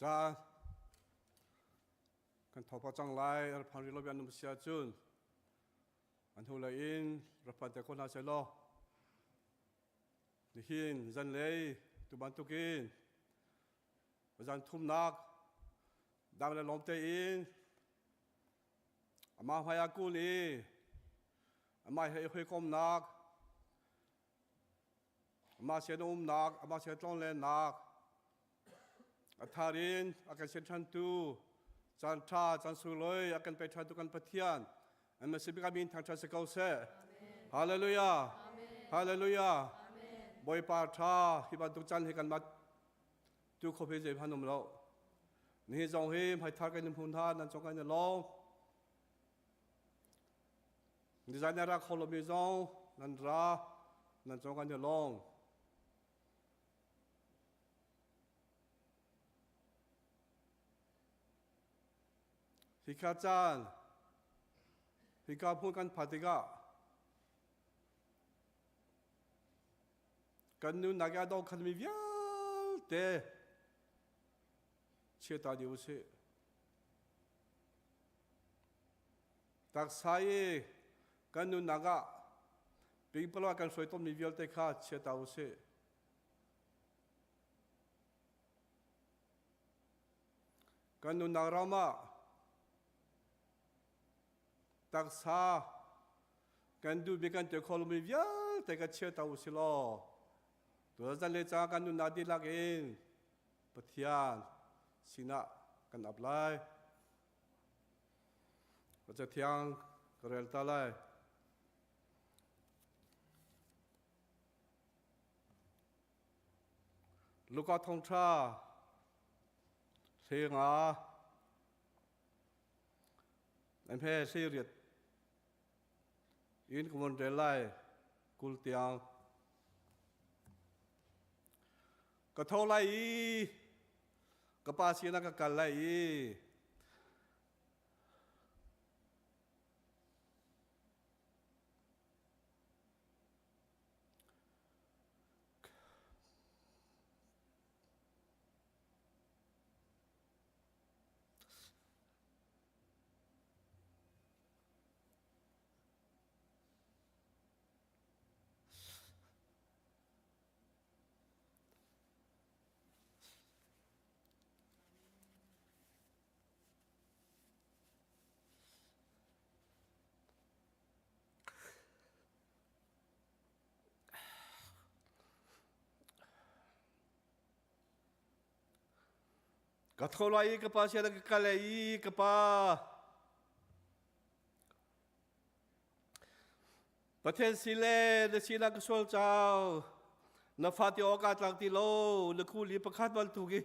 Ca kan thopa cang lai arphan ri lo bian num sia cun an hu lei in rapan te ko hna seh law nihin zanlei tu bantukin zan thumnak dang le lawm tein amah hmai ah kun i amah he i hawikomnak Amah sian a umnak, amah sian tlonlennak, a thar in a kan sian ṭhantu, caan ṭha, caan sunglawi a kan pe ṭhantu kan Pathian, an bik ah min thangṭhat si ko seh. Hallelujah. Hallelujah. Bawipa ṭha hi bantuk caan hi kanmah tu kho hi zei hmanh um lo. Nihin zong hi hmaithar kan in hmu hna, nan cung kan i lawm. Nizan na ra kho lomi zong nan ra, nan cung kan i lawm. Hika caan, hika hmun kan phan tikah kan nunnak i a dongkhanmi vialte chia ta dih usih. Taksa i kan nunnak ah pingpalo kan hruai tawnmi vialte kha chia ta usih. Kan nunnak ram ah taksa kan duhmi kan tuah kho lomi vialte kha chia ta usih law tuzan le ca kan nunnak dihlak in Pathian sinah kan ap lai. Ka cathiang ka rel ta lai. Luka thawngṭha hlenga an he hleiriat in ka von rel lai 20 tiang. Ka tho lai i ka pa sinah ka kal lai i Ka tho lai i ka pa sia ka kal i ka pa Pathian si le na sinah ka sual cau. Na fa ti awk aa tlak ti lo. Na kuli pakhat bantuk i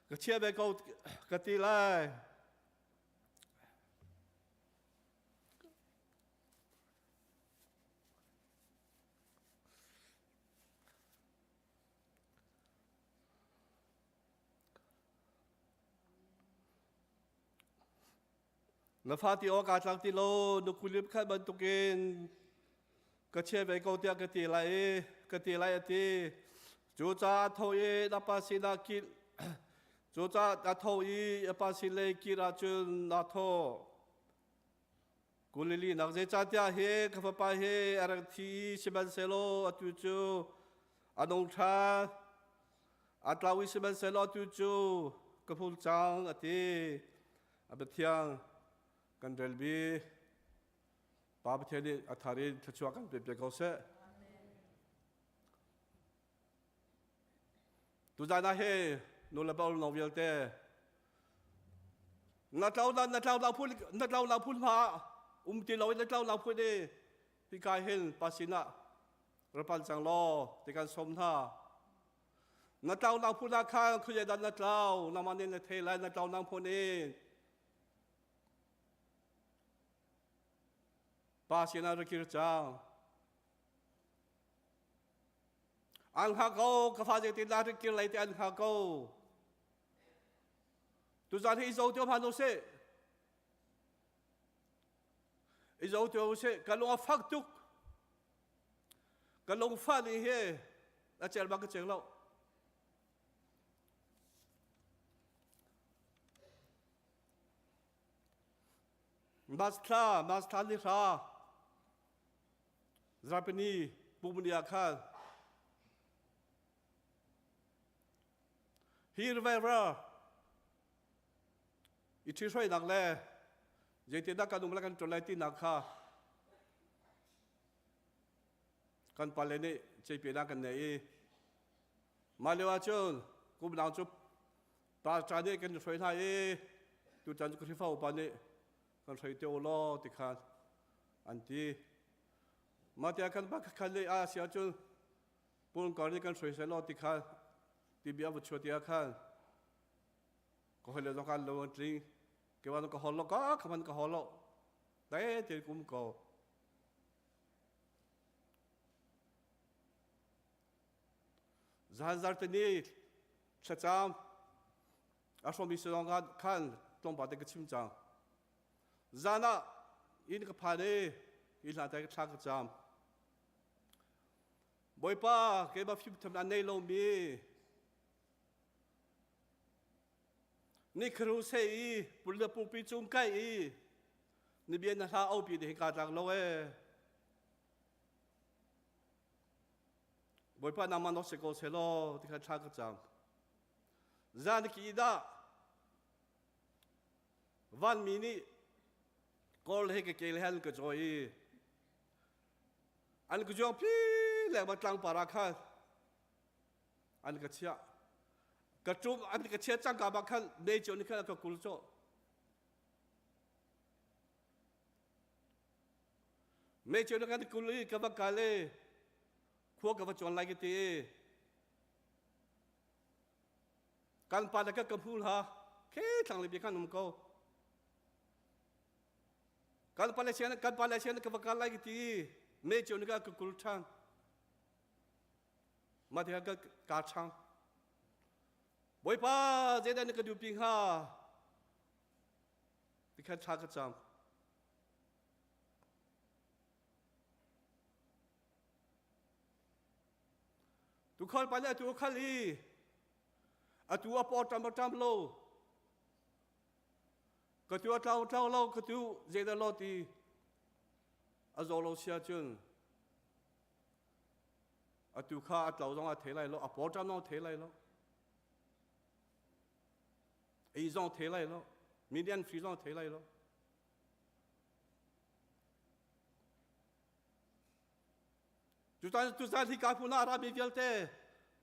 ka chia ve ko ka ti lai. Na fa ti awk aa tlak ti lo na kulip khat bantukin ka chia ve ko tiah ka ti lai i ka ti lai a ti. Cucaah tho i na pa sinah kil cucaah a tho i a pa sin lei kir ahcun naa thawh. Galilee nak zeicahtiah hi ka fapa hi a rak thi i sihmanhsehlaw atu cu a nung ṭhan. A tlau i sihmanhsehlaw atu cu ka hmu cang a ti. A Pathian kan relmi Pa Pathian nih a thar in thluachuah kan pe piak ko seh. Tuzan ah hi nu le pa no vialte na tlau na na tlau lau phun na tlau lau phun hma um ti lo in na tlau lau phun i hika hin pa sinah rapan cang law ti kan som hna na tlau lau phun ah khan khuye dan na tlau nama nin na thei lai na tlau nang phun in pa sinah rakir cang An hngak ko, ka fa zeitindah rik kir lai ti an hngak ko. Tuzan hi i zo tio hmanh usih. I zo tio usih, ka lung a fak tuk. Ka lungfah nih hi a cel bang ka ceng lo. Mas thla, mas thla ni hra, Zarpini pumuni ah khan hi revival i ṭhihruainak le zeitindah kan um le kan ṭuan lai tinak kha kan pale nih ceihpinak kan nei i mah lio ahcun kum dang cu pastor nih kan hruai hna i tutan cu Khrihfa upa nih kan hruai te u law ti khan an ti. Mah tiah kan bak khan le a si ahcun pulngkar nih kan hruai seh law ti kha ti bia va chuah tiah khan ka hoi le zong kan lo an tling ke wa ka hol lo ka khaman ka hol lo dai te kum ko zan zar te ni thlacam a hrawmi si zong khan tlawmpal te ka chim cang zan ah inn ka phan i hi hla te ka thla ka cam Bawipa keimah fimthiam an nei lomi ni khru se i pul le pungpi cung kai i ni bia na hla opi de hi ka tlak lo e Bawipa nangmah nok se ko se law ti kha thla ka cam zan ki dah vanmi nih kawl he ka kel he an ka cawi i an ka zuang phi lengmang tlangpar ah khan an ka chiah ka ṭum an ka chiah cangka bak khan mei cio nih khan a ka kul cawh mei cio nih khan kul i ka va kal i khua ka va cuan lai ka ti i kan pa le ka ka hmu hla khe thlang le bi khan um ko Kan pa le sian kan pa le sian ka va kal lai ka ti me cio ni ka ka kul ṭhan. Mah tikah ka ka ṭhang. Bawipa zeidah na ka duhpi hnga? Tikhan thla ka cam. Tukhal pa nih atu a khal i atu a paw ṭam a ṭam lo. Ka tu a tlau tlau lo ka tu zeidah lo ti a zaw lo sia cun atu kha a tlau zong a thei lai lo a pawṭam zong a thei lai lo ei zong thei lai lo median free zong thei lai lo Tutan tuzan hi ka hmun ah rami vialte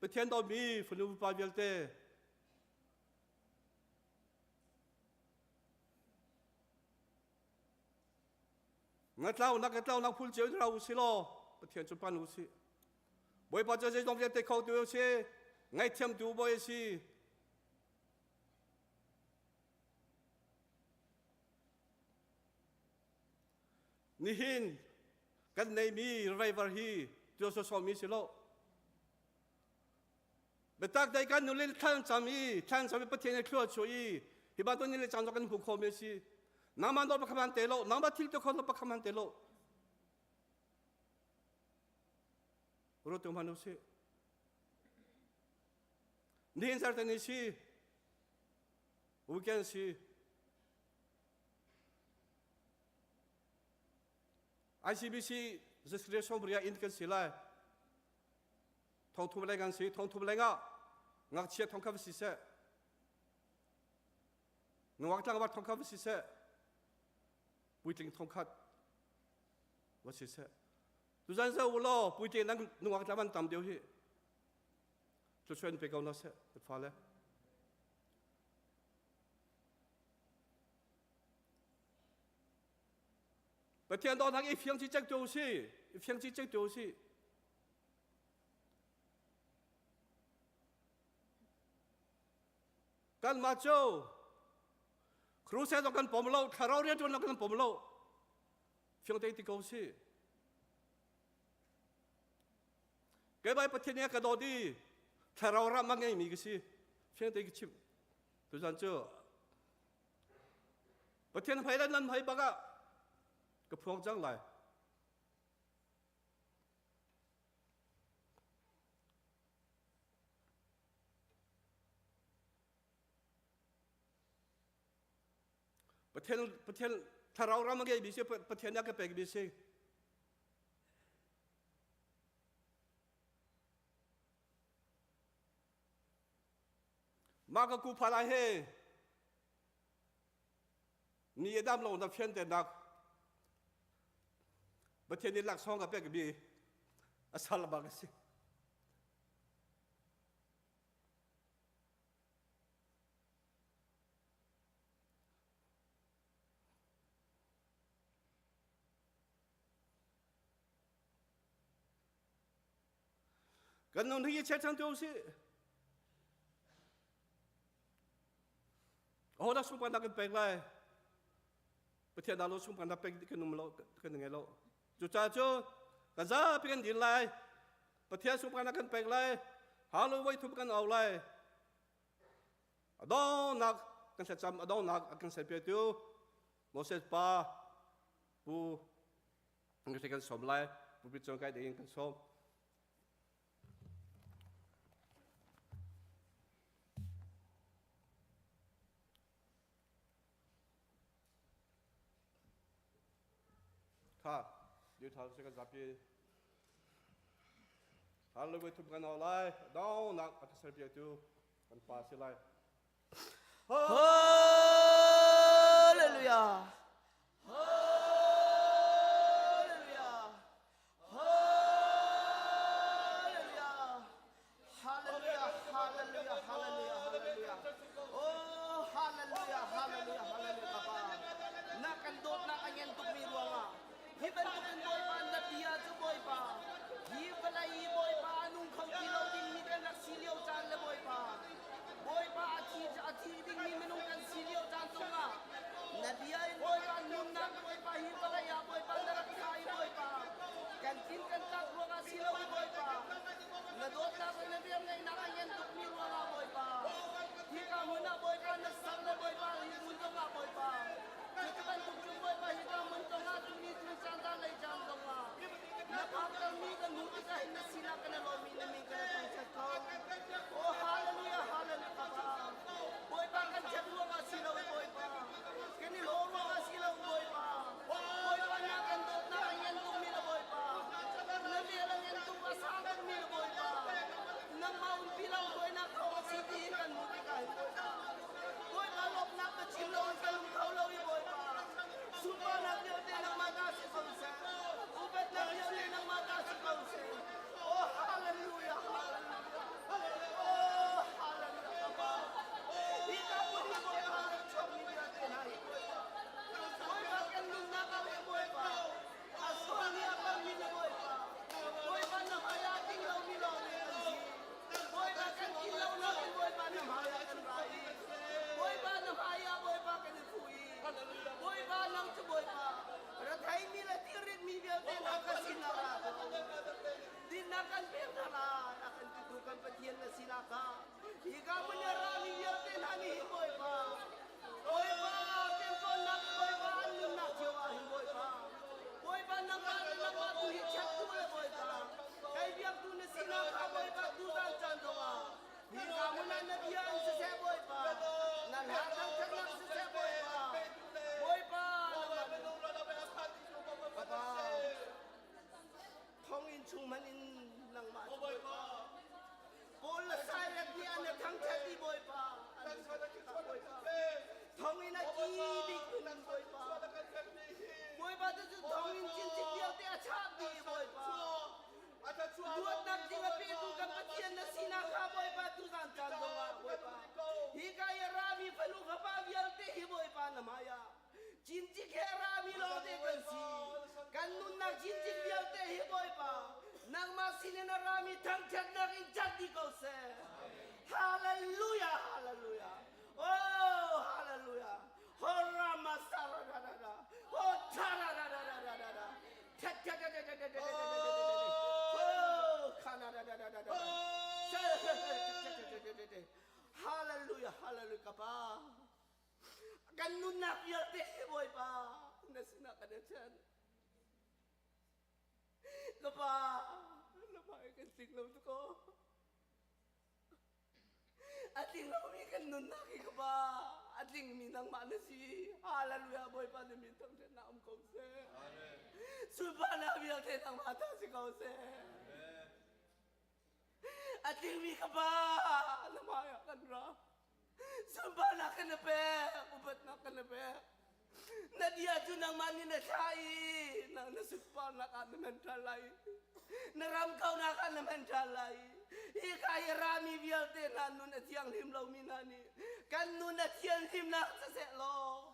Pathian dawmi fanu pa vialte Ngatlau nak ngatlau nak phul cio ra u si law Pathian cu pan u si. Bawipa cu zeizong vialte kho tu si, ngaihthiam tu bawi si. Nihin kan neimi revival hi tuah sawsawmi si lo. Biatak dai kan nulin thlan cam i thlan cam i Pathian i thlua chuah i hi bantuk ni le caan kan hmu khomi a si. Nangmah nawl pakhat han te lo, nangmah thil tu kho pakhat han te lo. Ruat tu hman usih. Nihin zar te ni si. Weekend si. ICBC Zesre Somria in kan si lai. Thongthum leng an si. Thongthum leng ah ngakchia thong kha si seh. Nungak tlangval thong kha va si seh. Puitling thong khat va si seh. Tuzan zo law puitling nang nungak tlangval tam deuh hi. Thluachuah pe ko na seh fale. Pathian dawtnak i fiang ci cek tu si, i fiang ci cek tu si. Kanmah cu crusade zong kan pom lo, thlarau rianṭuan zong kan pom lo. Fiang tein ti ko si. Keimah Pathian nih a ka dawt i thlarau ram a ngeimi ka si. Fiang tein ka chimh. Tuzan cu Pathian hmai le nan hmai bak ah ka phuang cang lai. Pathian Pathian thlarau ram a ngeimi si Pathian a ka pekmi si. Mah ka kuphal ah he ni a dam lo na fian tenak Pathian nih laksawng ka pekmi a sal bak a si. Kan nun hi chia cang tu si. Aho dah sungpan kan pek lai? Pathian dah lo sungpan dah pek kan um lo kan ngei lo. Cucaah cu kan zapi kan din lai. Pathian sungpan kan pek lai. Hallelujah voi thum kan au lai. A dongnak kan thlacam a dongnak a kan serpiatu Moses pa Pu kan sawm lai. Pulpit cung kai ding kan sawm. Tha, diu tha se kan zapi. Hallelujah thum kan au lai. Dongnak a ka serpiatu kan pa si lai. Hallelujah. Hallelujah. Hallelujah. Hallelujah. Hallelujah. Hallelujah. Hallelujah. Oh, hallelujah. Hallelujah. Hallelujah. Papa. Na kan dawtnak a ngen tukmi ruangah hi bantukin Bawipa na bia cu Bawipa hi vawlei i Bawipa a nung kho ti lo dingmi kan rak si lio caan le Bawipa Bawipa a thi a thi dingmi minung kan si lio caan zongah na bia in Bawipa nunnak Bawipa hi vawlei ah Bawipa na rak thlah i Bawipa kan tlin kan tlak ruangah si lo i Bawipa na dawtnak le na riangeihnak a ngen tukmi ruangah Bawipa hika hmun ah Bawipa na sang le Bawipa hi hmun zongah Bawipa Cuti bantuk cun Bawipa hika hmun zongah tuni cun caan lei caan zongah na phaktermi kan hmuh tikah hin na sinah kan i lawm i na min kan i thangṭhat ko. Oh hallelujah hallelujah Papa. Bawipa kan ṭhat ruangah si lo Bawipa. Kan i hlawh ruangah si lo Bawipa. Bawipa na kan dawtnak a ngan tukmi le Bawipa. Na vel a ngan tuk a sang tukmi le Bawipa. Nangmah umpi lo hruainak thawng a si tiin kan hmuh tikah hin Bawipa. Bawipa lawmhnak ka chim lo in ka lung tho lo i Bawipa sunparnak vialte nangmah ta si ko seh upatnak vialte nangmah ta si ko seh oh hallelujah hallelujah oh hallelujah Papa hi ka hmun hi Bawipa rak chuakmi vialte hna hi Bawipa Bawipa kan nunnak ah le Bawipa a sualmi a palmi le Bawipa Bawipa na hmaiah ding lomi lawng kan si Bawipa kan tlin lonak in Bawipa na hmaiah kan ra i Bawipa na hmaiah Bawipa kan i phu i Bawipa nang cu Bawipa retheimi le tilritmi vialte hna ka sinah ra ko dinnak kan pek hna lai a kan titu kan Pathian na sinah kha hika hmun i a rami vialte hna nih hin Bawipa Bawipa temtawnnak Bawipa an nunnak cio ah hin Bawipa Bawipa nangmah le nangmah tu hi check tu le Bawipa kai biaktu na sinak kha Bawipa tuzan caan zongah hi ka hmun ah na bia in siseh Bawipa na hla thangthatnak siseh Bawipa Bawipa Papa thonginn chung hmanh in nangmah cu Bawipa Paul le Silas nih an thangthat i Bawipa an Bawipa thonginn a ki bik in Bawipa Bawipa cu thonginn cincik vialte a chah dih Bawipa luatnak ding a petu kan Pathian na sinak kha Bawipa tuzan caan zongah Bawipa hika i a rami fanu fapa vialte hi Bawipa na hmai ah cincik he a rami lawngte kan si kan nunnak cincik vialte hi Bawipa nangmah sinin a rami thangṭhatnak in cat dih ko seh hallelujah hallelujah oh hallelujah horama sararara oh tarararararara Hallelujah, hallelujah, ka pa. Kan nunnak vialte hi Bawipa na sinah kan i ṭhen. Ka pa, na hmai kan tling lo tu ko. A tling lomi kan nunnak hi ka pa. A tlingmi nangmah na si. Hallelujah. Bawipa na min thangṭhatnak um ko seh. Sunparnak vialte nangmah ta si ko seh. A tlingmi ka Pa, na hmaiah kan ra. Sunparnak kan na pek, upatnak kan na pek. Na bia cu nangmah nih na thlah i nang na sunparnak ah na hman ṭhan lai. Na ram kaunak ah na hman ṭhan lai. Hika hi rami vialte hna nun a thianghlim lomi hna nih kan nun a thianhlimnak siseh law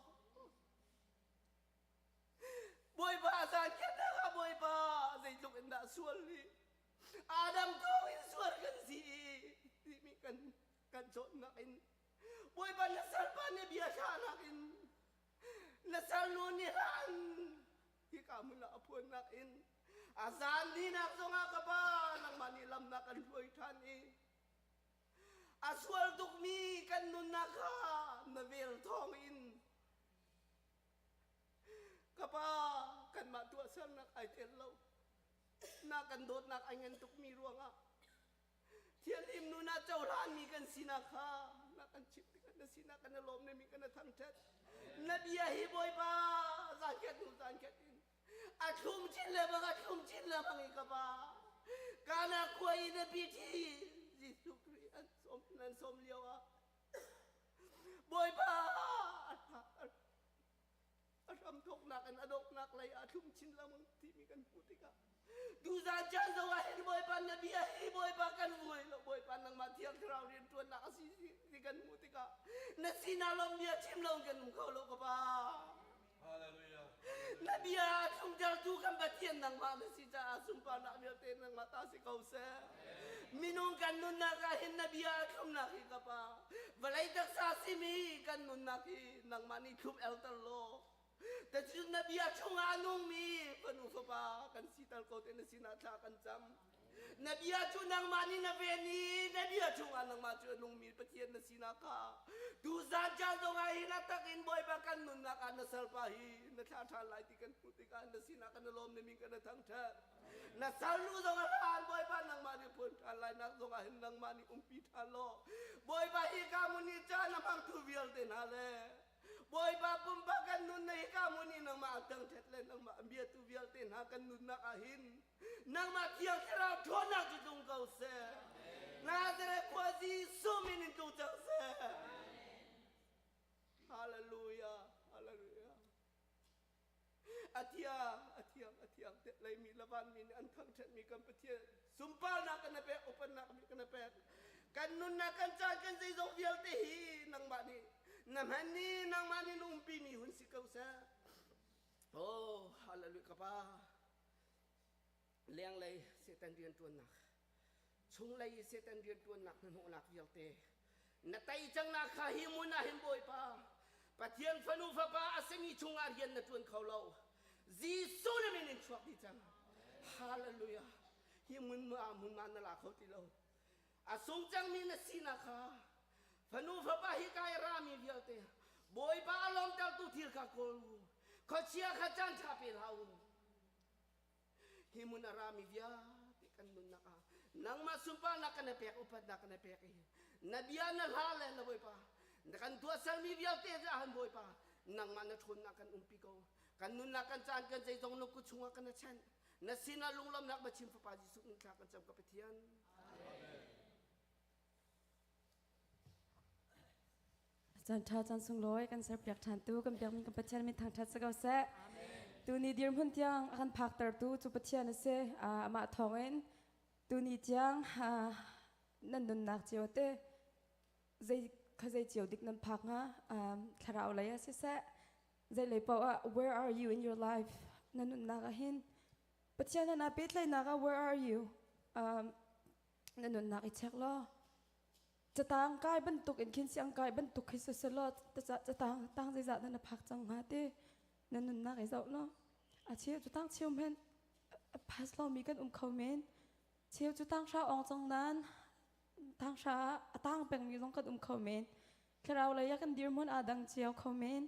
Bawipa zaangkhiatnak ah Bawipa zeitluk in dah sual hi Adam thawng in sual kan si timi kan kan cawnnak in Bawipa na salpa nih bia thlahnak in na salnu nih hlan hika hmun ah a phuannak in a zan dinak zongah ka pa nangmah nih lam na kan hruai ṭhan i a sual tukmi kan nunnak kha na vel thawng in Ka pa, kanmah tuahsernak ai tel lo. Na kan dawtnak ai ngan tukmi ruangah thianhlim nun ah cohlanmi kan sinak kha na kan chimh tikah na sinak kan i lawm na mi kan i thangṭhat. Na bia hi Bawipa zankhat hnu zankhat in a thlum chin lengmang a thlum chin lengmang i ka pa Kana khua i na piṭhi Jesuh Khrih an sawm nan sawm lio ah Bawipa a hramthawknak in a donghnak lei ah thlum chin lengmang timi kan hmuh tikah tuzan caan zong ah hin Bawipa na bia hi Bawipa kan vuai lo Bawipa nangmah Thiang Thlarau rianṭuannak a si ti kan hmuh tikah na sinah lawm bia chim lo kan um kho lo ka pa. Hallelujah. Na bia a thlumtertu kan Pathian nangmah na si caah sunparnak vialte nangmah ta si ko seh. Minung kan nunnak ah hin na bia a thlumnak hi ka Pa. Vawlei taksa simi kan nunnak hi nangmah nih thlum elter law. Tacun na bia chungah a nungmi fanu fapa kan siter ko te na sinah thla kan cam. Na bia cu nangmah nih na ven i na bia chungah nangmah cu a nungmi Pathian na sinak kha tuzan caan zongah hi na tak in Bawipa kan nunnak ah na salpa hi na thlah ṭhan lai ti kan hmuh tikah na sinah kan i lawm na min kan i thangṭhat. Na salnu zong a hlan Bawipa nangmah nih phuan ṭhan lai nak zongah hin nangmah nih umpi ṭhan law Bawipa hi ka mun i caan a hmangtu vialte hna le Bawipa pumpak kan nun na hika mun i nangmah a thangṭhat le nangmah a biatu vialte hna kan nunnak ah hin Nangmah Thiang Thlarau ṭhawnnak cu tlung ko seh. Nazareth khua Jesuh min in tlung cang seh. Hallelujah, hallelujah. A thiang, a thiang, a thiang te leimi le vanmi nih an thangṭhatmi kan Pathian sunparnak kan pek, upannak kan pek. Kan nunnak kan caan kan zeizong vialte hi nangmah nih na hman ni nangmah nih na umpimi hun si ko seh. Oh, hallelujah ka pa. Lenglei Satan rianṭuannak, chunglei i Satan rianṭuannak hnahnawhnak vialte na tei cangnak kha hi hmun ah hin Bawipa Pathian fanu fapa a simi chungah rian na ṭuan kho lo. Jesuh na min in chuak dih cang. Hallelujah. Hi hmun ma hmun ma na la kho ti lo. A sung cangmi na sinak kha fanu fapa hi kai rami vialte Bawipa a lawmtertu thil kha kawl u. Khuachia kha caan ṭha pe hlah u. Hi hmun a rami vialte kan nunnak ah nangmah sunparnak kan pek upatnak kan pek i na bia na hla le na Bawipa na kan tuahsermi vialte ah han Bawipa nangmah na ṭhawnnak kan umpi ko. Kan nunnak kan caan kan zeizong na kut chungah kan chanh. Na sinah lunglawmhnak na chim Fapa Jesuh min thla kan cam ka Pathian. Caan ṭha caan sunglawi kan serpiak ṭhantu kan biakmi kan Pathian min thangṭhat si ko seh. Tuni dirhmun tiang a kan phaktertu cu Pathian a si. Amah thawngin tuni tiang nan nunnak cio te zei kha zei cio dik nan phak hnga thlarau lei ah siseh zei lei paoh ah where are you in your life na nunnak ah hin Pathian he naa pehtlaihnak ah where are you na nunnak i check law catang kai bantuk in khin siang kai bantuk khi si law catang tang zeizah dah na phak cang hnga ti na nunnak i zoh law a cheu cu tang cheu men a pass lomi kan um kho men cheu cu tang hra ong cang nan tang hra a tang pengmi zong kan um kho men thlarau lei ah kan dirhmun aa dang cio kho men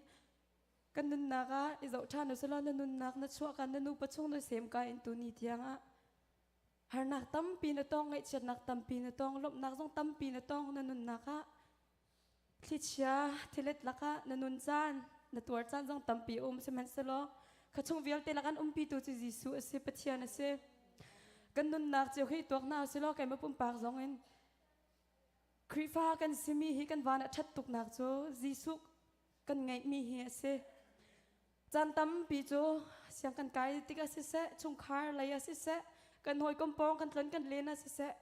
kan nunnak ah i zoh ṭhan usulaw na nunnak na chuah kan na nupa chung na sem ka in tu ni tiang ah harnak tampi na tong ngaihchiatnak tampi na tong lawmhnak zong tampi na tong na nunnak ah. Thlichia thilet lakah na nun caan, na tuar caan zong tampi um sihmanhsehlaw kha chung vialte lak an umpitu cu Jesuh a si, Pathian a si. Kan nunnak cio hi tuak hna usilaw keimah pumpak zong in Khrihfa kan simi hi kan van a ṭhat tuknak cu Jesuh kan ngeihmi hi a si. Caan tampi cu siang kan kai tikah siseh, chungkhar lei ah siseh, kan hawikom pawng kan tlon kan len ah siseh,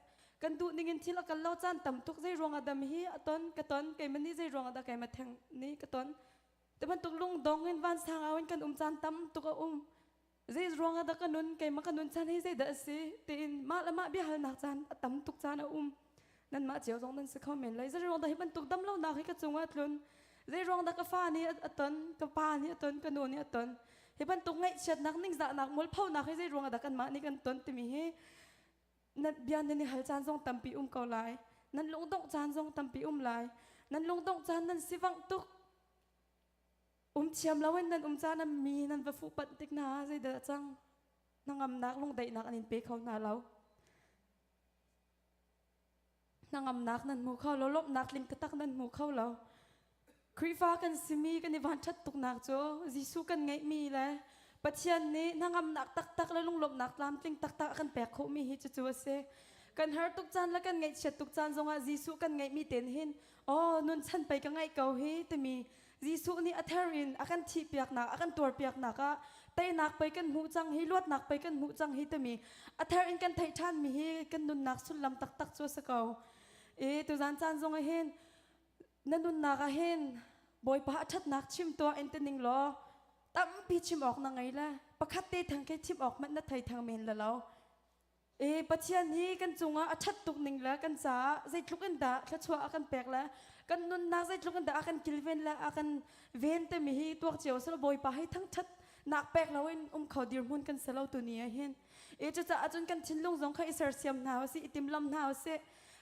kan duh ning in thil a kal lo caan tam tuk zei ruangah dam hi a ton ka ton keimah nih zei ruangah dah keimah theng nih ka ton te bantuk lungdong in vansang au in kan um caan tam tuk a um zei ruangah dah ka nun keimah ka nun caan hi zeidah a si tiin mah le mah biahalnak caan a tam tuk caan a um nanmah cio zong nan si kho men lai zei ruang dah hi bantuk dam lonak hi ka cungah tlun zei ruang dah ka fa nih a ton ka pa nih a ton ka nu nih a ton hi bantuk ngaihchiatnak ningzahnak mualphonak hi zei ruang dah kanmah nih kan ton timi hi nan bia nan i hal caan zong tampi um ko lai nan lungdongh caan zong tampi um lai nan lungdongh caan nan sivangh tuk um thiam loin nan um caan mi nan va fuh panh tik hna zeidah cang hnangamnak lungdaihnak an in pe kho hna lo hnangamnak nan hmu kho lo lawmhnak tling taktak nan hmu kho lo Khrihfa kan simi kan i vanṭhat tuknak cu Jesuh kan ngeihmi le Pathian nih hnangamnak taktak le lunglawmhnak tlamtling taktak a kan pek khawhmi hi cucu a si. Kan har tuk caan le kan ngaihchiat tuk caan zongah Jesuh kan ngeihmi ten hin aw nun chan pei ka ngaih ko hi timi Jesuh nih a ther in a kan thihpiaknak a kan tuarpiaknak ah teinak pei kan hmuh cang hi luatnak pei kan hmuh cang hi timi a ther in kan theih ṭhanmi hi kan nunnak sullam taktak cu a si ko. I tuzan caan zong ah hin na nunnak ah hin Bawipa a ṭhatnak chim tuah in tining law tampi chim awk na ngei le pakhat te thang khi chim awk hmanh na thei thang men la lo. E Pathian hi kan cungah a ṭhat tuk ning le kan caah zeitluk in dah thluachuah a kan pek le kan nunnak zeitluk in dah a kan kilven le a kan ven timi hi tuak cio selaw Bawipa hi thangṭhat nak pek loin um kho dirhmun kan si lo tuni ah hin. E cucaah cun kan thinlung zong kha i sersiam hna usih i timlam hna usih.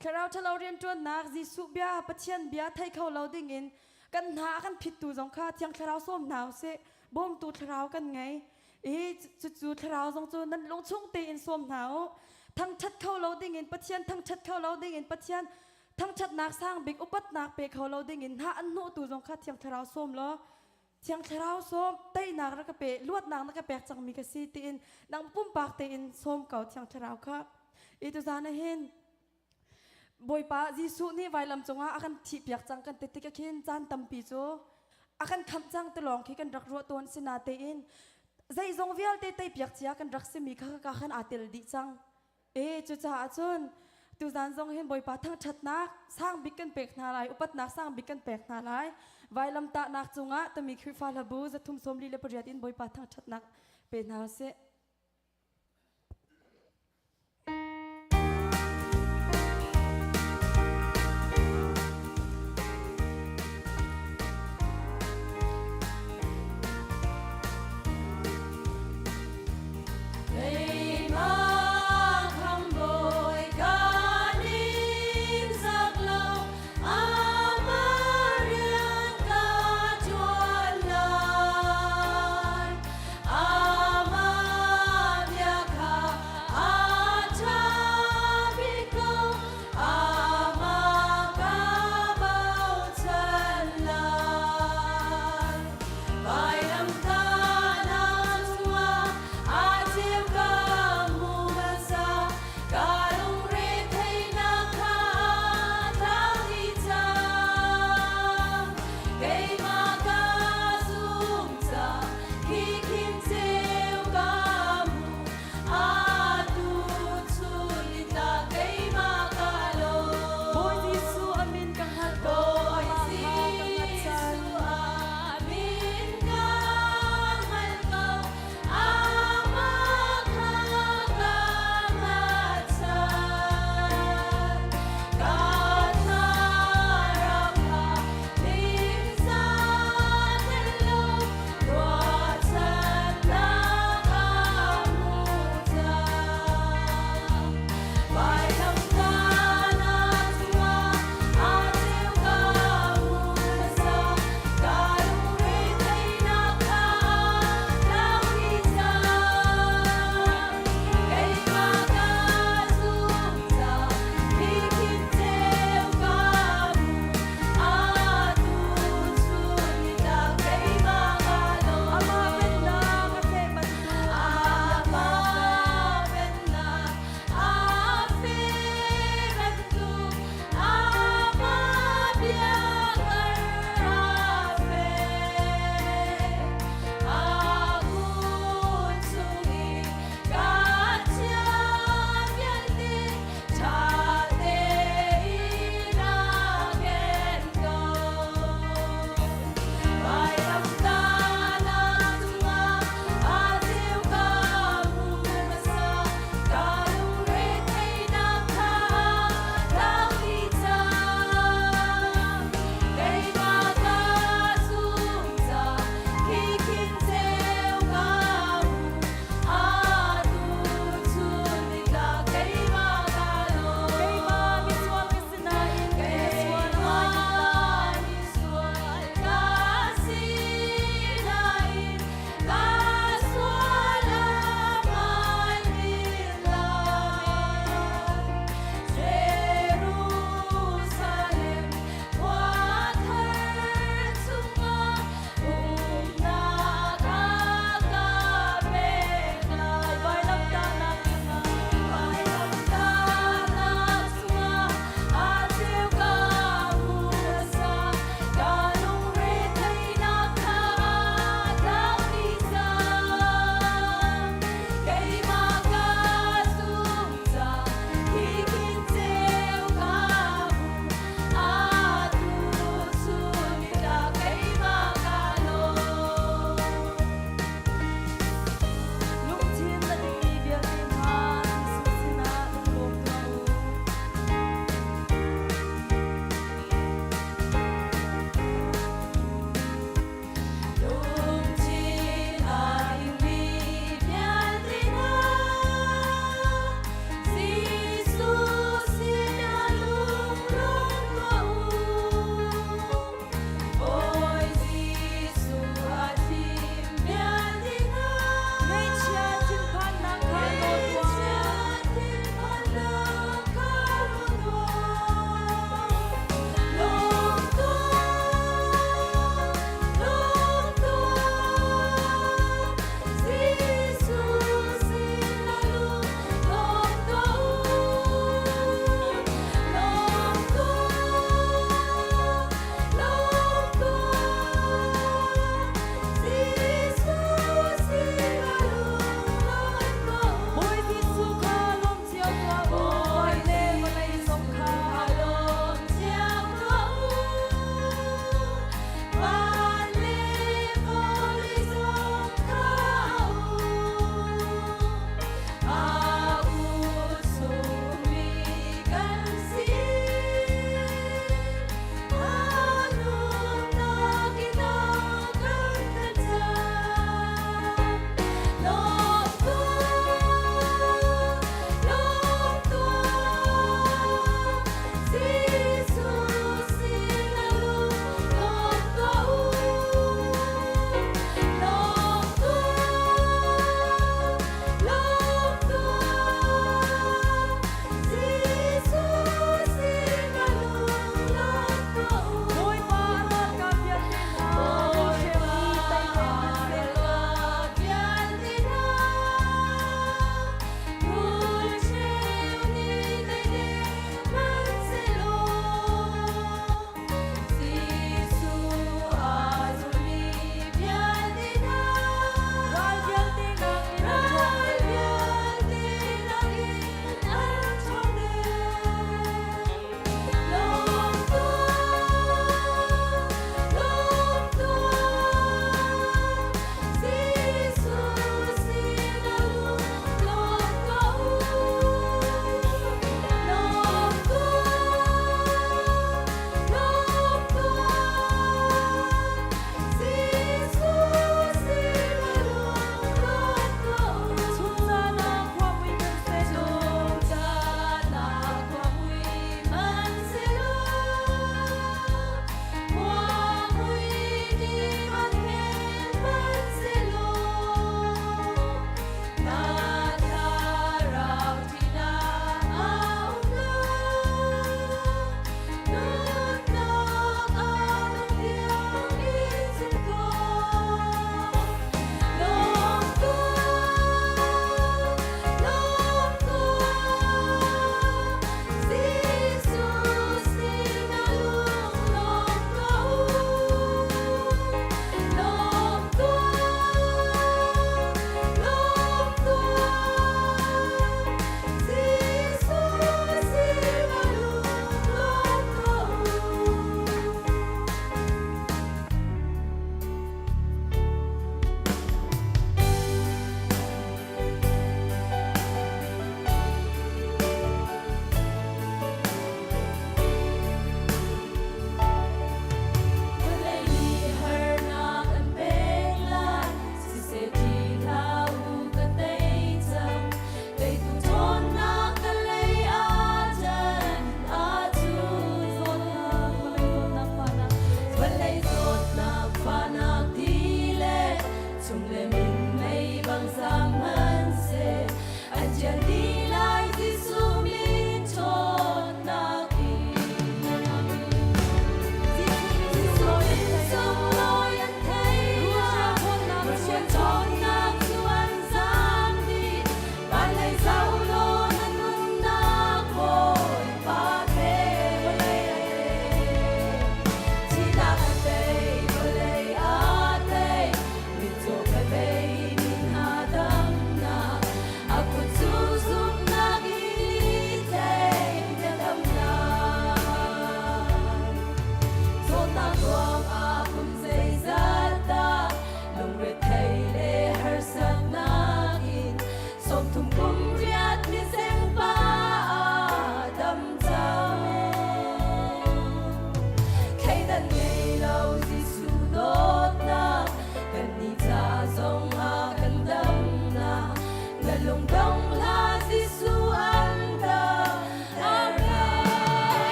Thlarau ṭhalo rianṭuannak Jesuh bia Pathian bia thei kho lo dingin kan hna a kan phittu zong kha Thiang Thlarau sawm hna usih. Bawmtu Thlarau kan ngei. I cucu thlarau zong cu nan lung chung tein sawm hna u. Thangṭhat kho lo dingin Pathian thangṭhat kho lo dingin Pathian thangṭhatnak sang bik upatnak pe kho lo dingin hna an hnawhtu zong kha Thiang Thlarau sawm law Thiang Thlarau sawm teinak rak ka pe luatnak na ka pek cangmi ka si tiin nang pumpak tein sawm ko Thiang Thlarau kha. I tuzan ah hin Bawipa Jesuh nih vailam cungah a kan thihpiak cang kan ti tik ah khin caan tampi cu a kan khamh cang ti lawng khi kan rak ruah tawn sinatein zeizong vialte teipiak cia kan rak simi kha ka khan aa tel dih cang. E cucaah cun tuzan zong hin Bawipa thangṭhatnak sang bik kan pek hna lai, upatnak sang bik kan pek hna lai. Vailam tahnak cungah tami Khrihfa hlabu zathum sawmli le pariat in Bawipa thangṭhatnak pe hna usih. Keimah khambawi kan in zak lo, amah rian ka ṭuan lai. Amah.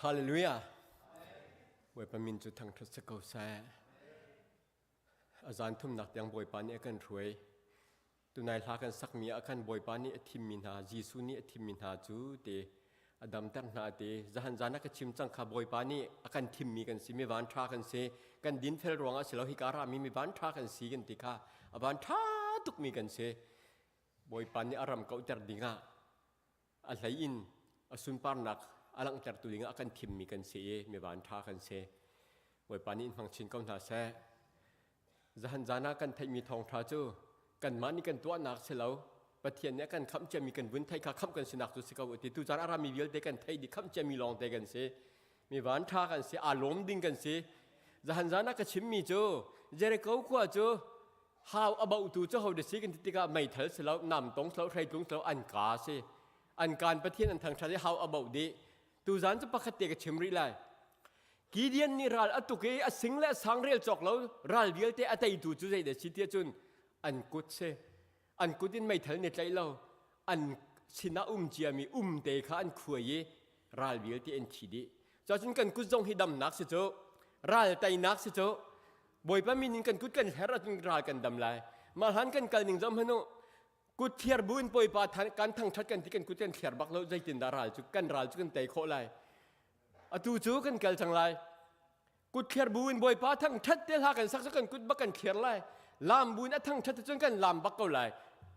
Hallelujah. Bawipa min cu thangṭhat si ko seh. A zan thumnak tiang Bawipa nih a kan hruai. Tunai hla kan sakmi ah khan Bawipa nih a thimmi hna, Jesuh nih a thimmi hna cu te a damter hna te zahan zan a ka chim cang kha Bawipa nih a kan thimmi kan si, mi van ṭha kan si. Kan dinfel ruangah si lo hika rami mi van ṭha kan si kan ti kha a van ṭha tukmi kan si. Bawipa nih a ram kauhter dingah a hlei in a sunparnak a langhtertu dingah a kan thimmi kan si i mi van ṭha kan si. Bawipa nih in hmang chin ko hna seh. Zahan zan ah kan theihmi thawngṭha cu kanmah nih kan tuahnak si lo, Pathian nih a kan khamh ciami kan vun theih kha khamh kan sinak cu si ko ti. Tu caan a rami vialte kan theih dih khamh ciami lawngte kan si. Mi van ṭha kan si, aa lawm ding kan si. Zahan zan ah ka chimmi cu Jericho khua cu hau a bauhtu cu ho si kan ti tikah meithal si lo nam tong si lo hreitlung si lo an ka si an kaan pathian an thangṭhat i hau a bauh dih tuzan cu pakhat te ka chim rih lai Gideon nih ral a tuk i a sing le a sang rel cawk lo ral vialte a teitu cu zeidah si tiah cun an kut si an kut in meithal ni tlaih lo an sinah um ciami um te kha an khuai i ral vialte an thi dih cun kan kut zong hi damnak si cu ral teinak si cu Bawipa min in kan kut kan hler ahcun ral kan dam lai. Mah hlan kan kal ning zong hmanu kut thliar bu in Bawipa kan thangthat kan ti kan kut kan thliar bak lo zeitindah ral cu kan ral cu kan tei khawh lai. Atu cu kan kal cang lai. Kut thliar bu in Bawipa thangthat te hla kan sak cu kan kut bak kan thliar lai. Lam bu in a thangthat cun kan lam bak ko lai.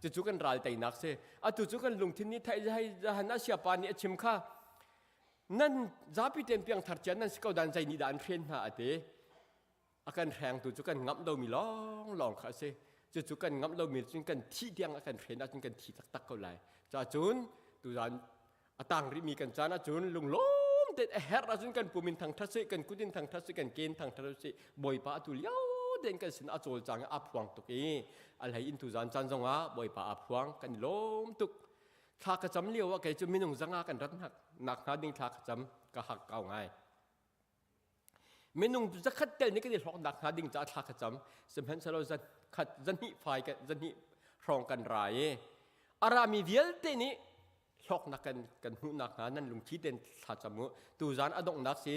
Cucu kan ral teinak si. Atu cu kan lungthin nih theih hai zahan a siapa nih a chim kha nan zapi ten piangthar cian nan si ko dan zei nih dah an hren hna ate a kan hrengtu cu kan ngamh lomi lawnglawng kha a si cucu kan ngamh lomi cun kan thih tiang a kan hren ahcun kan thi taktak ko lai cacun tuzan a tang rihmi kan caan ahcun lunglawm tein a herh ahcun kan pum in thangthat sih kan kut in thangthat sih kan ke in thangthat sih bawipa atu lio tein kan sin a cawlcang i a phuang tuk i a hlei in tuzan caan zongah bawipa a phuang kan i lawm tuk thla ka cam lio ah kei cu minung zanga kan rat nak hnga ding thla ka cam ka hak kau ngai Minung zakhat tel nih kan i hlawknak hnga ding caah thla ka cam. Sihmanhsehlaw zan khat zahnih fai kan zahnih hrawng kan ra i a rami vialte nih hlawknak kan kan hmuhnak hnga nan lungthi ten thla cam u. Tuzan a donghnak si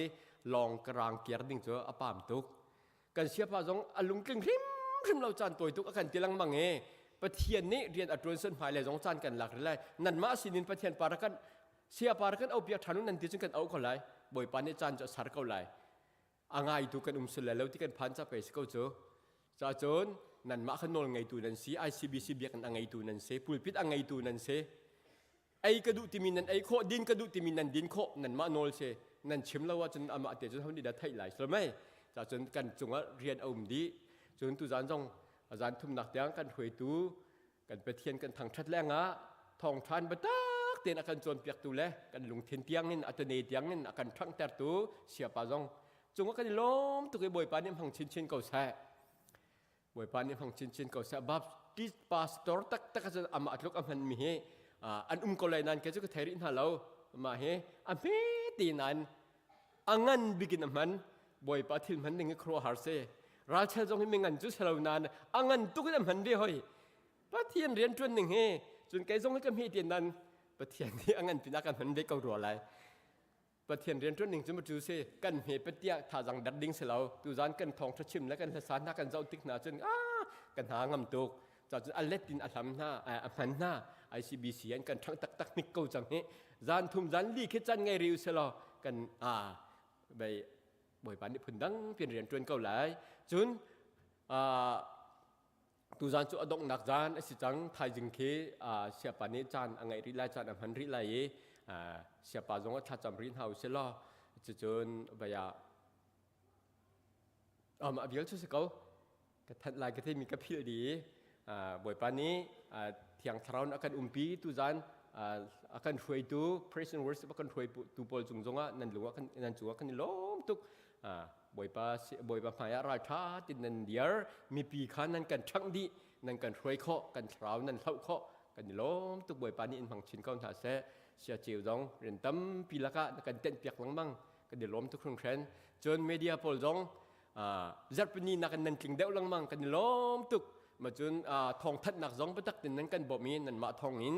lawng ka rang kiar ding cu a pam tuk. Kan siapa zong a lungtling hrimhrim lo caan tawi tuk a kan ti lengmang i Pathian nih rian a ṭuan sun hmai le zong caan kan lak rih lai. Nanmah sinin Pathian para kan Siapa kan auh piak ṭhan u nan ti cun kan auh ko lai. Bawipa nih caan cu a ser ko lai. A ngaitu kan um sul lai lo ti kan phan ca pei si ko cu. Cacun nanmah kha nawl ngeitu nan si, ICBC biakinn a ngeitu nan si, pulpit a ngeitu nan si. Ei ka duh timi nan ei khawh, din ka duh timi nan din khawh, nanmah nawl si. Nan chim lo ahcun amah te cun ho nih dah theih lai si mei. Cacun kan cungah rian a um dih. Cun tuzaan zong a zan thumnak tiang kan hruaitu kan Pathian kan thangṭhat lengah thawngṭhan biatak tein a kan cawnpiaktu le kan lungthin tiangin a tane tiangin a kan ṭhanghtertu siapa zong cungah kan i lawm tuk i Bawipa nih hmang chinchin ko seh. Bawipa nih hmang chinchin ko seh. Baptist pastor taktak cun amah tluk a hmanmi hi an um ko lai nain kei cu ka thei rih hna lo. Amah hi a hme te nain a ngan bik in a hman. Bawipa thil hman ding hi khuaruahhar si. Ralchel zong hi mingan cu si lo nain a ngan tuk in a hman ve hoi. Pathian rian ṭuan ning hi cun kei zong hi ka hme tian nan Pathian nih a ngan pinah kan hman ve ko rua lai. Pathian rian ṭuan ning cu ma cu si kan hme patia thazang dat ding si lo. Tuzan kan thawng ṭha chim le kan hlasa hna kan zoh tik hna cun ah kan hna ngam tuk. Cacun a let in a hlam hna a hman hna ICBC an kan ṭhang taktak hnik ko cang hi. Zan thum zan li khi can ngei riu selaw kan a bei Bawipa nih phundang pian rian ṭuan ko lai. Cun tuzan cu a donghnak zan a si cang. Thaizing khi siapa nih caan a ngeih rih lai, caan a hman rih lai i siapa zong a thlacam rih hna u si law cucun vei ah mah vial cu si ko. Ka thanh lai ka theimi ka philh dih i Bawipa nih Thiang Thlarau in a kan umpi tuzan a kan hruaitu praise and worship a kan hruaitu pawl cung zongah nan lung ah nan cungah kan i lawm tuk. Bawipa Bawipa hmaiah ralṭha tin nan dir mipi kha nan kan ṭhangh dih nan kan hruai khawh kan thlarau nan hloh khawh kan i lawm tuk Bawipa nih in hmang chin ko hna seh sia ceu zong rian tampi lakah na kan tenh piak lengmang kan i lawm tuk hringhran cun media pawl zong zarhpini nakin nan tling deuh lengmang kan i lawm tuk ma cun thawngthanhnak zong biatak tin nan kan bawmh i nanmah thawng in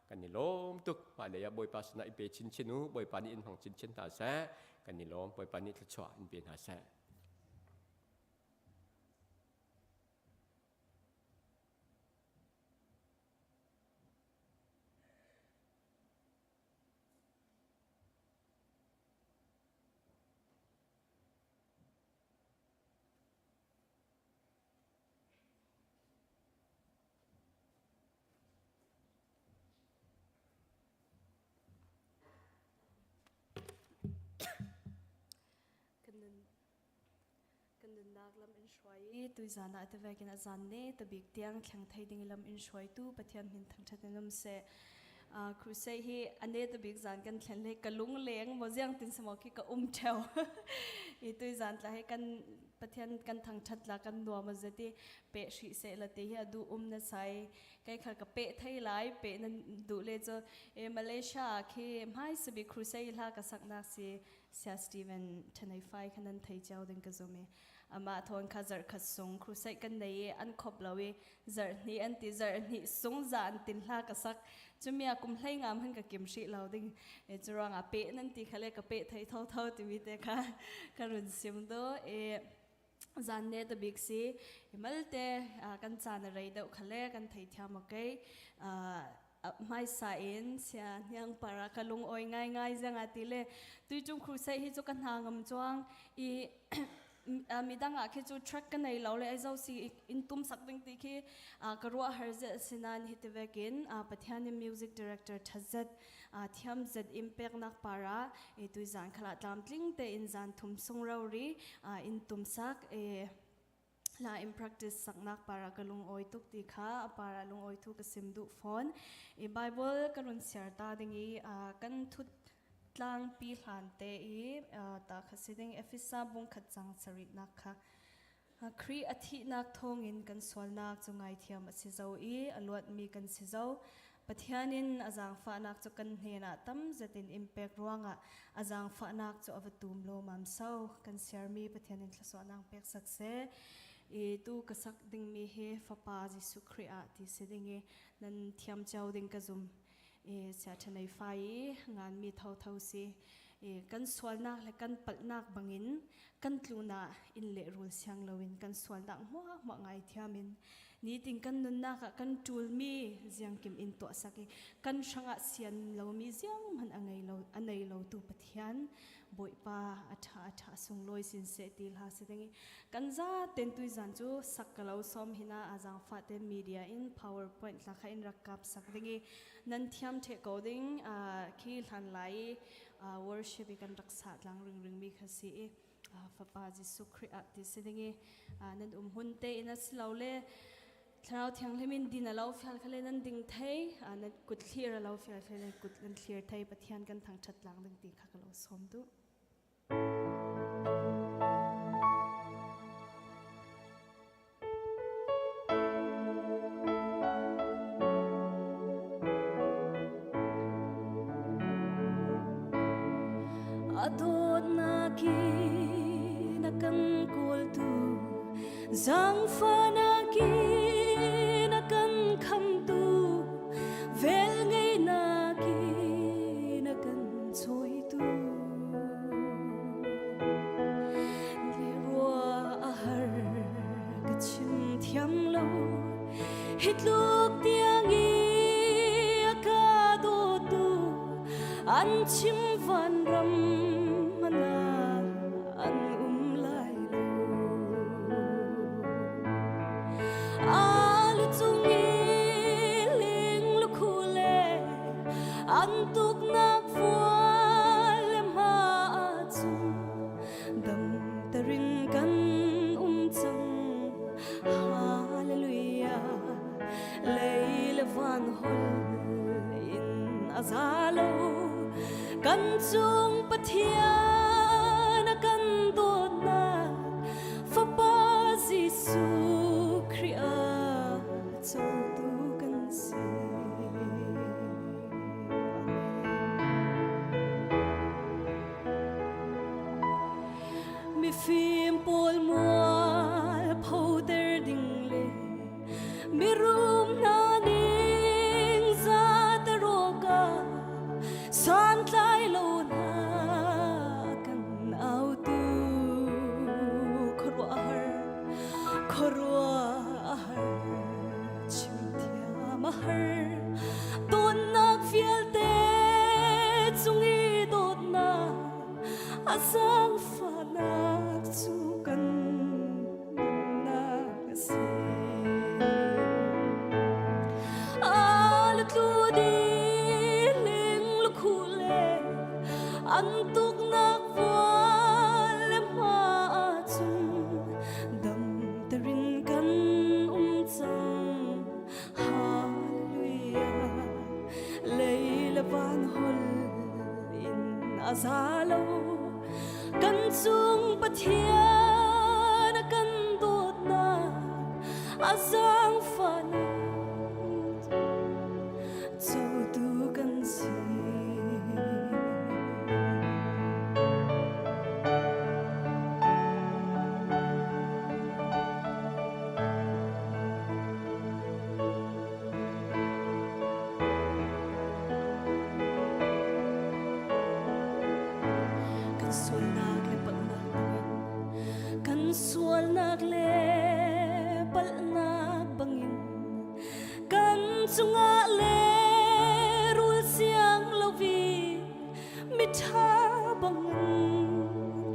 kan Kan i lawm tuk. Hmailei ah Bawipa sinah i pe chinchin u. Bawipa nih in hmang chinchin hna seh. Kan i lawm. Bawipa nih thluachuah in pe hna seh. Kan nunnak lam in hruai i tuizan ah tivek in a zan ne tabik tiang thleng thei ding lam in hruaitu Pathian min thangthat in um seh. Crusade hi ane tabik zan kan thlen le ka lung leng mo ziang tin samo khi ka um theo. I tuizan tla hi kan Pathian kan thangthat la kan nuam a zeti pe hri se la te hi adu um na sai kai khal ka pe thei lai pe nan du le chu e Malaysia khi mai sabi crusade hla ka sak nak si Sia Steven Thanei Fai kha nan thei cio ding ka zum i amah thawn kha zarh khat sung crusade kan nei i an khop lo i zarh hnih an ti zarh hnih sung za an tin hla ka sak cumia kum hlei ngam han ka kim hrih lo ding e curuang ah pe nan ti khale ka pe thei tho tho timi te kha ka run sim do e zan ne ta bik si malte kan caan a rei deuh khale kan thei thiam okay hmaisa in sia hniang para ka lung oi ngai ngai zang a ti le tuichung crusade hi chu ka hna ngam chuang i midang ah khi chu track ka nei lo le ai zo si in tum sak ding ti khi ka ruah har ze sinan hi tivekin Pathian in music director thazet thiam zet in pek nak para e tuizan khala tlam tling te in zan thum sung ro ri in tum sak e la in practice saknak para ka lung oi tuk ti kha para lung oi thu ka sim du phone i bible ka run share ta ding i kan thut tlang pi hlan te i ta kha si ding Efesa bung khat chang sarit nak kha Khrih a thihnak thawngin kan sualnak cu ngaithiam a si zo i a luatmi kan si zo. Pathian in a zaangfahnak cu kan hnenah tam zetin in pek ruangah a zaangfahnak cu a va tum lawmam so. Kan siarmi Pathian in thlasuahnak pek sak seh. I tu ka sak dingmi hi Fapa Jesuh Khrih ah ti si ding i nan thiam cio ding ka zum. I siaṭhanei fai i nganmi thotho si. I kan sualnak le kan palhnak bangin kan tlunah inn le rul siang loin kan sualnak hmuahhmuah ngaithiam in nitin kan nunnak ah kan ṭulmi ziangkim in tuahsak i kan hrangah sian lomi ziang hmanh a ngei lo a nei lotu Pathian Bawipa a ṭha a ṭha sunglawi sin seh ti hla si ding i kan za ten tuizan cu sak ka lo som hina a zaangfah ten media in powerpoint hla kha in rak kap sak ding i nan thiam the ko ding khi hlan lai i worship i kan rak sa tlang ringring mi kha si i fapa Jesuh Khrih ah ti si ding i nan um hun te in a si lo le Thlarau Thianghlim in din a lo fial khale nan ding thei nan kut thlir a lo fial khale nan kut nan thlir thei Pathian kan thangthat lang ding ti kha ka lo som duh. A dawtnak in a kan kawltu zaangfahnak in a kan khamtu velngeihnak in a kan chawitu Rua a har ka chim thiam lo hi tluk tiang i a ka dawtu an chim vanram mana an um lai lo a lu cung i ling lukhu le an tuknak fual le hma chung damterin kan um cang hallelujah lei le van hol in a za lo kan cung Pathian a kan dawtnak Fapa Jesuh Khrih a cotu kan si. Mifim pawl mual photer ding le mirum hna ning za ta rawk. Khuaruah a har, chim thiam a har. Dawtnak vialte cung i dawtnak a zaangfahnak cu kan nunnak a si. A lutlu ding lukhuh le an tuknak vual le hma ahcun dam terin kan um cang. Hallelujah. Lei le van hol in a za lo. Kan cung Pathian a kan dawtnak a zaangfahnak cotu kan si. Kan sualnak le palhnak bangin kan sualnak le palhnak bangin kan cungah le rul siang loin miṭha bangin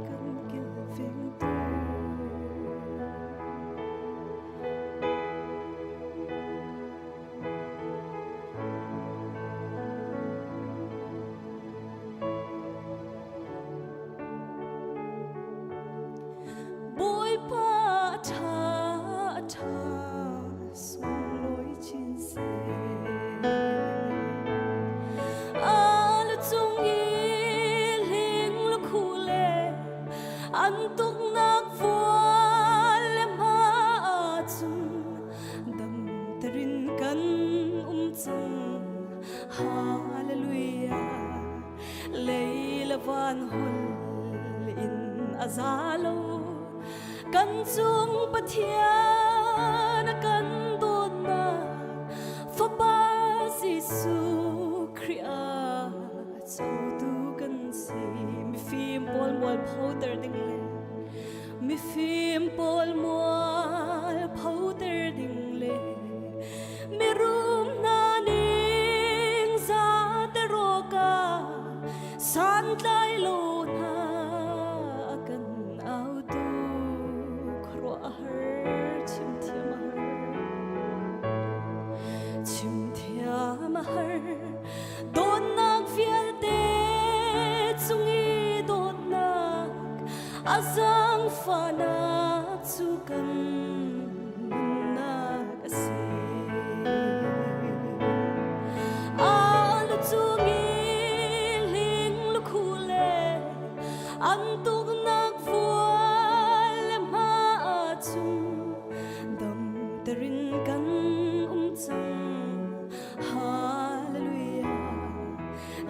kan kilvengtu. Bawipa a ṭha a ṭha sunglawi chin seh. A lu cung i hling lukhuh le an tuknak vual le hma ahcun dam terin kan um cang. Hallelujah. Lei le van hol in a za lo. Kan cung Pathian a kan dawtnak Fapa Jesuh Khrih ah cotu kan si. Mifim pawl mualphoter ding le mifim pawl mualphoter ding le mirum hna ning zate roka santlai lo hna kan autu khuaruah a har chim thiam a har chim thiam a har dawtnak vialte cung i dawtnak a zaangfahnak cu kan nunnak a si. A lu cung i hling lukhuh le an tuknak vual le hma ahcun dam terin kan um cang. Hallelujah.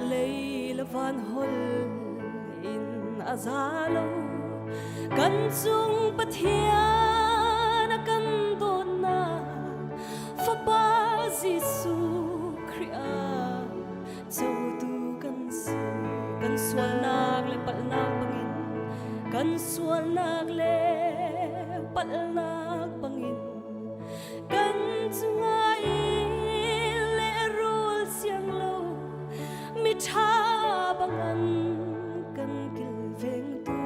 Lei le van hol in a za lo. Kan cung Pathian a kan dawtnak Fapa Jesuh Khrih ah cotu kan si. Kan sualnak le palhnak bangin kan sualnak le palhnak bangin kan cungah i lehrul siang lo miṭha bangan kan kilvengtu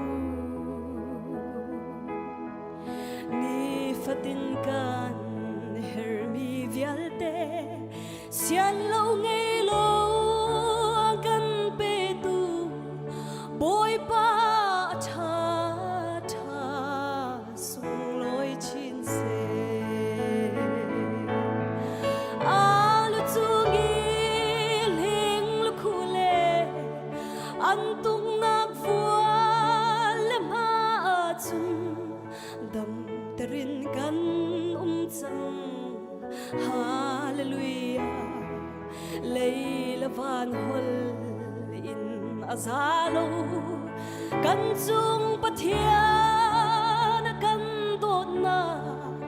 nifatin kan hermi vialte sian lo ngei lo kan petu Bawipa a ṭha ṭha sunglawi chin seh. A lu cung i hling lukhuh le an tungnak vual le hma ahcun dam terin kan um cang. Hallelujah. Lei le van hol in a za lo. Kan cung Pathian a kan dawtnak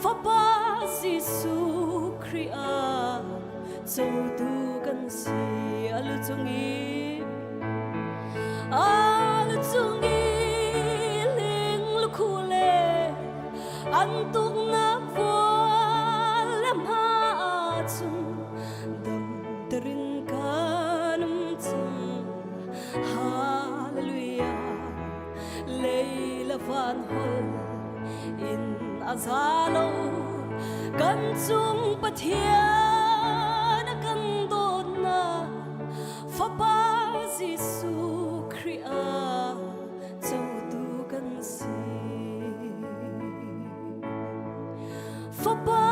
Fapa Jesuh Khrih ah cotu kan si. A lu cung i a lu cung i ling lukhuh le an tu van hol in a za lo kan cung Pathian a kan dawtnak Fapa Jesuh Khrih ah cotu kan si. Fapa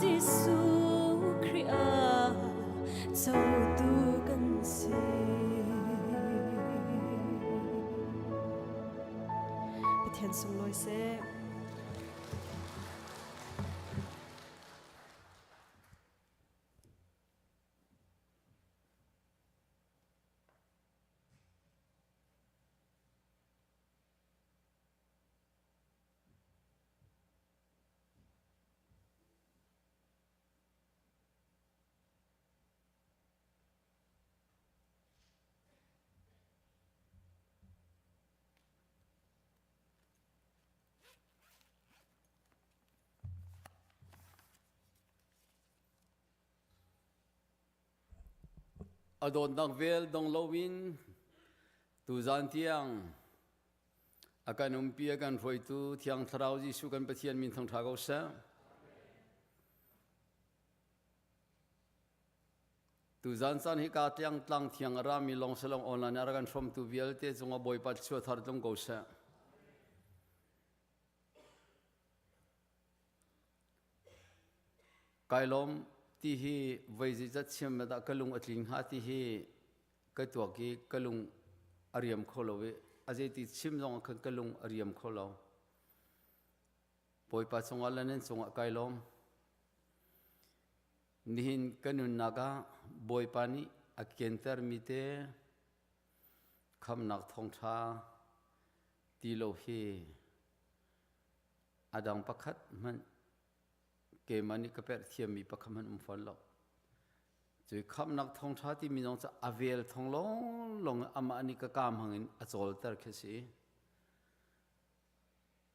Jesuh Khrih ah cotu kan si. Pathian sunglawi seh. A dawtnak vel dong loin tuzan tiang a kan umpi a kan hruaitu Thiang Thlarau Jesuh kan Pathian min thangṭha ko seh. Tuzan caan hi ka tiang tlang thiang a rami lawng selong online a rak kan hrawmtu vialte cungah Bawipa thluachuah thar tlung ko seh. Kai lawm ti hi voi zeizat chiam dah ka lung a tling hnga ti hi ka tuak i ka lung a riam kho lo i a zeiti chim zong ah khan ka lung a riam kho lo. Bawipa cungah le nan cungah kai lawm. Nihin ka nunnak ah Bawipa nih a kiantermi te khamnak thawngṭha ti lo hi a dang pakhat hmanh keimah nih ka perh thiammi pakhat hmanh um fawn lo. Cui khamnak thawngṭha timi zong cu a vel thawng lawnglawng amah nih ka kaam hangin a cawlter khi a si.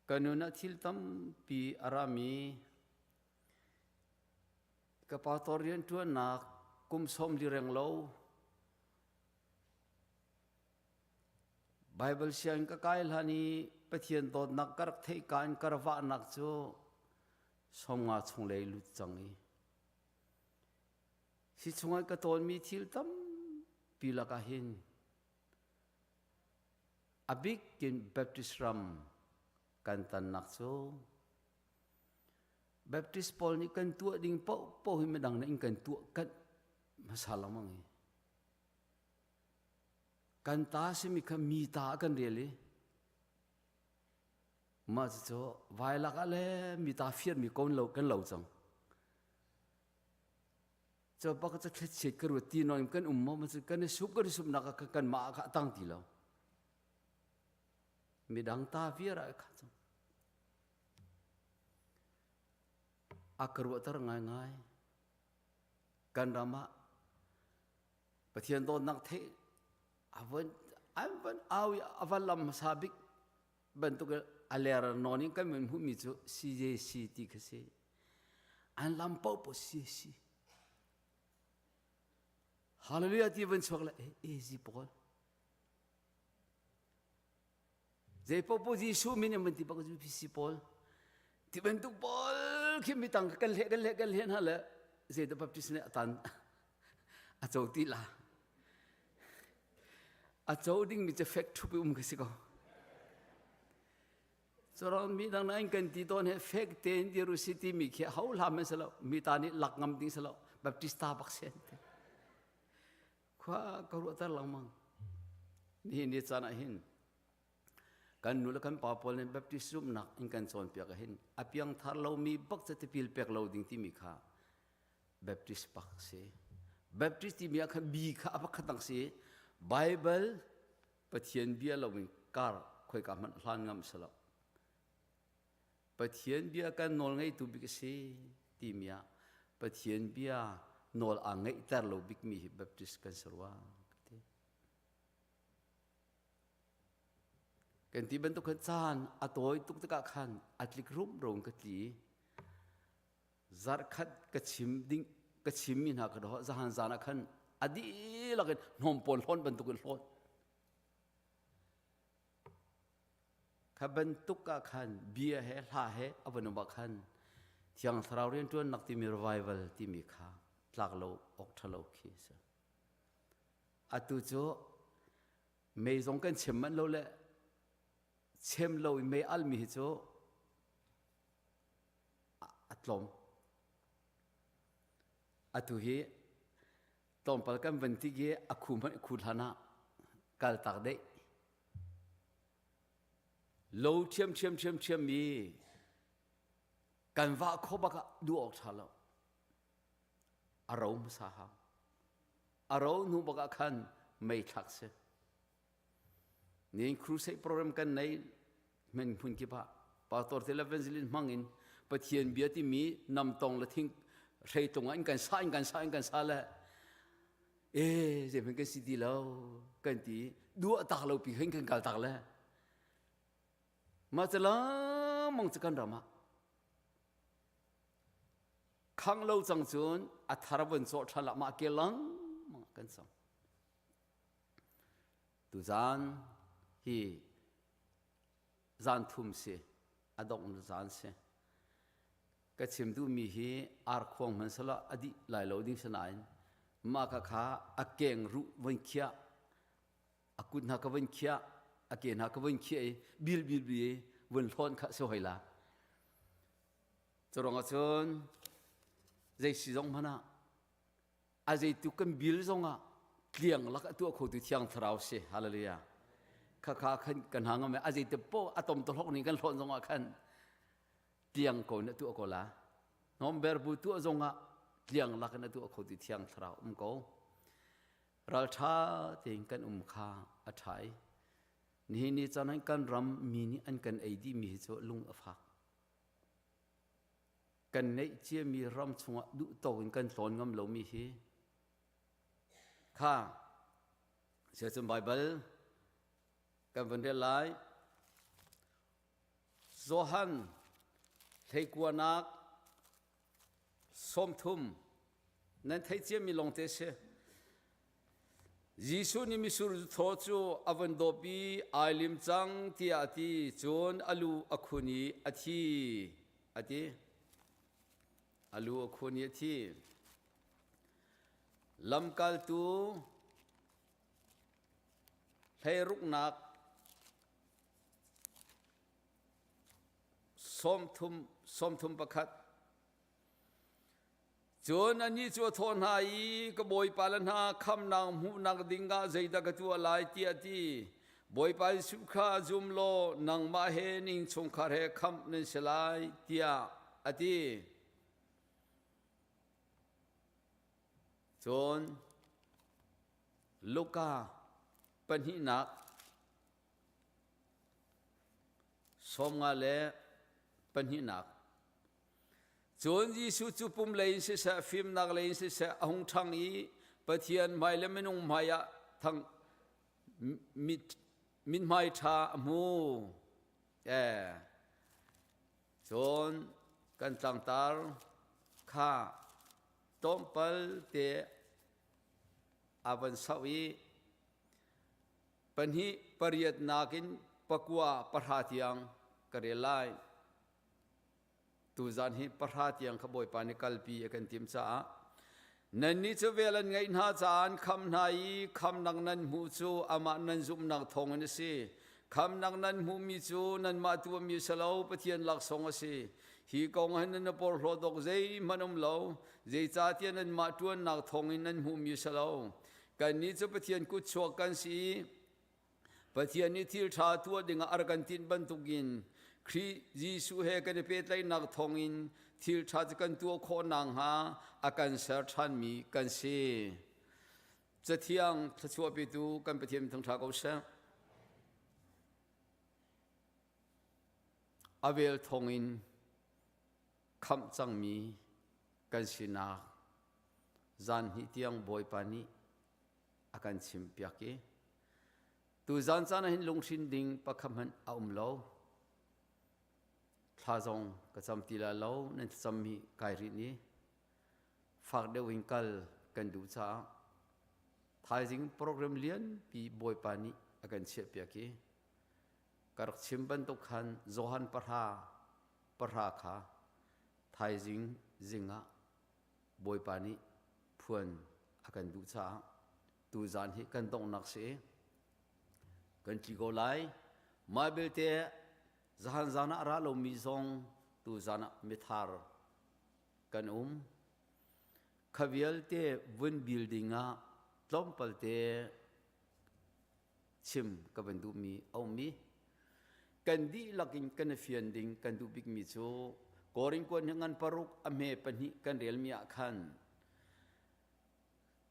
Ka nun ah thil tampi a rami ka pastor rianṭuannak kum sawm li reng lo Bible sianginn ka kai hlan i Pathian dawtnak ka rak theih ka in ka rak vahnak cu 50 chung lei lut cang i hi chungah ka tawnmi thil tampi lakah hin a bikin Baptist ram kan tannak cu Baptist pawl nih kan tuah ding paohpaoh hi midang nih in kan tuah kanh hmasa lengmang i kan ta simi kha mi ta ah kan rel i mah cucu vailak ah le mi ta fiarmi kon lo kan lo cang cu bak cu thlichiat ka ruat ti nawn kan um maw kan i sup kan i supnak ah kan mah ah kha a tang ti lo midang ta viar ah kha cang a ka ruahter ngaingai kan ram ah Pathian dawtnak theih a van an van au i a van lam hmasa bik bantuk a ler nawn in kan min hmuhmi cu CJC ti kha si an lam paoh paoh CJC Hallelujah ti van chuak le AZ pawl Zei popo Jesuh min in van ti bak UPC pawl ti bantuk pawl khi mi tang kan hle kan hle kan hle hna le zei da Baptist nih atan a co ti la a co ding mi cu fek thup i um ka si ko Curon mi dang na in kan ti tawn he fek tein dir u si ti mi khi ho hlam an si lo mi ta nih lak ngam ding si lo Baptist ta bak si an ti Khua ka ruahter lengmang. Nihin ni caan ah hin kan nu le kan pa pawl nih Baptist zumhnak in kan cawnpiak ah hin a piangthar lomi bak cu tipil pek lo ding timi kha Baptist bak si. Baptist timi ah khan bi kha a pakhat dang si. Bible Pathian bia loin kar khoika hmanh hlan ngam si lo. Pathian bia kan nawl ngeitu bik a si timi ah Pathian bia nawl aa ngeihter lo bikmi hi Baptist kan si rua ka ti. Kan ti bantuk khan caan a tawi tuk tikah khan a tlik rumro in ka tli. Zarh khat ka chim ding ka chimmi hna ka doh zahan zan ah khan a dihlak in hnawm pawl hlawn bantuk in hlawn. Kha bantuk ah khan bia he hla he a van um ah khan Thiang Thlarau rianṭuannak timi revival timi kha tlak lo awk ṭha lo khi a si. Atu cu mei zong kan chem manh lo le chem lo i mei almi hi cu a tlawm. Atu hi tlawmpal kan van ti i a khu hmanh khu hlan ah kal tak deih. Lo ṭhiam ṭhiam ṭhiam ṭhiam mi kan vah kho bak ah duh awk ṭha lo. A ro hmasa hau. A ro hnu bak ah khan mei thlak si. Nihin crusade program kan nei men hmun kip ah pastor te le evangelist hmang in Pathian bia timi namtong le thing hreitlung ah in kan sa in kan sa in kan sa le e zeihmanh kan si ti lo kan ti duah tak lo pi khin kan kal tak le mah cu lengmang cu kan ram ah khang lo cang cun a thar von cawh ṭhan lah mah ke lengmang kan cang Tuzaan hi zan thum si, a dongh zan si. Ka chim duhmi hi arkhuang hmanh sala a dih lai lo ding sinain mah ka kha a keng ruh von khiah, a kut hna ka von khiah, a ke hna ka von khiah i bil bil bi vun hlawn kha si hoi la. Cu ruangah cun zei si zong hmanh ah a zeitu kan bil zongah tliang lak a tuah khotu thiang thlarau si hallelujah kha kha khan kan hang a zeite po a tom to hlok ning kan hlawn zongah khan tliang ko na tuah ko la nom ber bu tuah zongah tliang lak na tuah khotu thiang thlarau um ko ral tha tein kan um kha a thai nihin ni caan kan ram mi nih an kan ei dih mi hi cu lung a fak Kan ngeih ciami ram chungah duhtawk in kan tlawn ngam lomi hi kha siacun Baibal kan van rel lai. Johan hleikuanak 30 nan theih ciami lawngte si. Jesuh nih mitsur thaw cu a von dawp i ai lim cang tiah a ti. Cun a lu a khun i a thi a ti. A lu a khun i a thi. Lamkaltu hleiruknak 30 31 Cun anih cu a thawh hna i, Ka bawipa le hna khamnak hmuhnak dingah zeidah ka tuah lai, tiah a ti. Bawipa Jesuh kha zum law nangmah he na innchungkhar he khamh nan si lai, tiah a ti. Cun Luka pahnihnak 52 Cun Jesuh cu pum lei in siseh, fimnak lei in siseh a hung ṭhang i Pathian hmai le minung hmai ah thang mit mithmai ṭha a hmu. Eh. Cun kan tlangtar kha tlawmpal te a van sauh i pahnih pariat nakin pakua pahra tiang ka rel lai. Tuzan hi pahra tiang kha Bawipa nih kalpi a kan timh caah nannih cu vel an ngeih hna caah an kham hna i khamnak nan hmuh cu amah nan zumhnak thawngin a si. Khamnak nan hmuhmi cu nanmah tuahmi a si lo, Pathian laksawng a si. Hi kong hin nan i porhlawt awk zeihmanh um lo, zeicahtiah nanmah ṭuannak thawngin nan hmuhmi a si lo. Kannih cu Pathian kutchuak kan si i Pathian nih thil ṭha tuah dingah a rak kan tinh bantukin Khrih Jesuh he kan i pehtlaihnak thawngin thil ṭha cu kan tuah khawh nakhnga a kan ser ṭhanmi kan si. Cathiang thluachuah petu kan Pathian thangṭha ko seh. A vel thawngin khamh cangmi kan sinak zan hnih tiang Bawipa nih a kan chimpiak i tuzan caan ah hin lunghrin ding pakhat hmanh a um lo. Thla zong ka cam ti la lo, nan thlacam hi kai rih ni. Fak deuh in kal kan duh caah thaizing program lianpi Bawipa nih a kan chiahpiak i. Ka rak chim bantuk khan Johan pahra pahra kha thaizing zingah Bawipa nih phuan a kan duh caah tuzaan hi kan donghnak si kan tli ko lai. Mah belte zahan zan ah a ra lomi zong tuzaan ah mithar kan um. Kha vialte vun building ah tlawmpal te chim ka van duhmi a um i kan dihlak in kan i fian ding kan duh bikmi cu Korin kuan hi ngan paruk a hme pahnih kan relmi ah khan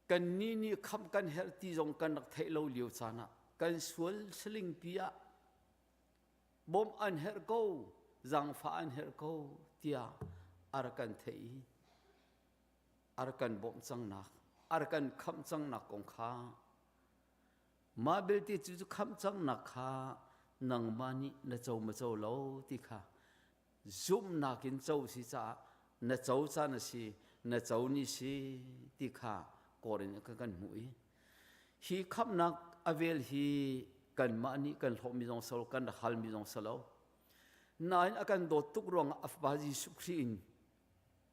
kan nih nih khamh kan herh ti zong kan rak theih lo lio caan ah kan sual salingpi ah bawmh an herh ko zaangfah an herh ko tiah a rak kan theih i a rak kan bawmh cangnak a rak kan khamh cangnak kong kha Mah belte cu cu khamh cangnak kha nangmah nih na co ma co lo ti kha zumhnak in co si caah na co caan a si na co ni si ti kha kawr in kan kan hmuh i hi khamhnak a vel hi kanmah nih kan hlawhmi zong salo kan rak halmi zong salo nain a kan dawt tuk ruangah a fapa Jesuh Khrih in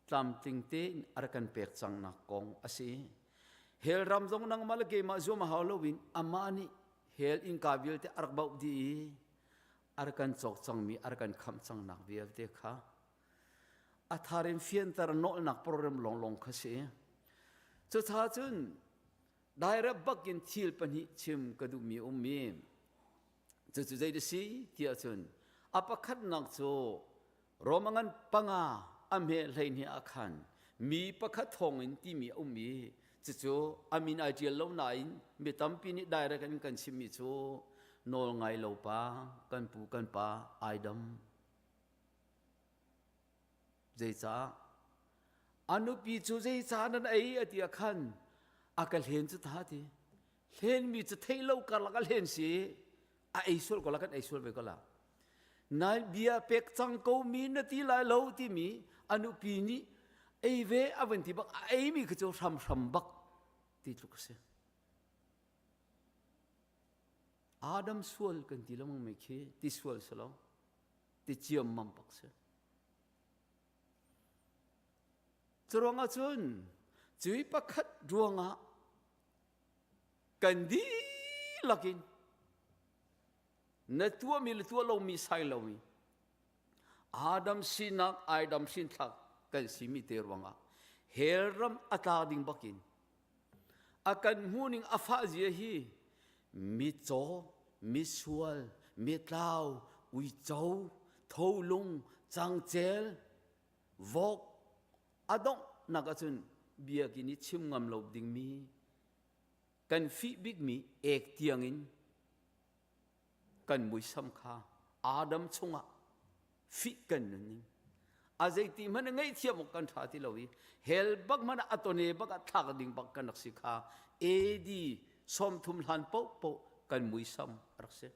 tlamtling tein a rak kan pek cangnak kong a si. Hell ram zong nangmah le keimah zuam a hau loin amah nih hell innka vialte a rak bauh dih i a rak kan cawk cangmi a rak kan khamh cangnak vialte kha a thar in fianter nawlnak program lawnglawng kha si. Cucaah cun direct bak in thil pahnih chim ka duhmi ummi cucu zei da si tiah cun a pakhatnak cu Roma ngan panga a hme 12 ah khan mi pakhat thawngin timi a um i cucu a min ai ṭial lo nain mi tampi nih direct in kan chimmi cu nawl ngai lo pa kan pu kan pa ai dam zeicah a nupi cu zeicah nan ei a ti ah khan a ka hlen cu ta ti hlenmi cu theih lo karlak a hlen si a ei sual ko la kan ei sual ve ko la Nai bia pek cang ko mi na ti lai lo timi a nupi nih ei ve a van ti bak a ei mi kha cu hramhram bak ti tluk a si. Adam sual kan ti lengmang mi khi ti sual si lo ti ciam mam bak si. Curuangah cun cui pakhat ruangah kan dihlak in na tuahmi le tuah lomi sai lomi Adam sinak Adam hrinthlak kan simi te ruangah hell ram a tla ding bakin a kan hmuhning a fah zia hi micaw misual mitlau uico tholung cangcel vok a donghnak ahcun biakinn i chim ngam lo dingmi kan fih bikmi ek tiangin kan muisam kha Adam chungah fih kan nunning a zeiti hmanh ngaihthiam awk kan ṭha ti lo i hell bak hmanh a tone bak ah thlak ding bak kan rak si kha AD 30 hlan paohpaoh kan muisam a rak si.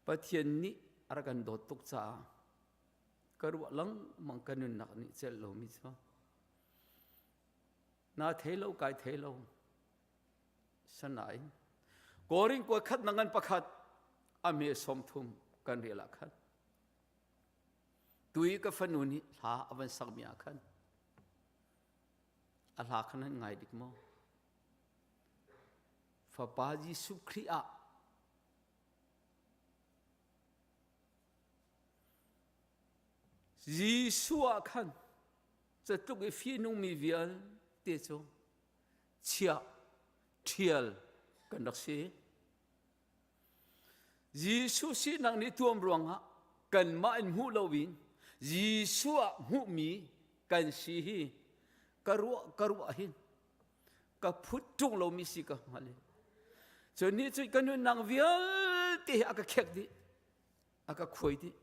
Pathian nih a rak kan dawt tuk caah ka ruah lengmang ka nunnak nih celh lomi cu na thei lo kai thei lo Sanain Korin kua khat na ngan pakhat a me 30 kan rel ah khan tui ka fanu nih hla a van sakmi ah khan a hla khan an ngai dik maw fapa Jesuh Khrih ah Jesuh ah khan catluk i fihnungmi vialte cu chiah ṭhial kan rak si. Jesuh sinak nih tuam ruangah kanmah in hmuh loin Jesuh ah hmuhmi kan si hi ka ruah ka ruah hin ka phut ṭung lomi si ka hngal i cun nih cun ka nunnak vialte hi a ka khek dih a ka khuai dih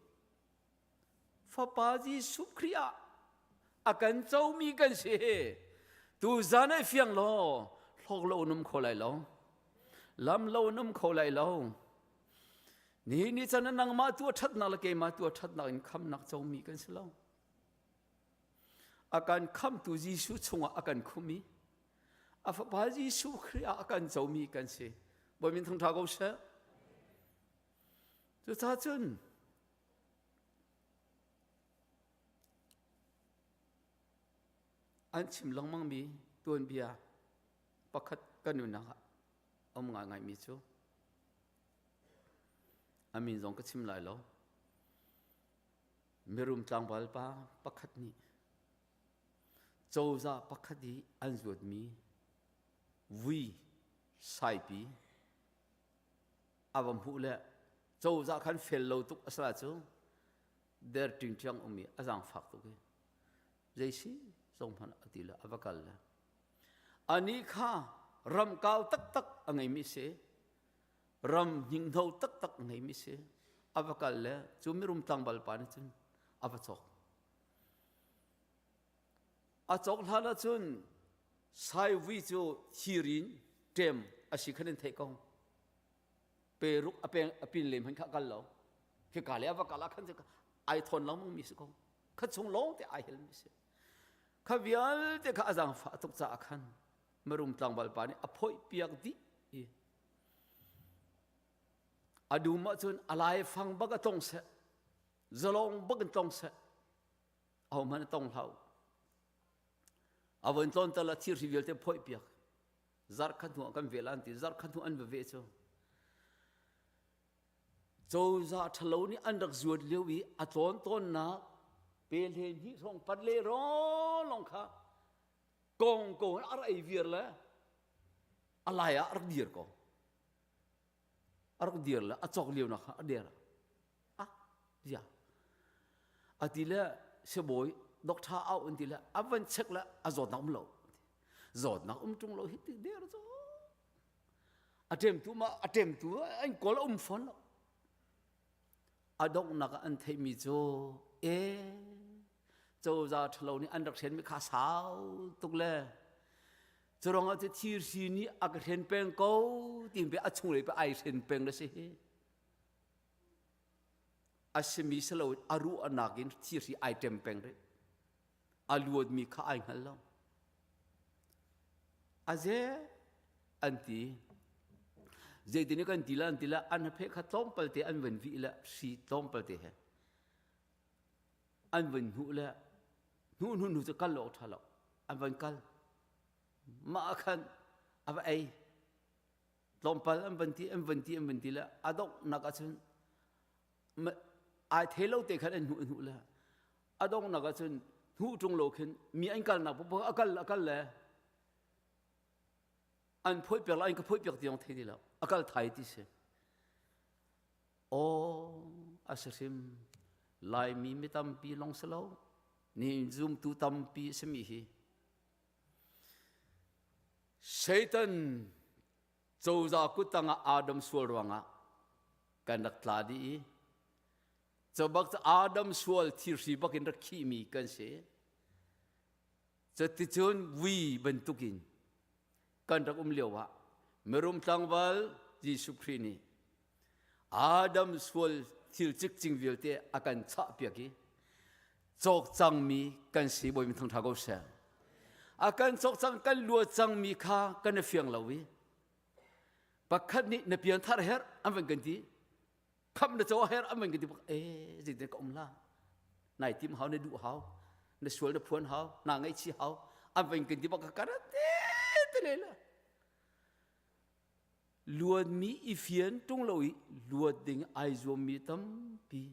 Fapa Jesuh Khrih ah a kan comi kan si. Tu zan ai fiang law hlawk lo num kho lai lo. Lam lo num kho lai lo. Ni ni chan nangmah tu ṭhatnak le keimah tu ṭhatnak in khamnak comi kan si lo. A kan khamtu Jesuh chungah a kan khum i a fapa Jesuh Khrih ah a kan comi kan si. Bawi min thangṭha ko seh. Cucaah cun an chim lengmangmi tuanbia pakhat kan nunnak ah a um ngaingaimi cu a min zong ka chim lai lo. Mirum tlangval pa pakhat nih cozah pakhat i an zuatmi vui saipi a va hmuh le cozah khan fel lo tuk a sala cu der ṭingṭiang um i a zaangfak tuk i zei si zong hmanh a ti le a va kal le anih kha ram kau taktak a ngeimi si ram hninghno taktak a ngeimi si a va kal le cu mirum tlangval pa nih cun a va cawk a cawk hlan ahcun saivui cu thirin ṭem a si khan in theih ko peruk a peng a pin lem han kha kal lo khika le a va kal ah khan ai thawn lengmang mi si ko kha chung lawng te ai hel mi si kha vialte kha a zaangfah tuk caah khan marum tlangval pa nih a phawih piak dih i a dum ahcun a lai fang bak a tlong seh zalong bak in tlong seh ahohmanh a tong hlah a von tlawn tal a thirhri vialte phawih piak zarh khat hnu ah kan ve lan ti zarh khat hnu an va ve cu cozah ṭhalo nih an rak zuat lio i a tlawn tawnnak pe hle hnih hrawng pat le rawlong kha kong ko a rak ei viar le a lai ah a rak dir ko a rak dir le a cawk lio nak kha a dir ah zia a ti le sibawi doctor au an ti le a van check le a zawtnak um lo zawtnak um ṭung lo hi ti der cu a ṭemtu ma a ṭemtu an kawl a um fawn lo a donghnak ah an theihmi cu e cozah ṭhalo nih an rak hrenmi kha sau tuk le curang ah cu thirhri nih a ka hren peng ko ti pe a chunglei pe ai hren peng le si hi a simi si lo a ruahnak in thirhri ai ṭem peng rih a luatmi kha ai hngal lo a ze an ti zeitin kan ti la an ti la an phe kha tlawmpal te an van vih le hri tlawmpal te he an van hnuh le hnu hnu hnu cu kal lo ṭha lo an van kal mah khan a va ei tlawmpal an van ti an van ti an van ti le a donghnak ahcun ai thei lo te khan an hnuh hnuh le a donghnak ahcun hnuh ṭung lo khin mi an kalnak paoh a kal a kal le an phawih piak la an ka phawih piak ti zong thei ti lo a kal thai ti si aw a si hrim laimi mi tampi long si lo ni zumtu tampi simi hi Satan cozah kuttang ah Adam sual ruangah kan rak tla dih i cobak cu Adam sual thirhri bakin rak khihmi kan si. Cuticun vui bantukin kan rak um lio ah mirum tlangval Jesuh Khrih nih Adam sual thil cikcing vialte a kan chahpiak i cawk cangmi kan si bawi min thangṭha ko seh. A kan cawk cang kan luat cangmi kha kan i fiang lo i pakhat nih na pianthar herh an van kan ti khamh na co herh an van kan ti bak e zeitin ka um la nai tim hau na duh hau na sual na phuan hau na ngaihchi hau an van kan ti bak ka te te le la luatmi i fian ṭung lo i luat ding ai zuammi tampi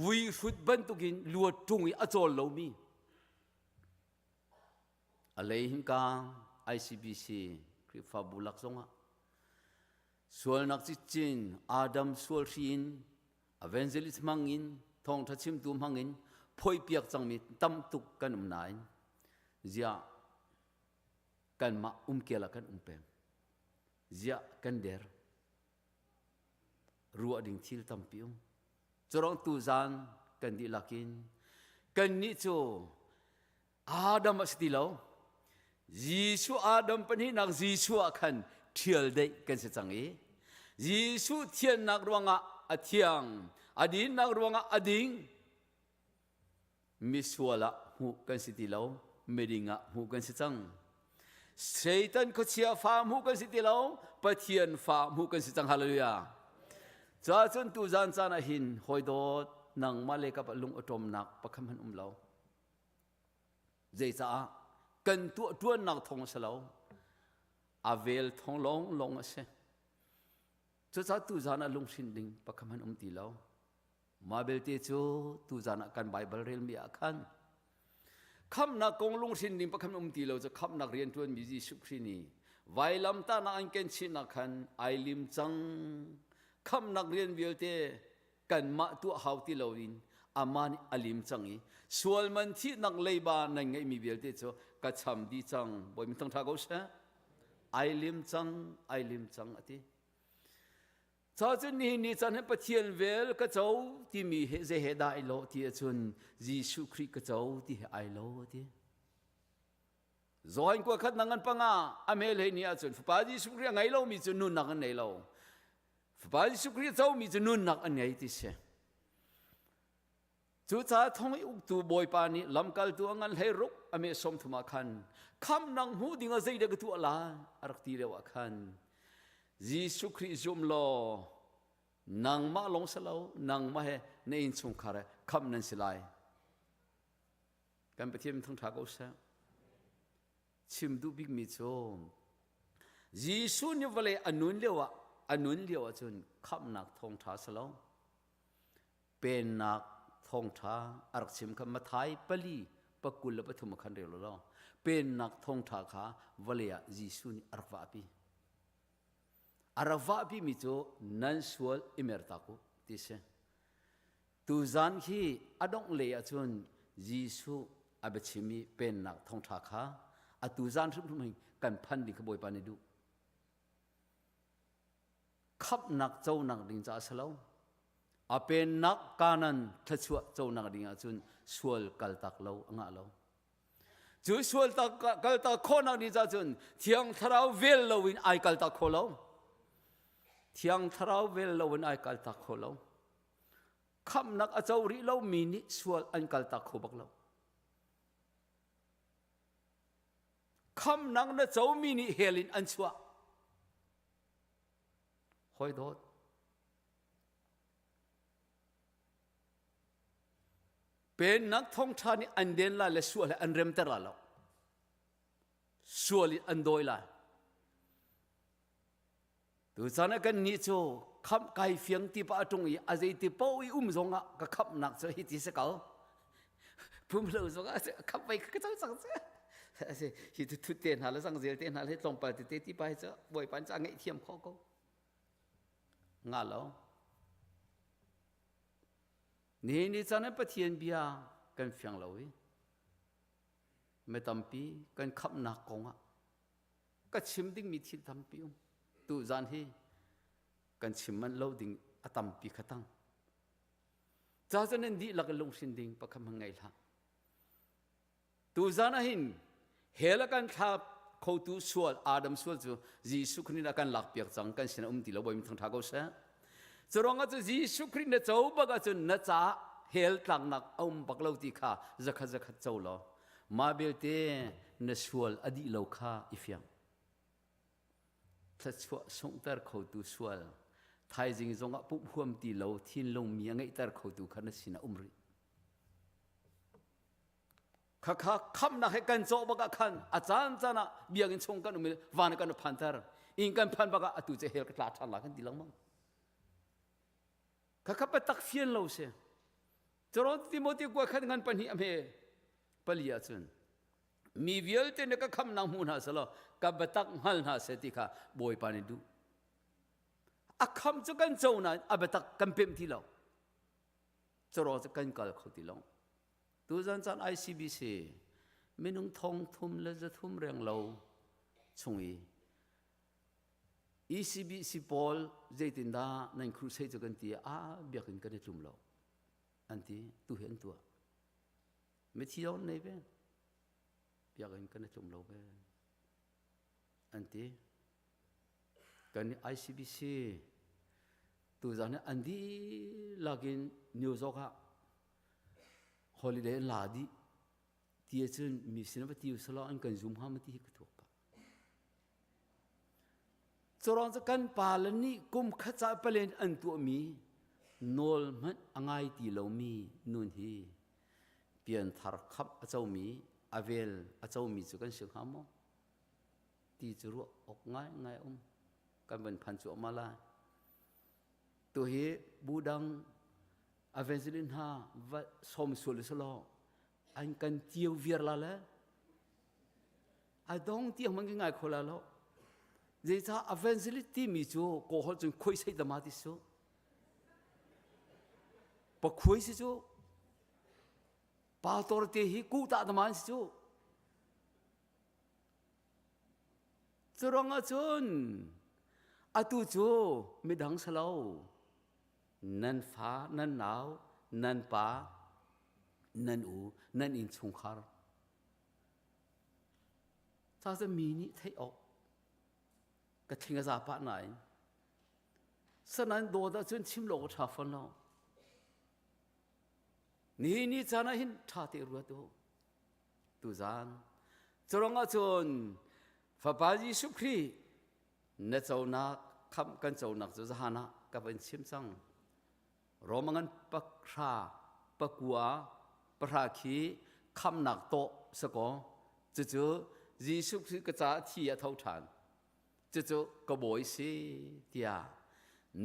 vui hrut bantukin luat ṭung i a cawl lomi a lei hinka ICBC Khrihfabu lak zongah sualnak cicin Adam sual hri in evangelist hmang in thawngṭha chimtu hmang in phoihpiak cangmi tam tuk kan um nain ziah kanmah umkel ah kan um peng ziah kan der ruah ding thil tampi um curang tu zan kan dihlak in kannih cu Adam a si ti lo Jesuh Adam pahnihnak Jesuh ah khan ṭhial deih kan si cang i Jesuh thiannak ruangah a thiang a dinnak ruangah a ding misual ah hmuh kan si ti lo miding ah hmuh kan si cang Satan khuachia fa hmuh kan si ti lo Pathian fa hmuh kan si cang hallelujah. Ca cun tu zan caan ah hin hawi dawt nangmah le kap ah lung aṭawmnak pakhat hmanh um lo. Zeicaah kan tuah ṭuannak thawng a si lo. A vel thawng lawng lawng a si. Cucaah tu zan ah lunghrin ding pakhat hmanh um ti lo. Mah belte cu tu zan ah kan Baibal relmi ah khan khamnak kong lunghrin ding pakhat um ti lo cu khamnak rianṭuanmi Jesuh Khrih nih vailamtahnak an ken chihnak khan ai lim cang. Khamnak rian vialte kanmah tuah hau ti loin amah nih a lim cang i sual man thihnak leiba nan ngeihmi vialte cu ka cham dih cang. Bawi min thangṭha ko seh. Ai lim cang, ai lim cang a ti. Ca cun nihin ni caan hin Pathian vel ka co timi he zei he dah ai lawh ti ahcun Jesuh Khrih ka co ti he ai lo ti. Johan kua khat nang an panga a mel hei ni ahcun Fapa Jesuh Khrih a ngei lomi cu nunnak an ngei lo. Fapa Jesuh Khrih a comi cu nunnak an ngei ti si. Cucaah thong i uktu bawipa nih lamkaltu a ngan hlei ruk a meh sawm thum ah khan khamnak hmuh ding ah zeidah ka tuah lai a rak ti lio ah khan Jesuh Khrih zum law nangmah lawng si lo nangmah he na innchungkhar he khamh nan si lai. Kan Pathian thangṭha ko seh. Chim duh bikmi cu Jesuh nih vawlei a nun lio ah a nun lio ahcun khamhnak thawngṭha si lo. Pennak thawngṭha a rak chim kha Matthai pali pakul le pathum ah khan rel law pennak thawngṭha kha vawlei ah Jesuh nih a rak vahpi. A rak vahpimi cu nan sual i mertak u ti si. Tuzan hi a dongh lei ahcun Jesuh a biachim i pennak thawngṭha kha atu zan hrimhrim hin kan phan ding kha Bawipa nih duh. Khamhnak conak ding caah a si lo. A pennak kanan thluachuah conak ding ahcun sual kaltak lo a ngah lo. Cu sual kaltak khawhnak ding caah cun Thiang Thlarau vel loin ai kaltak kho lo. Thiang Thlarau vel loin ai kaltak kho lo. Khamhnak a co rih lomi nih sual an kaltak kho bak lo. Khamhnak na comi nih hell in an chuah. Hawi dawt. Pennak thawngṭha nih an den lai le sual he an remter lai lo. Sual in an dawi lai. Tuchan ah kan nih cu khamh kai fiang ti pa ṭung i a zei ti paoh i um zong ah ka khamhnak cu hi ti si ko. Pum lo zong ah khamh vai ka co cang cu. Hi tu thut te hna le zangzel te hna le tlawmpal tete ti pa hi cu Bawipa nih cu a ngaihthiam khawh ko. Nga lo. Nihin ni caan ah Pathian bia kan fiang lo i mi tampi kan khamhnak kong ah ka chim dingmi thil tampi um. Tu zan hi kan chim manh lo ding a tampi kha tang. Ca cu nan dihlak in lunghrin ding pakhat hmanh ngei hlah. Tuzan ah hin hell a kan thla khotu sual Adam sual cu Jesuh Khrih nih a kan lakpiak cang kan sin a um ti lo Bawi thangtha ko seh. Curuangah cu Jesuh Khrih na co bak ahcun na caah hell tlaknak a um bak lo ti kha zakhat zakhat co law mah belte na sual a dih lo kha i fiang. Thluachuah sunghter khotu sual thaizing zongah pumh huam ti lo thinlung mi a ngeihter khotu kha na sinah um rih. Khakha khamnak he kan cawh bak ah khan a caan caan ah biakinn chung kan um i van kan phanter inn kan phan bak ah atu cu hell ka tla ṭhan la kan ti lengmang khakha biatak fian lo si Cawron Timothy kua khat ngan pahnih a hme pali ahcun mi vialte nih ka khamnak hmu hna selaw ka biatak hngal hna seh ti kha Bawipa nih duh a kham cu kan co nain a biatak kan pemh ti lo cawraw cu kan kal kho ti lo Tuzan caan ICBC minung thong thum le zathum reng lo chung i ECBC pawl zeitindah nan crusade cu kan ti a biakinn kan i tlum lo an ti tu hi an tuah mithi zong nei ve biakinn kan i tlum lo ve an ti kan ICBC tuzan hi an dihlak in New York ah holiday an la dih ti ahcun mi sin va ti usalaw an kan zum hnga ma ti hi ka thuak pah. Curuang cu kan pale nih kum khat ca palen an tuahmi nawl hmanh a ngai ti lomi nun hi pianthar khamh a comi a vel a comi cu kan si hnga maw ti cu ruah awk ngaingai um kan van phan cuahmah lai. Tu hi bu dang evangelist hna va sawm sual selaw an kan cio viar la le a dong tiang man ngai kho la lo zeicah evangelist timi cu kaw holh cun khoi sei dama ti su pakhuai si cu pastor te hi ku ta dama si cu Curuangah cun atu cu midang si lo nan fa, nan nau, nan pa, nan u, nan innchungkhar. Ca cu mi nih theih awk ka thling a za pah nain sanan dawt ahcun chim lo ka ṭha fawn lo. Nihin ni caan ah hin ṭha te ruat u. Tuzaan curuangah cun Fapa Jesuh Khrih na conak khamh kan conak cu zahan ah ka van chim cang. Roma ngan pakra pakua pahra khi khamnak tawh sakaw cucu Jesuh Khrih ka caah thi a tho ṭhan. Cucu ka bawi si tiah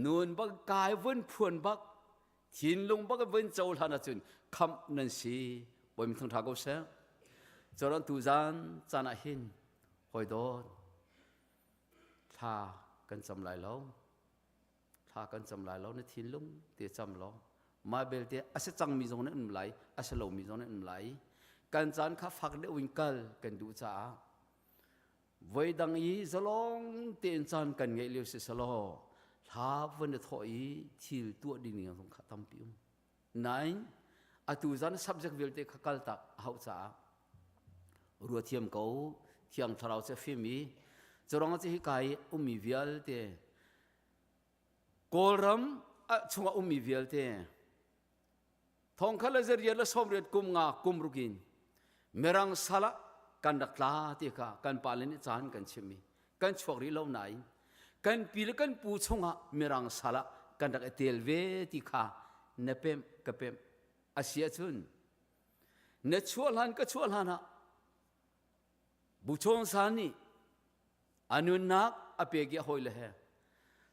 nun bak kai vun phuan bak thinlung bak vun cohlan ahcun khamh nan si bawi mi thangṭha ko seh cun tuzan caan ah hin hawi dawt thla kan cam lai lo thla kan cam lai lo na thinlung te cam law mah belte a si cangmi zong nan um lai a si lomi zong nan um lai kan caan kha fak deuh in kal kan duh caah Voidang i zalong tein caan kan ngeih lio si selaw hla van i thawh i thil tuah ding ning zong kha tampi um. Nain atu zan subject vialte kha kal tak a hauh caah rua thiam ko thiang thlarau cu fim i curang cu hi kai ummi vialte Kawlram chungah ummi vialte Thongkhat le zariat le sawmriat kum nga kum ruk in Mirang sal ah kan rak tla ti kha kan pale nih caan kan chimmi kan chuak rih lo nain kan pi le kan pu chungah Mirang sal ah kan rak i tel ve ti kha na pemh ka pemh a si ahcun na chuah hlan ka chuah hlan ah Buchawng San nih a nunnak a pek i a hawile he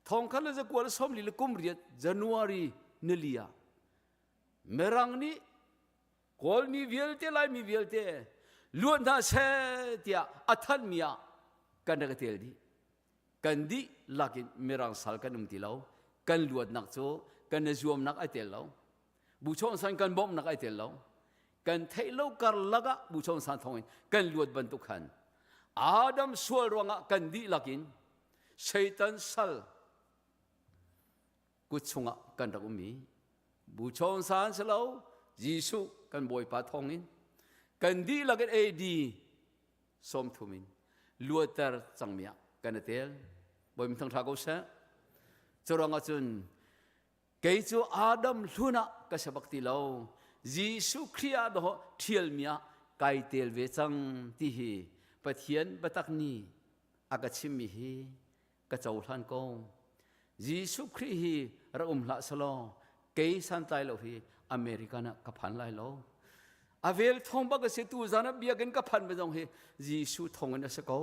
thongkhat le zakua le 40 le kum riat January nili ah Mirang nih Kawlmi vialte Laimi vialte luat hna seh tiah a thanhmi ah kan rak i tel dih. Kan dih lakin Mirang sal kan um ti lo. Kan luatnak cu kan i zuamnak ai tel lo. Buchawng San kan bawmhnak ai tel lo. Kan theih lo karlak ah Buchawng San thawngin kan luat bantuk khan Adam sual ruangah kan dihlak in Satan sal kut chungah kan rak um i Buchawng San si lo Jesuh kan Bawipa thawngin kan dihlak in AD 30 in luater cangmi ah kan i tel. Bawi thang ṭha ko seh. Curuangah cun Kei cu Adam hlun ah ka si bak ti lo. Jesuh Khrih ah dawh ṭhialmi ah kai tel ve cang ti hi Pathian biatak nih a ka chimmi hi ka cohlan ko. Jesuh Khrih hi rak um hlah selaw kei santlai lo hi American ah ka phan lai lo. A vel thawng bak a si tu zan ah biakinn ka phan ve zong hi Jesuh thawng in a si ko.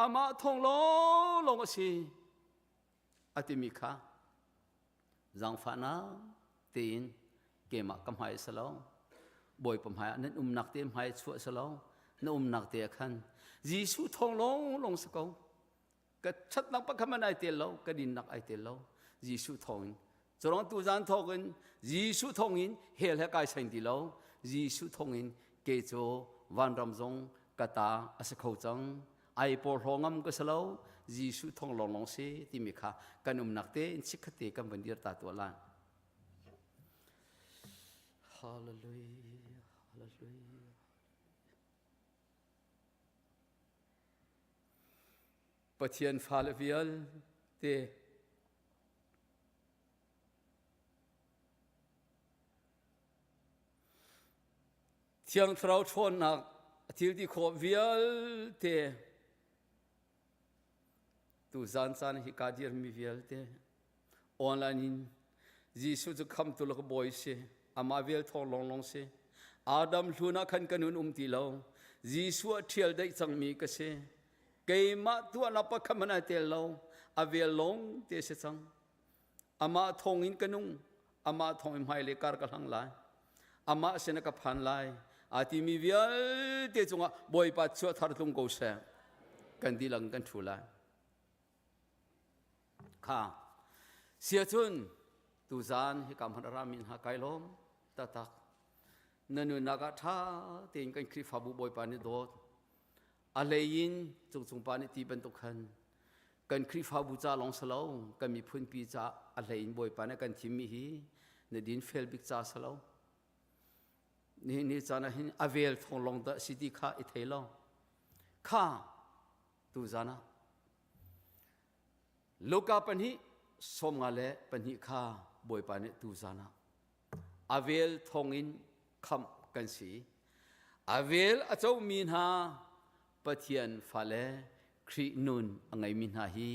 Amah thawng lawnglawng a si a timi kha zaangfahnak tein keimah ka hmai a si lo Bawipa hmai ah nan umnak te hmai chuah a si lo na umnak te ah khan Jesuh thawng lawnglawng si ko ka ṭhatnak pakhat hmanh ai tel lo ka dinnak ai tel lo Jesuh thawngin Curang tuzan thawkin Jesuh thawngin hell he kai sain ti lo Jesuh thawngin ke cu vanram zong ka ta a si kho cang ai porhlaw ngam ka si lo Jesuh thawng lawnglawng si timi kha kan umnak te in chikkhat te kan van dir ta tuah lai Hallelujah Hallelujah Pathian fale vialte Thiang Thlarau ṭhawnnak a thil ti khawh vialte. Tu zan caan hi ka dirmi vialte online in Jesuh cu khamtu le ka bawi si. Amah vel thawng lawnglawng si. Adam hlun ah khan ka nun um ti lo. Jesuh a ṭhial daih cangmi ka si. Keimah tuahnak pakhat hmanh ai tel lo. A vel lawng te si cang. Amah thawng in ka nung. Amah thawng in hmailei kar ka hlang lai. Amah sin ah ka phan lai. Aa timi vialte cungah Bawipa chuah thar tlung ko seh. Kan dilang kan ṭhu lai. Kha siacun tuzaan hika hmanh a rami hna kai lawm taktak. Na nunnak ah ṭha tein kan Khrihfabu Bawipa nih dawt. A hlei in cungcung pa nih ti bantuk khan kan Khrihfabu ca lawng si lo, kan miphunpi ca a hlei in Bawipa nih kan thimmi hi na din fel bik ca si lo. Nihin ni caan ah hin a vel thawng lawng dah si ti kha i thei lo. Kha tuzaan ah Luka pahnih 52 kha Bawipa nih tuzaan ah a vel thawngin khamh kan si. A vel a comi hna Pathian fale Khrih nun a ngeimi hna hi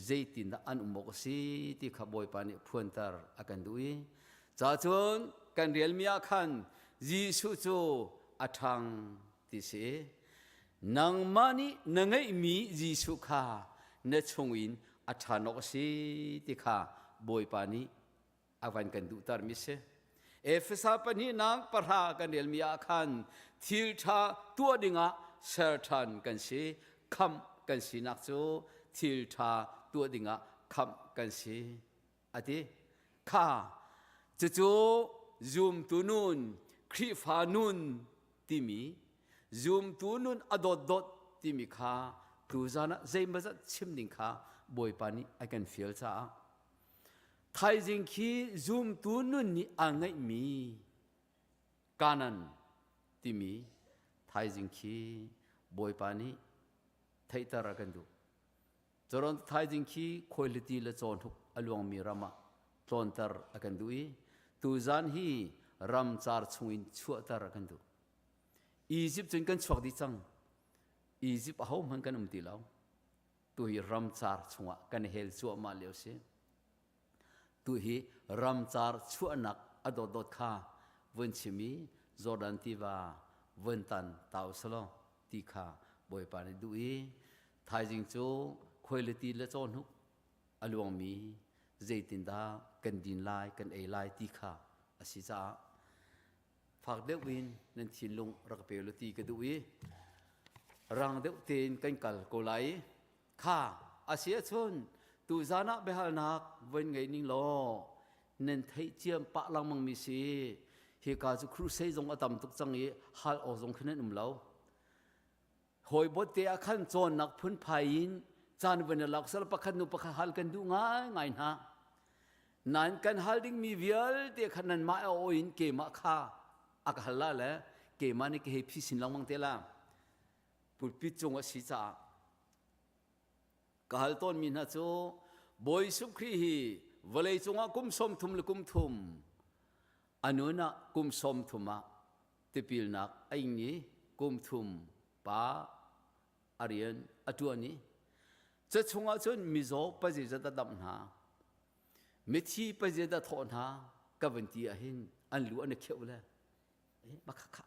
zeitindah an um awk a si ti kha Bawipa nih phuanter a kan duh i ca cun kan relmi ah khan Jesuh cu a ṭhang ti si. Nangmah nih na ngeihmi Jesuh kha na chungin a ṭhan awk a si ti kha Bawipa nih a van kan duhtermi si. Efesa pahnihnak pahra kan relmi ah khan thil ṭha tuah dingah ser ṭhan kan si, khamh kan sinak cu thil ṭha tuah dingah khamh kan si a ti. Kha cucu zumtu nun, Khrihfa nun timi zumtu nun a dawtdawt timi kha tuzan ah zeimawzat chim ding kha Bawipa nih a kan fial caah Thaizing khi zumtu nun nih aa ngeihmi Kanan timi thaizing khi Bawipa nih theihter a kan duh. Curon thaizing khi khuailiti le cawhnuk a luangmi ram ah tlawnter a kan duh i tuzan hi ramcar chungin chuahter a kan duh. Egypt cun kan chuak dih cang. Egypt ahohmanh kan um ti lo. Tu hi ramcar chungah kan hel cuahmah lio si. Tu hi ramcar chuahnak a dawtdawt kha vun chim i Jordan tiva vun tan ta usalaw ti kha Bawipa nih duh i thaizing cu khuailiti le cawhnuk a luangmi zeitindah kan din lai kan ei lai ti kha a si caah fak deuh in nan thinlung rak pe lu ti ka duh i rang deuh tein kan kal ko lai kha a si ahcun tuzan ah biahalnak voi ngei ning law nan theih ciam pah lengmang mi si hika cu crusade zong a tam tuk cang i hal awk zong khi nan um lo Hawi bawt te ah khan cawnnak phunphai in caan van i lak sal pakhat nu pakhat hal kan duh ngaingai hna. Nain kan hal dingmi vialte kha nanmah aw in keimah kha a ka hal la le keimah nih ka hei phisin lengmang te la. Pulpit cung a si caah ka hal tawnmi hna cu Bawi Jesuh Khrih hi vawlei cungah kum 30 le kum thum a nun ah kum 30 ah tipilnak a ing i kum thum pa a rian a ṭuan i ca chungah cun mizaw pazeizat a damh hna mithi pazeizat a thawh hna ka van ti ahhin an lu an i kheuh le makha kha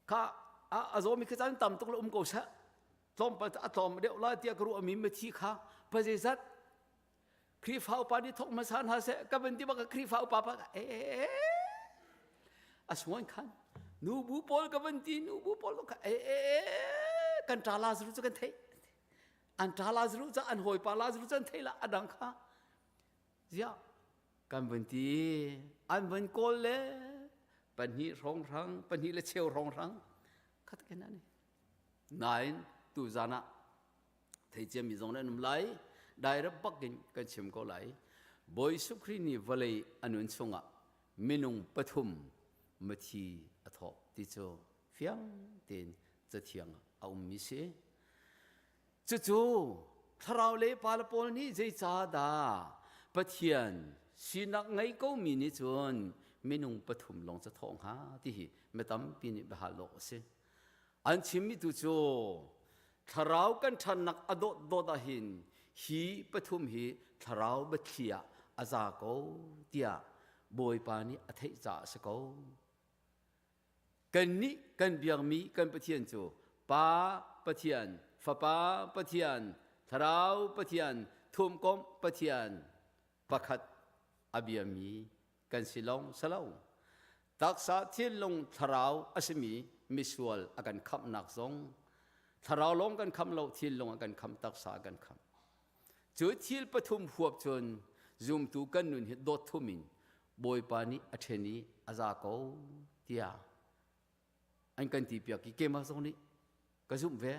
kha a zawmi kha caan tam tuk le um ko seh tlawmpal a tlawm deuh la tiah ka ruahmi mithi kha pazeizat Khrihfa upa nih thawk hmasa hna seh ka van ti bak Khrihfa upa pa ee a suan khan nubu pawl ka van ti nubu pawl ka ee kan ṭa Lazarus cu kan theih an ṭa Lazarus cu an hawipa Lazarus cu an theih la a dang kha ziah kan van ti an van kawl le pahnih hrawnghrang pahnih le cheu hrawnghrang khat ken ani nain tu zan ah Theiciami zong nan um lai. Dairep bak in kan chim ko lai. Bawi Jesuh Khrih nih vawlei a nun chungah minung pathum mithi a thawh ti cu fiang tein cathiang a ummi si. Cucu thlarau le pale pawl nih zeicahdah Pathian sinak ngei komi nih cun minung pathum lawng ca thawh hnga ti hi mi tampi nih biahal awk a si. An chimmi tu cu. Thlarau kan ṭhannak a dawt dawt ahhin hi pathum hi thlarau biathli ah a za ko tiah Bawipa nih a theih caah a si ko. Kannih kan biakmi kan Pathian cu Pa Pathian, Fapa Pathian, Thlarau Pathian, Thumkomh Pathian pakhat a biami kan si lawng si lo. Taksa thinlung thlarau a simi misual a kan khamhnak zong thlarau lawng kan khamh lo thinlung a kan khamh taksa a kan khamh. Cu thil pathum huap cun zumtu kan nun hi dawt thum in Bawipa nih a ṭhen i a za ko tiah an kan ti piak i keimah zong nih ka zumh ve.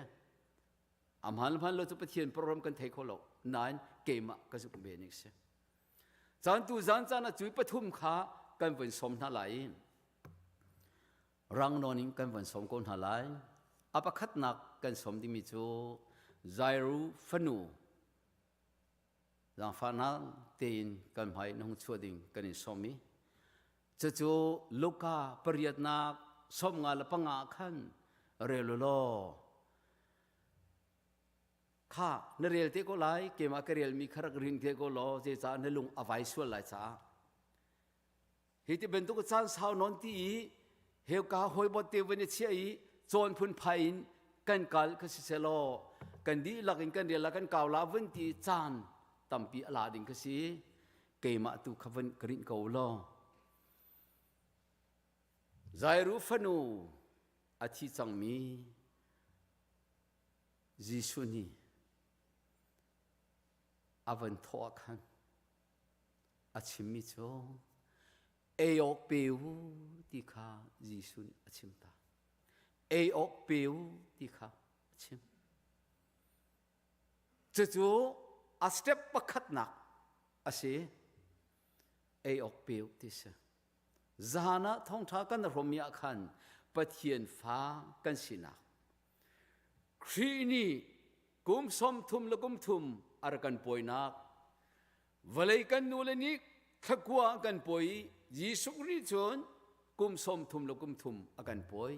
A hmaan hmaan lo cu Pathian program kan thei kho lo nain keimah ka zumh ve ning si. Caan tu zan caan ah cui pathum kha kan vun sawm hna lai i rang nawn in kan vun sawm ko hna lai. A pakhatnak kan sawm dingmi cu Jairu fanu zaangfahnak tein kan hmai na hung chuah ding kan in sawm i cucu Luka pariatnak 55 le panga khan rel u law Kha na rel te ko lai keimah ka relmi kha rak ring te ko law zeicah na lung a vai sual lai caah hi ti bantuk caan sau nawn ti i heuka hawibot te van i chiah i cawn phunphai in kan kal kha si selaw kan dihlak in kan rial la kan kau la vun ti caan tampi a la ding kha si keimah tu kha vun ka rinh ko law Jairu fanu a thi cangmi Jesuh nih a van thawh ah khan a chimmi cu ei awk pe u ti kha Jesuh nih a chim ta. Ei awk pe u ti kha a chim. Cucu a step pakhatnak a si. Ei awk pe u ti si. Zahan ah thawngṭha kan hrawmmi ah khan Pathian fa kan sinak Khrih nih kum 30 le kum thum a rak kan pawinak vawlei kan nule nih thlakua an kan pawi i Jesuh Khrih cun kum 30 le kum thum a kan pawi.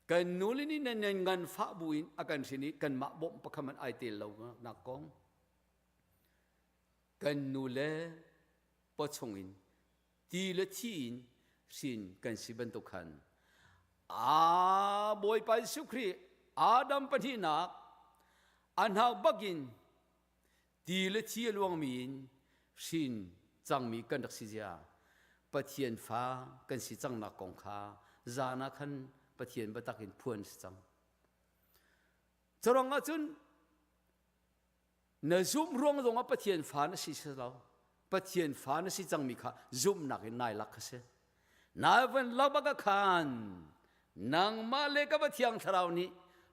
Kan nule nih nan nan nganfah buin a kan hrin i kanmah bawmh pakhat man ai tel lo nak kong kan nule pawchung in ti le thi in hrin kan si bantuk khan a Bawipa Jesuh Khrih Adam pahnihnak a hnak bakin ti le thi a luangmi in hrin cangmi kan rak si zia Pathian fa kan si cangnak kong kha zan ah khan Pathian biatak in phuan si cang. Curuang ahcun Na zumh ruang zongah Pathian fa na si si lo. Pathian fa na si cangmi kha zumhnak in nai lak kha si. Nai van lak bak ah khan nangmah le ka Pathiang Thlarau nih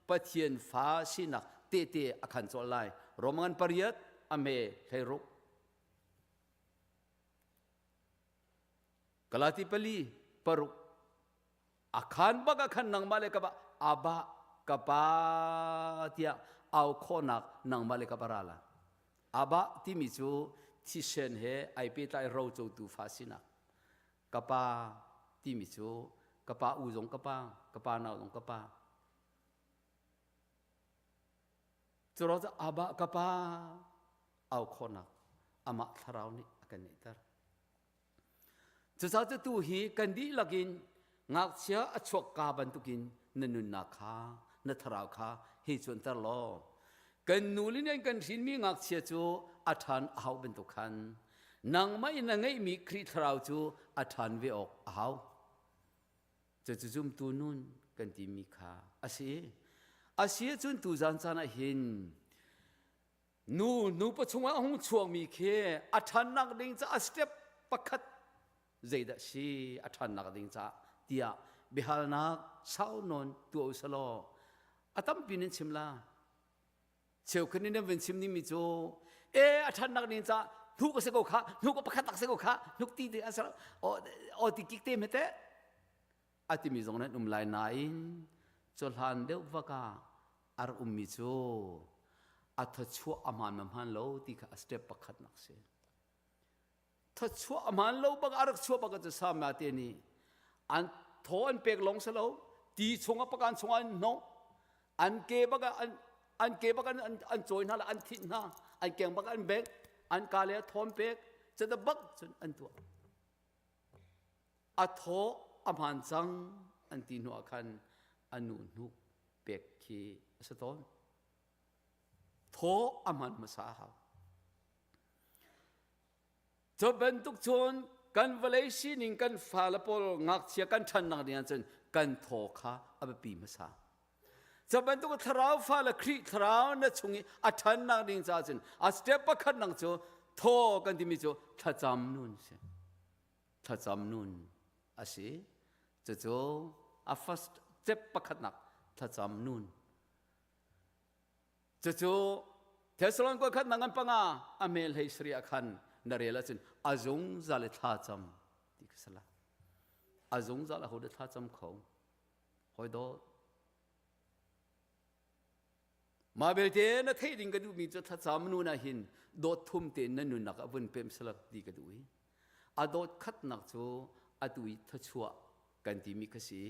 Pathian fa sinak tehte a khan cawlh lai. Roman pariat a me 16. Galati pali paruk a khan bak ah khan nangmah le ka ba aba ka pa tiah au khawhnak nangmah le ka ba ra la aba timi cu thisen he ai pehtlai ro cotu fa sinak ka pa timi cu ka pa u zong ka pa ka pa nau zong ka pa cu ro cu aba ka pa au khawhnak amah thlarau nih a kan ngeihter Cucaah tu hi kan dihlak in ngakchia a chuakka bantukin na nunnak kha na thlarau kha hei cuanter law kan nu le nih an kan hrinmi ngakchia cu a ṭhan a hau bantuk khan nangmah in na ngeihmi Khrih thlarau cu a ṭhan ve awk a hau. Cucu zumtu nun kan timi kha a si. A si ahcun tuzan caan ah hin Nu nupa chungah a hung chuakmi khi a ṭhannak ding caah step pakhat zeidah si a ṭhannak ding caah tiah biahalnak sau nawn tuah u selaw a tampi nan chim la. Cheukhat nih nan van chim dingmi cu e a ṭhannak ding caah hnuk a si ko kha hnuk a pakhat tak si ko kha hnuk ti te a si aw ti kik te hme teh a timi zong nan um lai nain cuhlan deuh vak ah a rak ummi cu a thawchuah a hmaan ma hmaan lo ti kha a step pakhatnak si. Thawchuah a hmaan lo bak a rak chuah bak cu sama te nih an thaw an pek lawng si lo ti chungah pakan chungah an hnawh. An ke bak ah an an ke bak an an, an cawi hna le an thit hna, an keng bak an bengh, an ka le a thawm pek, cata bak cun an tuah. A thaw a hmaan cang an ti hnu ah khan a nu hnuk pek khi a si tawn. Thaw a hman hmasa a hau. Cu bantuk cun kan vawlei sining kan fale pawl ngakchia kan ṭhannak ding ahcun kan thaw kha a biapi hmasa. Cu bantuk thlarau fale Khrih thlarau na chung i a ṭhannak ding caah cun a step pakhat nak cu thaw kan timi cu thlacam nun si. Thlacam nun a si. Cucu a first step pakhatnak thlacam nun. Cucu Thessalon kua khat ngan panga a mel hei sari ah khan na rel ahcun a zungzal i thlacam ti kha sala. A zungzal a ho dah thlacam kho? Hoi dawt. Mah belte na theih ding ka duhmi cu thlacam nun ah hin dawt thum tein na nunnak a vun pem salak ti ka duh i a dawt khatnak cu atu i thawchuah kan timi kha si.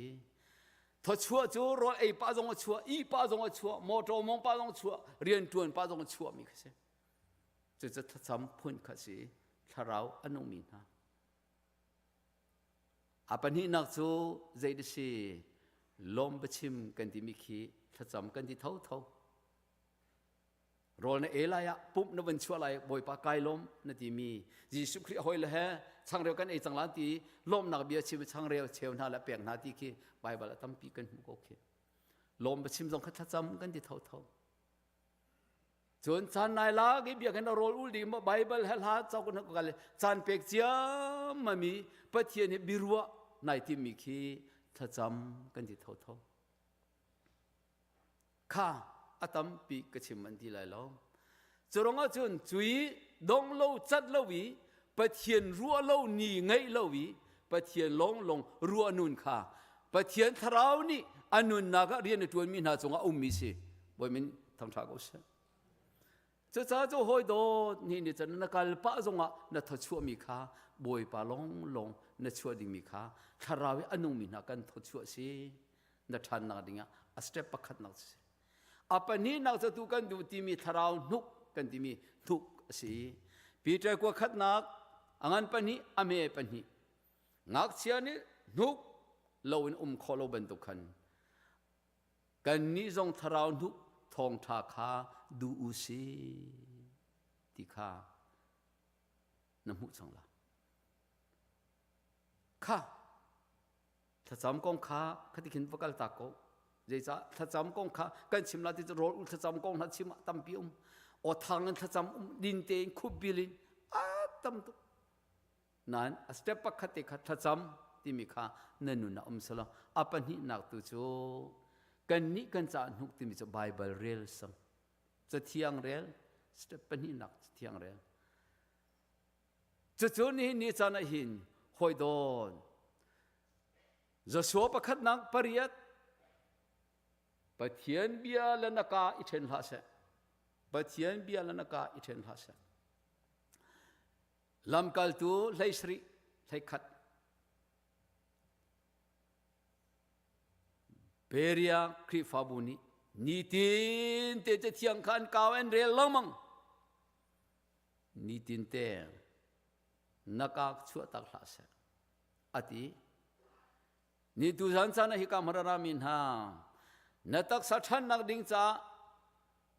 Thawchuah cu rawl ei pah zong a chuah, ih pah zong a chuah, motor mong pah zong a chuah, rian ṭuan pah zong a chuahmi kha si. Cucu thlacam phun kha si, thlarau a nungmi hna. A pahnihnak cu zei da si, lawm biachim kan timi khi thlacam kan ti thotho. Rawl na ei lai ah pumh na van chuah lai Bawipa kai lawm na timi Jesuh Khrih hawi le he changreu kan ei cang la ti lawmnak bia chim changreu cheu hna le pek hna ti khi Bible a tampi kan hmuh ko khi. Lawm biachim zong kha thlacam kan ti thotho. Cun caan nai lak i biakinn a rawl ul ding ma Bible he hla cauk na kal caan pek ciammami Pathian hi biruah nai timi khi thlacam kan ti thotho. Kha a tampi ka chim an ti lai lo. Curang ahcun cui dong lo cat lo i Pathian ruah lo ni ngeih lo i Pathian lawnglawng ruah nun kha Pathian thlarau nih a nunnak ah rian a ṭuanmi hna cungah a ummi si. Bawi min thangṭha ko seh. Cucaah cu hawi dawt nih nih cun na kal pah zongah na thawchuahmi kha Bawipa lawnglawng na chuah dingmi kha thlarau i a nungmi hna kan thawchuah si. Na ṭhannak dingah a step pakhatnak si. A pahnihnak cu tu kan duh timi thlarau hnuk kan timi hnuk a si. Peter kua khatnak a ngan pahnih a me pahnih. Ngakchia nih hnuk loin um khawh lo bantuk khan kannih zong thlarau hnuk thawngṭha kha duh u si ti kha na hmuh cang la. Kha thlacam kong kha khati khin va kal tak ko zeicah thlacam kong kha kan chim la ti cu rawl ul thlacam kong hna chim ah tampi um aw thang in thlacam um din tein khup bil in a tam tuk nain a step pakhat te kha thlacam timi kha na nun ah um selaw a pahnihnak tu cu kannih kan ca hnuk timi cu Bible rel sang cathiang rel step pahnihnak cathiang rel Cucu nihin ni caan ah hin hawi dawn Joshua pakhatnak pariat Pathian bia le na ka i ṭhen hlah seh. Pathian bia le na ka i ṭhen hlah seh. Lamkaltu hlei sarih hlei khat Beria Khrihfabu nih nitin te cathiang kha an kau an rel lengmang. Nitinte na ka chuahtak hlah seh a ti. Ni tuzan caan ah hika hmara rami hna na taksa ṭhannak ding caah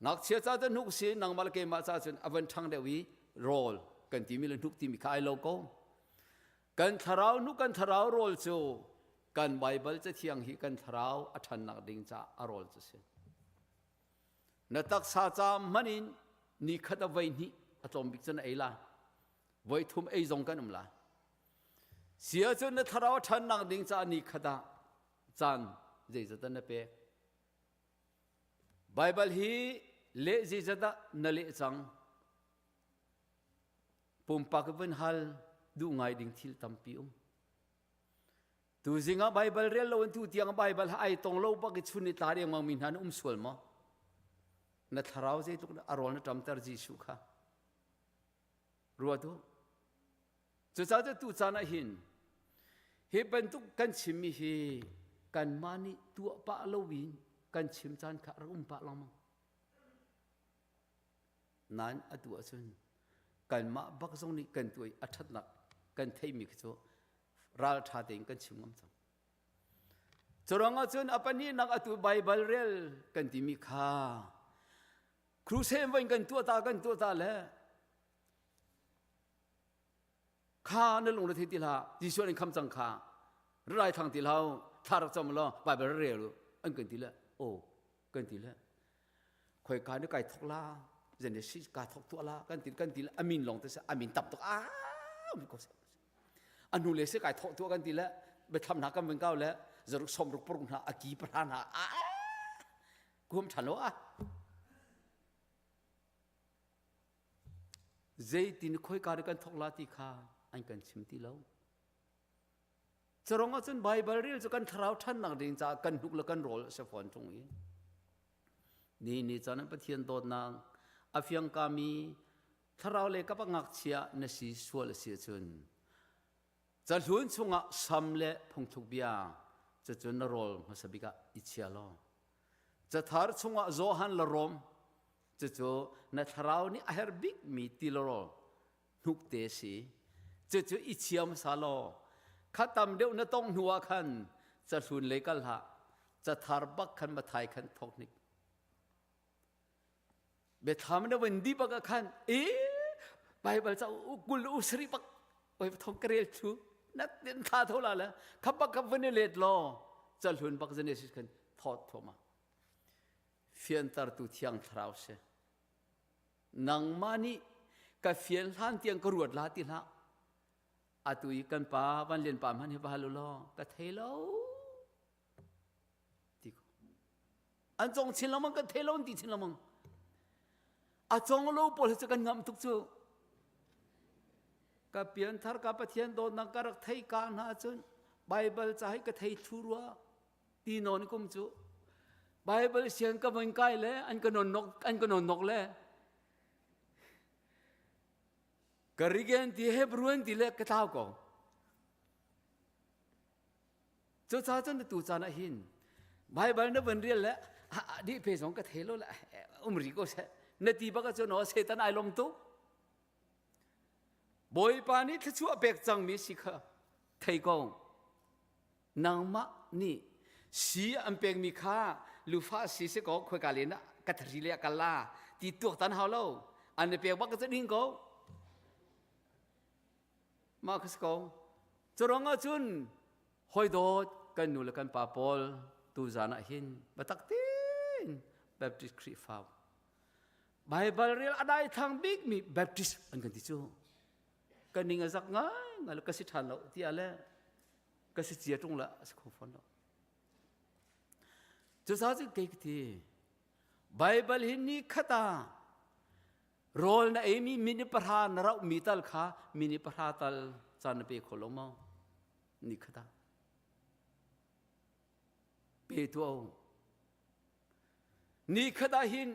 ngakchia ca cu hnuk si nangmah le keimah ca cun a van ṭhang deuh i rawl kan timi le hnuk timi kha ai lo ko. Kan thlarau hnuk kan thlarau rawl cu kan Baibal cathiang hi kan thlarau a ṭhannak ding caah a rawl cu si. Na taksa ca hmanh in ni khat a voi hnih a tlawm bik cun ei la. Voi thum ei zong kan um la. Si ahcun na thlarau ṭhannak ding caah ni khat ah caan zeizat na pek. Baibal hi leh zeizat ah na leh cang. Pumpak vun hal duh ngai ding thil tampi um. Tuzing ah Baibal rel lo in tu tiang Baibal ai tong lo bak i chun i tla dengmang mi hna na um sual maw? Na thlarau zeitluk a rawl na ṭamter Jesuh kha. Ruat u. Cucaah cu tu caan ah hin hi bantuk kan chimmi hi kanmah nih tuah pah lo in. Kan chim caan kha rak um pah lengmang. Nain atu ahcun kanmah bak zong nih kan tuah i a ṭhatnak kan theihmi khi cu ralṭha tein kan chim ngam cang. Curuang ahcun a pahnihnak atu Baibal rel kan timi kha crusade voin kan tuah ta kan tuah ta le kha na lung re thei ti hlah Jesuh an kham cang kha rai thang ti hlah thla rak cam law Baibal rel u an kan ti le aw kan ti le khoi ka ni kai thok la Genesis ka thok tu la kan ti kan ti le amin long te se amin tap tuk a ko se anu le se kai thok tu kan ti le biathlam hna kan vun kau le zaruk som ruk poruk hna aki pahra hna a kum than lo a Zeitin khoika nih kan thawk la ti kha an kan chim ti lo. Carong ahcun Baibal rel cu kan thlarau ṭhannak ding caah kan hnuk le kan rawl a si fawn ṭung i ni ni caan Pathian dawtnak a fiangkami thlarau le kap a ngakchia na si sual a si ahcun cahlun chungah sam le phungthluk bia cucu na rawl hmasa bik ah i chia law cathar chungah Johan le Rom Cucu na thlarau nih a herh bikmi tilrawl hnukte si. Cucu i chia hmasa law, kha tam deuh na tong hnu ah khan cahlun lei kal hlah. Cathar bak khan mathai khan thawk hnik. Biathlam na van di bak ah khan e Bible ca kul usari bak oi thong ka rel thu na tin tha tho la le kha bak kha van i let law cahlun bak Genesis khan thawt thoma fiantertu thiang thlarau si. Nangmah nih ka fian hlan tiang ka ruat la ti hlah. Atu i kan pa Van Lian pa hmanh hi va hal u law ka thei lo ti ko. An cong chin lengmang kan thei lo an ti chin lengmang. A cong lo pawl hi cu kan ngamh tuk cu. Ka pianthar ka Pathian dawtnak ka rak thei ka hna cun Bible ca hi ka thei thlu rua. Ti nawn kum cu Bible siang ka von kai le an ka non nok an ka non nok le ka rigen ti Hebrew an ti le ka tlau ko. Cu ca cun tu caan ah hin Bible na van rial le di pe zong ka thei lo le um ri ko seh na ti bak ahcun aw Satan ai lom tuk. Bawipa nih thluachuah pek cangmi si kha thei ko. Nangmah nih si an pekmi kha lufa si si ko khoika len ah ka thari le kal la ti tuaktan hau lo an i pek bak ka ding ko mah kha si ko curuang ah cun hoi dawt kan nu le kan pa pawl tu zan ah hin biatak tein Baptist Khrihfa Bible rel a dai thang bikmi Baptist an kan ti cu ka ning a zak ngai ngai ka si ṭhan lo tiah le ka si cia ṭung la a si kho fawn lo cucaah cun kei ka ti Bible hi ni khat ah rawl na eimi minute pahra na rauhmi tal kha minute pahra tal caan na pe kho lo maw ni khat ah pe tuah u Ni khat ah hin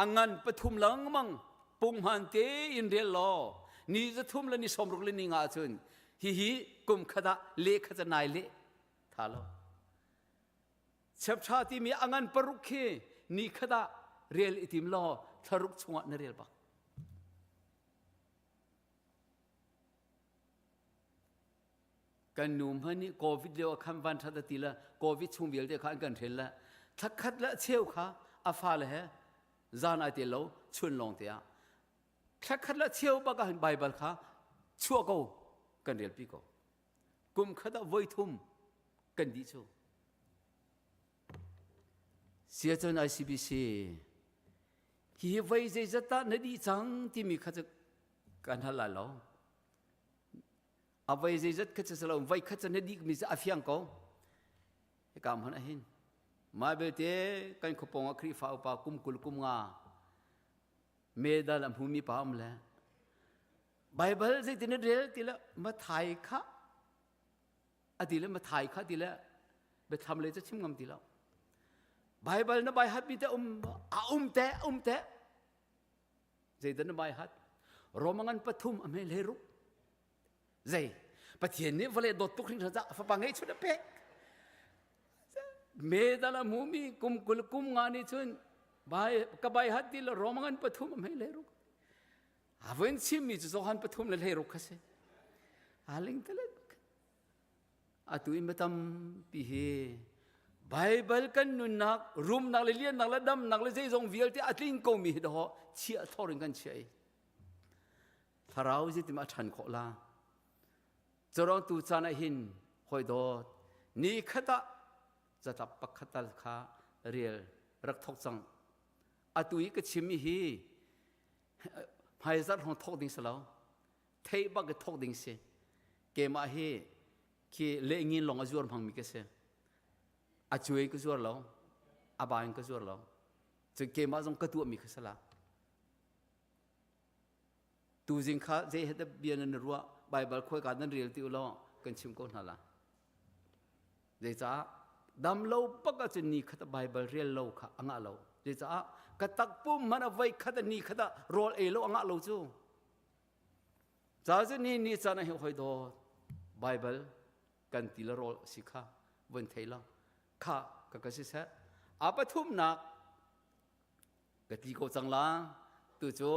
a ngan pathum lengmang punghman tein rel law ni zathum le ni sawmruk le ni nga ahcun hihi kum khat ah le khat nai le tha lo chaptha timi a ngan paruk khi ni khat ah rel i tim law thlaruk chungah na rel bak Kan nu hmanh nih COVID lio ah khan van ṭhat a ti le COVID chung vialte kha an kan hrel le thlakhat le cheu kha a fale he zan ai te lo chun lawng te ah thlakhat le cheu bak ah hin Bible kha chuah ko kan relpi ko kum khat ah voi thum kan dih cu Siacun ICBC hi voi zeizat dah na dih cang timi kha cu kan hal lai lo A voi zeizat kha cu lo voi khat cu na dik mi cu a fiang ko. Hika hmun ah hin mah belte kan khuapawng ah Khrihfa upa kum 20 kum nga medal a hmumi pa um le Bible zeitin na rel ti le Mathai kha a ti le Mathai kha ti le biathlam le cu chim ngam ti lo. Bible na bai hat mi te um a um te um te Zeidah na bai hat? Roma ngan pathum a hmel he ruk. Zei? Pathian nih vawlei dawt tuk hringhran caah fapa ngeihchun a pek. Medal a hmumi kum 20 kum nga nih cun bai ka bai hat ti le Roman pathum a hmei le ruk. A vun chimmi cu Johan pathum le hlei ruk kha si. A ling talet. Atu in tampi hi Baibal kan nunnak, rumnak le liannak le damnak le zeizong vialte a tling komi hi dawh chiah thor in kan chiah i thlarau zeitim a ṭhan khawh la. Curang tu caan ah hin hawi dawt ni khat ah catlap pakhat tal kha rel rak thok cang. Atu i ka chimmi hi hmaizarh hrawng thok ding si lo. Theih bak i thok ding si. Keimah hi khi lehngin lawng a zuar hmangmi ka si. A cuai ka zuar lo. A ba in ka zuar lo. Cun keimah zong ka tuahmi kha si la. Tuzing kha zei he dah bia nan ruah Baibal khuaika nan rel ti u law kan chim ko hna la. Zeicah dam lo bak ahcun ni khat Baibal rel lo kha a ngah lo. Zeicah ka takpum hmanh a voi khat ni khat ah rawl ei lo a ngah lo cu. Ca cu ni ni caan ah hi hoi dawt Baibal kan ti le rawl si kha vun thei lo kha ka ka siseh. A pathumnak Ka ti ko cang la. Tu cu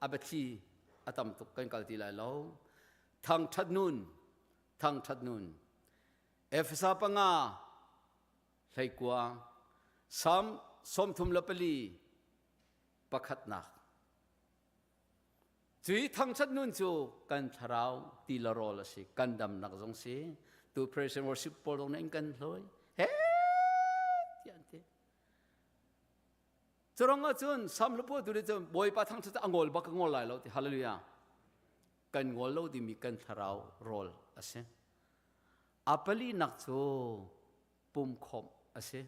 a biathli a tam tuk kan kal ti lai lo. Thangṭhat nun, thangṭhat nun. Efesa panga hleikua, Salm 34 pakhatnak. Cui thangṭhat nun cu kan thlarau ti le rawl a si, kan damnak zong si. Tu praise and worship pawl zong nih kan hlawi. He tiah an ti. Curang ahcun Sam hlapu tu nih cun Bawipa thangṭhat a ngol bak ka ngol lai lo ti hallelujah. Kan ngol lo timi kan thlarau rawl a si. A palinak cu pumkhawmh a si.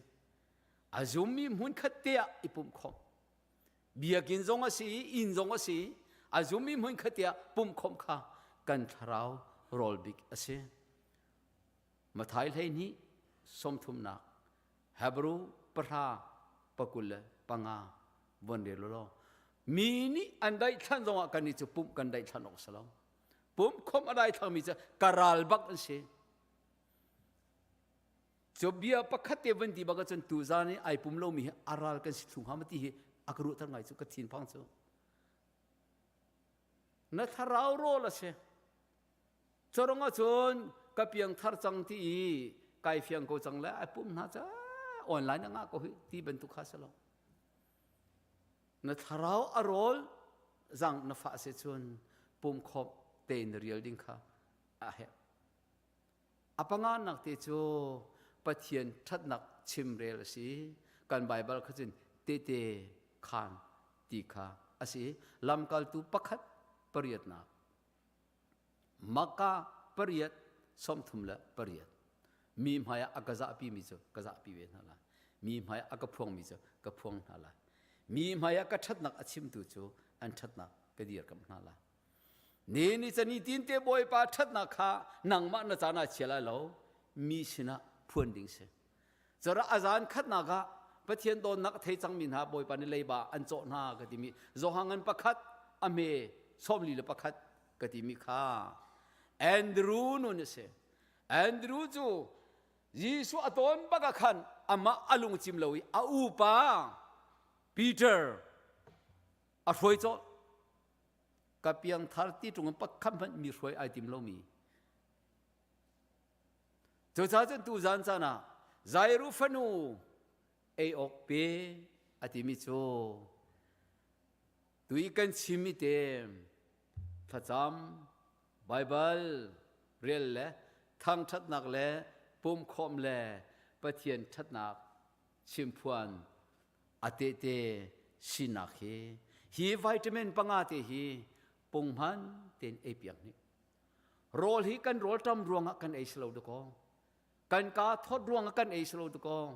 A zummi hmun khat te ah i pumhkhawmh. Biakinn zong a si, inn zong a si, a zummi hmun khat te ah pumhkhawmh kha kan thlarau rawl bik a si. Mathai 12 sawmthumnak Hebrew pahra pakul le panga von rel law mi nih an daihthlan zongah kan nih cu pumh kan daihthlan awk si lo pumh khom a daithlang mi cu ka ral bak an si cu bia pakhat te van ti bak ahcun tuzan i ai pum lomi hi a ral kan si thlu hnga ma ti hi a ka ruahter ngai cu ka thin phang cu na thlarau rawl a si Curang ahcun ka piangthar cang ti i kai fiang ko cang le ai pum hna ca online a ngah ko hi ti bantuk kha si lo. Na thlarau a rawl zang na fah si cun pum khawmh tein rial ding kha a herh. A panganak te cu Pathian ṭhatnak chimrel a si. Kan Baibal kha cun tete khan ti kha a si. Lamkaltu pakhat pariatnak. Maka pariat 38 mi hmaiah a ka zahpi mi cu ka zahpi ve hna lai mi hmaiah a ka phuangmi cu ka phuang hna lai mi hmaiah ka ṭhatnak a chimtu cu an ṭhatnak ka dirkamh hna lai ni ni cani tin te bawipa ṭhatnak kha nangmah na caan ah chia lai lo mi sinah phuan ding si Cura a zan khatnak ah Pathian dawtnak a thei cangmi hna Bawipa nih leiba an cawh hna ka timi Johangan pakhat a hme 41 ka timi kha Andrew nun a si. Andrew cu Jesuh a tawn bak ah khan amah a lungcim lo i a upa Peter a hruai cawh. Ka piangthar ti ṭung in pakhat hmanh mi hruai ai tim lomi Cucaah cun tuzan caan ah Jairu fanu ei awk pe a timi cu tui kan chimmi te thlacam Baibal rel le thangṭhatnak le pumkhawm le Pathian ṭhatnak chimphuan a tehte sinak hi hi vitamin panga te hi punghman tein ei piak hnik Rawl hi kan rawlṭam ruangah kan ei si lo dakaw. Kan kaa thawt ruangah kan ei si lo dakaw.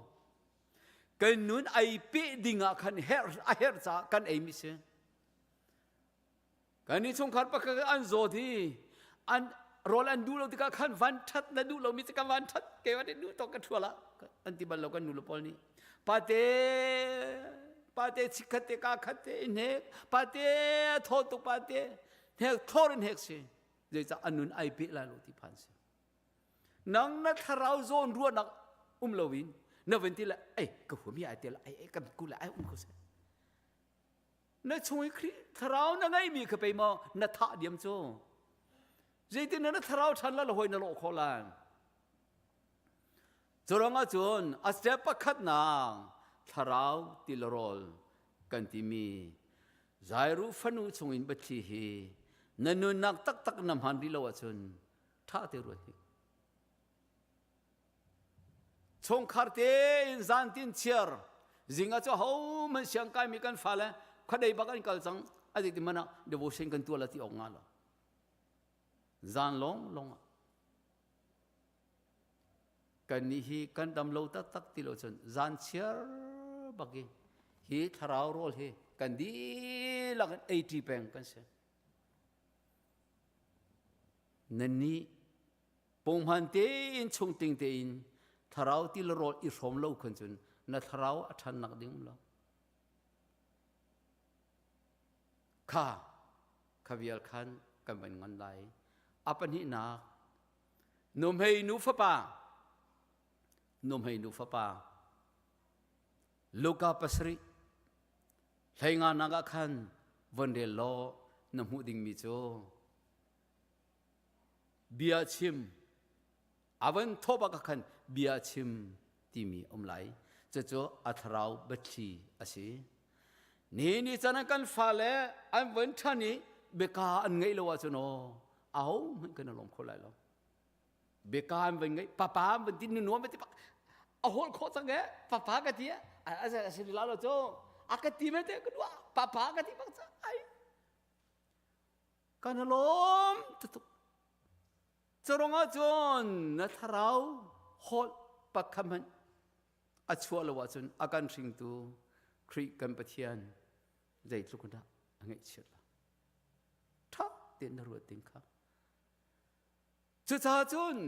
Kan nun ei peh ding ah khan herh a herh caah kan ei mi si. Kan i chungkhar pakhat an zawt hi an rawl an duh lo tikah khan van ṭhat na duh lomi cu ka van ṭhat ke van duh tawk ka ṭhual ah an ti bal lo kan nu le pawl nih pate pate chikkhat te ka khat te i hnek pate thaw tuk pate hnek thlor in hek si zeicah a nun ai peh lai lo ti phan si nang na thlarau zawn ruahnak um loin Na van ti le ei ka huami ai te la ai ai kan ku le ai um ko se. Na chung i Khrih thlarau na ngeimi kha pei maw na thah diam cu. Zeitin na thlarau ṭhan la la hoi na lawh khawh lai. Cu ruangah cun a step pakhatnak thlarau tilrawl kan timi Jairu fanu chungin biathli hi na nunnak taktak na hman rih lo ahcun ṭha te ruat hnik. Chungkhar tein zantin chiar zing ah cu hohmanh siang kaimi kan fale khuadei bak an kal cang a ti man ah devotion kan tuah la ti awk nga lo. Zan lawng lawng ah Kannih hi kan dam lo taktak ti lo cun zan chiar bak i hi thlarau rawl hi kan dihlak in ei ṭi peng kan si. Nannih punghman tein chungtling tein thlarau ti le rawl i hrawm lo khan cun na thlarau a ṭhannak ding um lo. Kha kha vial khan kan van ngan lai. A pahnihnak Nuhmei nu fapa Nuhmei nu fapa Luka pasarih hleinga nak ah khan von rel law na hmuh dingmi cu bia chim a van thawh bak ah khan bia chim timi um lai cucu a thlarau biathli a si ni ni chan ah kan fale an von ṭhan i biaka an ngeih lo ahcun aw ahohmanh kan i lawm kho lai lo biaka an van ngeih papa an van ti nuam ti pak a hol khawh cang e papa ka ti a a si la lo cu a ka ti me te ka dua papa ka ti bak ca ai kan lawm tutuk Curang ahcun na thlarau holh pakhat hmanh a chuah lo ahcun a kan hringtu Khrih kan Pathian zeitluk dah a ngaihchiat la. Ṭha tein na ruat ding kha. Cucaah cun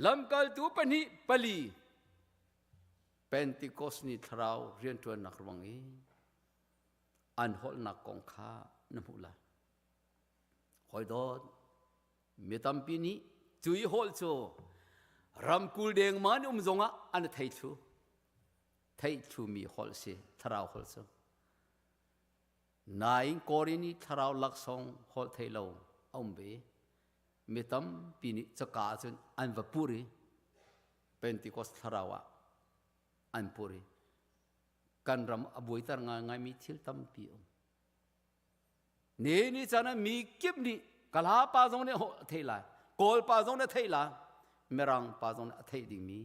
lamkaltu pahnih pali Pentecost ni thlarau rianṭuannak ruang i an holhnak kong kha na hmuh lai. Hawi dawt, mi tampi nih cu i holh cu ramkul dengmang um zongah an thei thlu. Theih thlumi holh si, thlarau holh cu. Nain Korin i thlarau laksawng holh thei lo a um ve. Mi tampi nih caka ahcun an va pur i Pentecost thlarau ah an pur i kan ram a buaiter ngaingaimi thil tampi um. Ni ni caan ah mi kip nih Kala pa zong nih a theih lai, Kawl pa zong nih a theih lai, Mirang pa zong nih a theih dingmi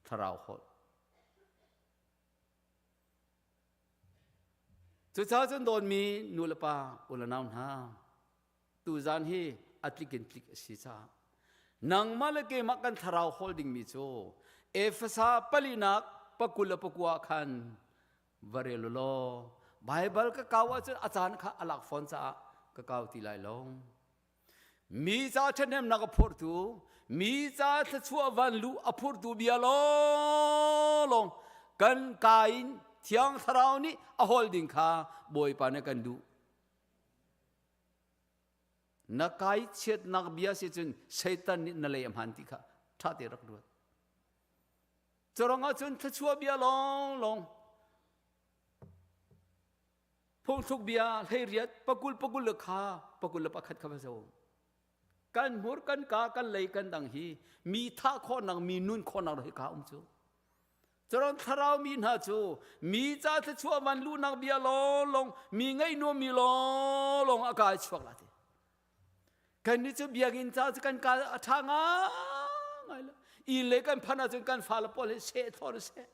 thlarau holh. Cucaah cun dawtmi nu le pa u le nau hna, tuzan hi a tlik in tlik a si caah nangmah le keimah kan thlarau hawl dingmi cu Efesa palinak pakul le pakua khan va rel u law Baibal ka kau ahcun a caan kha a lak fawn caah ka kau ti lai lo. Mi ca ṭhahnemnak a phurtu, mi ca thluachuah van luh a phurtu bia lawnglawng kan ka in Thiang Thlarau nih a hawl ding kha Bawipa nih kan duh. Na kai chiatnak bia si cun Satan nih na lei a hman ti kha ṭha te rak ruat. Curang ahcun thluachuah bia lawnglawng phungthluk bia hleiriat pakul pakul le kha pakul le pakhat kha va zo. Kan hmur kan ka kan lei kan dang hi mi thah khawhnak mi nun khawhnak hi ka um cu. Curang thlarau mi hna cu mi ca thluachuah van luhnak bia lawnglawng mi ngaih nuam mi lawnglawng a kai chuak la ti. Kannih cu biakinn ca cu kan ka a ṭha ngai lo. Inn le kan phanh ahcun kan fale pawl hi seh thlawr seh.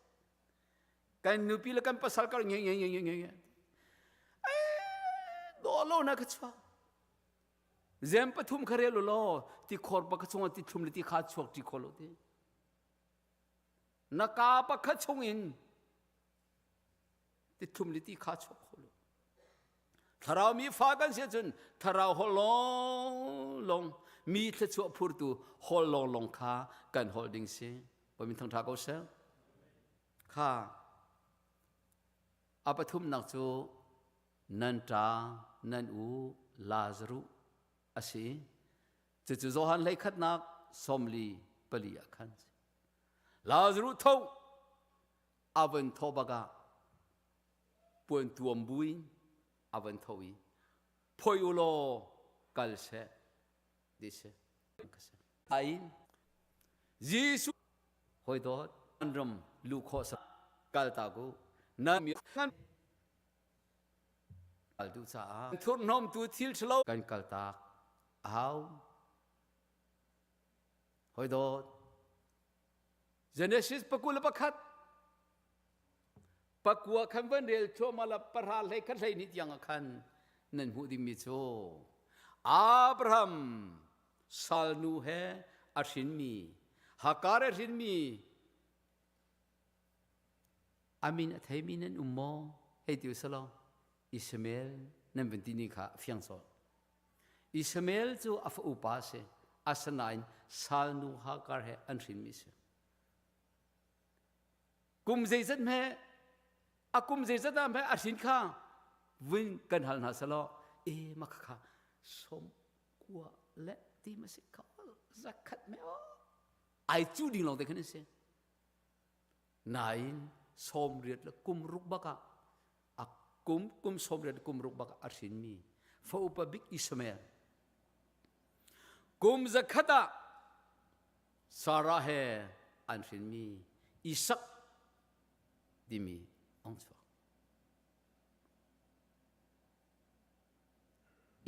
Kan nupi le kan pasal kar nge nge nge nge nge. Dawh lo na ka chuak. Zem pathum kha rel law ti khor pa ka chungah ti thlum le ti kha chuak ti kho lo ti. Na ka pakhat chungin ti thlum le ti kha chuak kho lo. Thlarau mi fa kan si ahcun thlarau holh lawnglawng mi thluachuah phurtu holh lawnglawng kha kan holh ding si. Bawi min thangṭha ko seh. Kha a pathumnak cu nan ṭa nan u Lazaruh a si. Cucu Johan hleikhatnak sawmli pali ah khan. Lazaruh tho. A van thawh bak ah puan tuam buin a van tho i phoi u law kal seh ti si. Ai Jesuh hoi dawt an ram lu khawh sa kal ta ku na mi ngan kal duh caah thurhnawm tu thil ṭhalo kan kal tak a hau. Hoi dawt Genesis 21 pakua khan van rel thluahmah la pahra hlei khat hlei ni tiang ah khan nan hmuh dingmi cu Abraham salnu he a hrinmi Hagar a hrinmi a min a theimi nan um maw hei ti usalaw Ishmael nan van ti ni kha fiang sawh Ishmael cu a fa upa a si asinain salnu Hagar he an hrinmi a si Kum zeizat hme a kum zeizat ah hme a hrin kha vun kan hal hna selaw e ma kha kha som kua le ti ma si kha zakhat me o ai cu ding lawng te khan an si nain som riat le kum ruk bak ah a kum kum som riat kum ruk bak ah a hrinmi fa upa bik Ishmael kum zakhat ah Sarah he an hrinmi Isak timi ong chuak.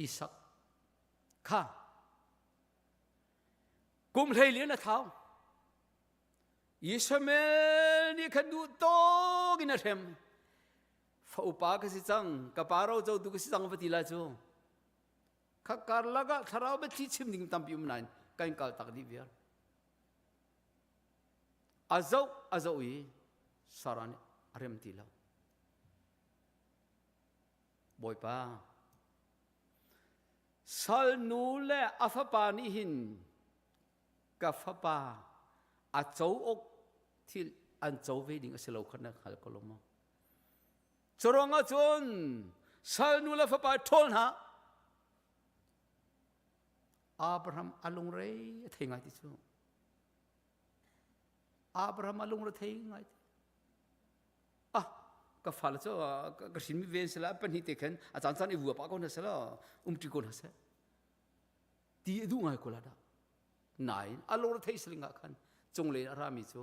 Isak kha kum hlei lian a thau. Ishmael nih khan duh tawk in a hrem. Fa upa ka si cang, ka pa ro co tu ka si cang va ti la cu. Kha karlak ah thlarau biathli chim ding tampi um nain kan kal tak dih viar. A zoh a zoh i Sarah nih a rem ti lo. Bawipa, salnu le a fapa nih hin ka fapa a co awk thil an co ve ding a si lo kha na hngal ko lo maw? Curuangah cun salnu le fapa ṭhawl hna. Abraham a lungrei a thei ngai ti cu. Abraham a lungre thei ngai ti. Ah, ka fale cu ka hrinmi ven sila pahnih te khan a caan caan i vua pah ko hna sela umṭi ko hna seh. Ti a duh ngai ko la dah. Nain a lungre thei siling ah khan cunglei a rami cu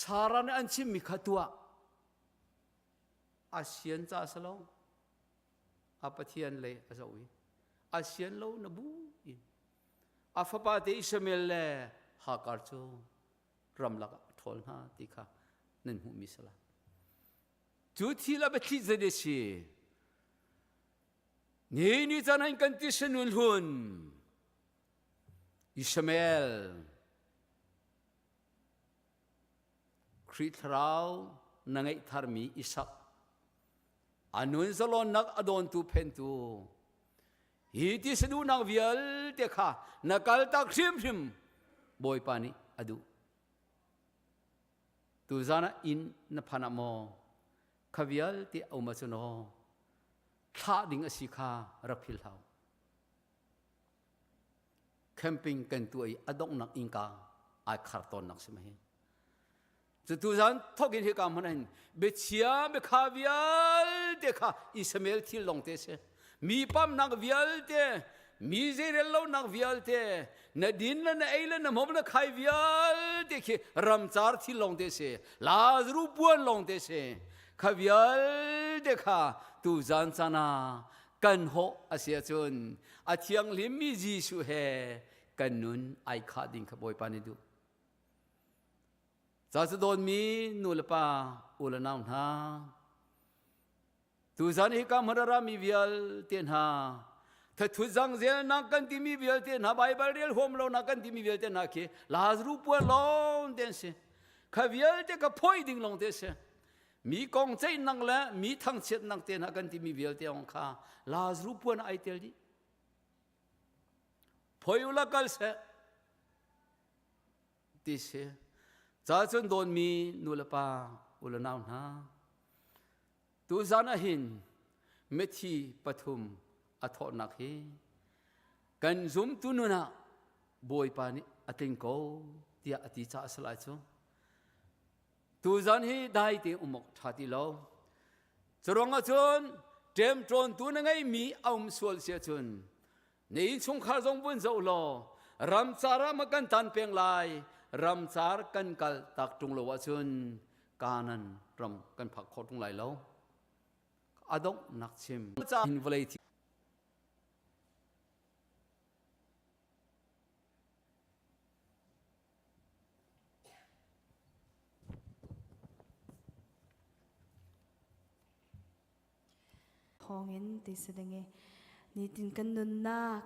Sarah nih an chimmi kha tuah A sian ca si lo. A Pathian lei a zoh i a sian lo na bu in a fapa te Ishmael le Hagar cu ramlak ah a ṭhawl hna ti kha nan hmuhmi si lai. Cu thil a biathli zei deh si? Ni ni caan an kan ti sinun hlun Ishmael Khrih Thlarau na ngeih tharmi Isak a nun zalonnak a dawntu phentu hi ti saduhnak vialte kha na kaltak hrimhrim Bawipa nih a duh. Tuzan ah inn na phan ah maw kha vialte a um ahcun aw thlah ding a si kha rak phil hau. Camping kan tuah i a donghnak innka ai khar tawnnak si ma hi. Cu tuzan thawk in hika hmun hin biachia biakha vialte kha Ishmael thil lawng te si. Mi pamnak vialte, mi zeirel lonak vialte, na din le na ei le na hmom na khai vialte khi ramcar thil lawng te si. Lazarus puan lawng te si. Kha vialte kha tuzan caan ah kan hawh a si ahcun a thianghlimmi Jesuh he kan nun ai khah ding kha Bawipa nih duh. Ca cu dawtmi nu le pa u le nau hna tuzan hi ka hmun a rami vialte hna thathut zangzelnak kan timi vialte hna Baibal rel huam lonak kan timi vialte hna khi Lazarus puan lawng te an si kha vialte ka phoi ding lawng te si mi kong ceihnak le mi thangchiatnak te hna kan timi vialte ong kha Lazarus puan ai tel dih phoi ula kal seh ti si ca cun dawnmi nu le pa u le nau hna tuzan ah hin mithi pathum a thawhnak hi kan zumtu nun ah Bawipa nih a tling ko tiah a ti caah a si lai cu. Tuzan hi dai te umok ṭha ti lo. Curuangah cun ṭemṭawntu na ngeimi a um sual si ahcun na innchungkhar zong vun zoh law ramcar ah ma kan tan peng lai ramcar kan kal tak ṭung lo ahcun Kanan ram kan phak khawh ṭung lai lo. A donghnak chim hin vawlei thi Thawngin ti si ding i nitin kan nunnak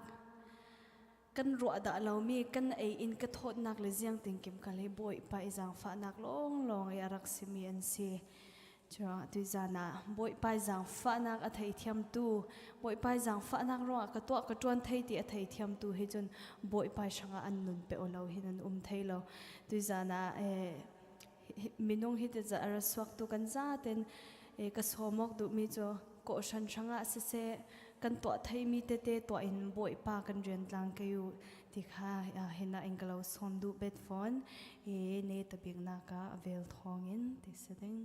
kan ruah dah lomi kan ei in ka thawtnak le ziang tinkim kal hi Bawipa i zaangfahnak lawnglawng i a rak simi an si. Cuah tuizan ah Bawipa zaangfahnak a theithiamtu, Bawipa zaangfahnak ruangah ka tuah ka ṭuan thei ti a theithiamtu hi cun Bawipa hrangah an nun pe lo hin an um thei lo. Tuizan ah minung hi te a ra suaktu kan zaten ka sawm awk duhmi cu kawhhran hrangah siseh kan tuah theimi tete tuah in Bawipa kan rian tlang ke u ti kha hina in ka lo sawm duh bet fawn i ne tabik nak ah vel thawng in ti si ding.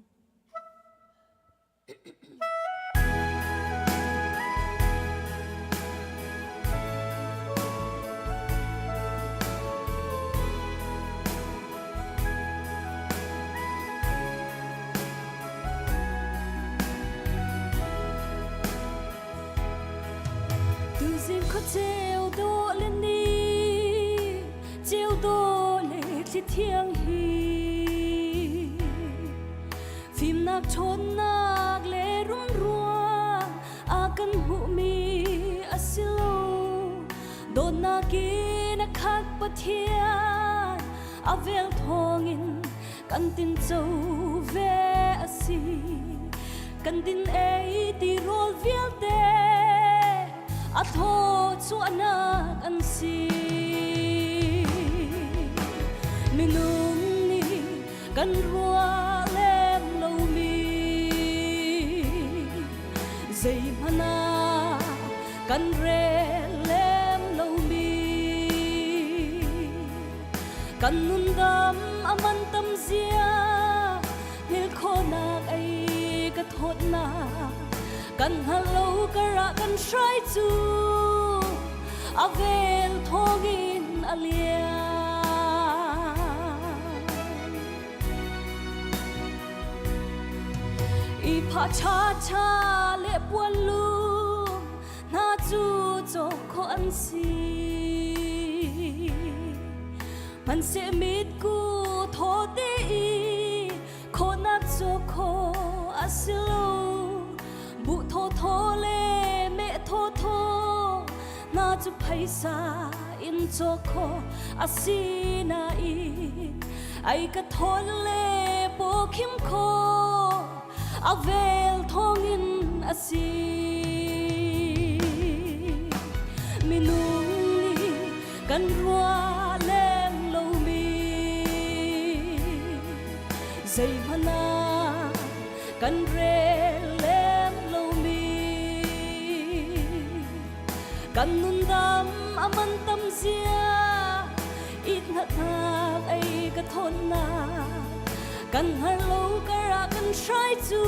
Tuzing khuaceu dawh le ni ceu dawh le thli thiang hi fimnak ṭhawnnak le rumruang a kan hmuhmi a si lo dawtnak in a khat Pathian a vel thawngin kan tinco ve a si kan din ei ti rawl vialte a thaw chuahnak an si minung nih kan ruah lem lomi zeihmanh ah kan rel lem lomi Kan nundam a man tam zia hngilh khawhnak ei ka thawtnak kan hngalh lo karah kan hrai cu a vel thawngin a liam. I pha cha cha le puan lu hna cu cawk khawh an si. Hmanhseh mitku thaw te i khawhnak cawk khawh a si lo. Buh thaw thaw le meh thaw thaw hna cu phaisa in cawk khawh a si nain ai ka thawl le paw khim khawh a vel thawngin a si. Minung nih kan ruah lem lomi zeihmanh ah kan rel lem lomi kan nundam a man tam zia ithnatnak ei ka thawnnak kan hngal lo karah kan hrai cu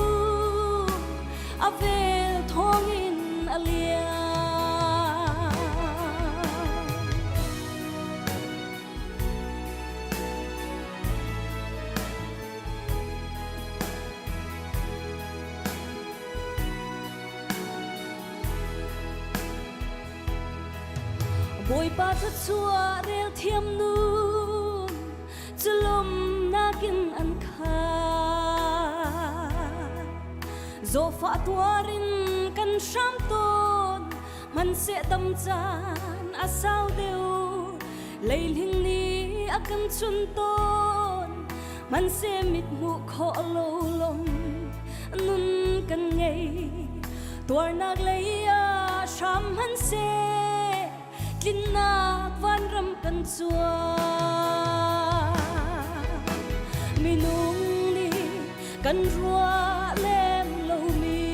a vel thawngin a liam. Bawipa thluachuah rel thiam nun cu lawmnak in an khat. Zawfah tuar in kan hram tawn, hmanhseh dam caan a sau deuh. Leihling nih a kan chun tawn, hmanhseh mit hmuh khawh lo lom nun kan ngei. Tuarnak lei ah hram hmanhseh tlinnak vanram kan cuan. Minung nih kan ruah lem lomi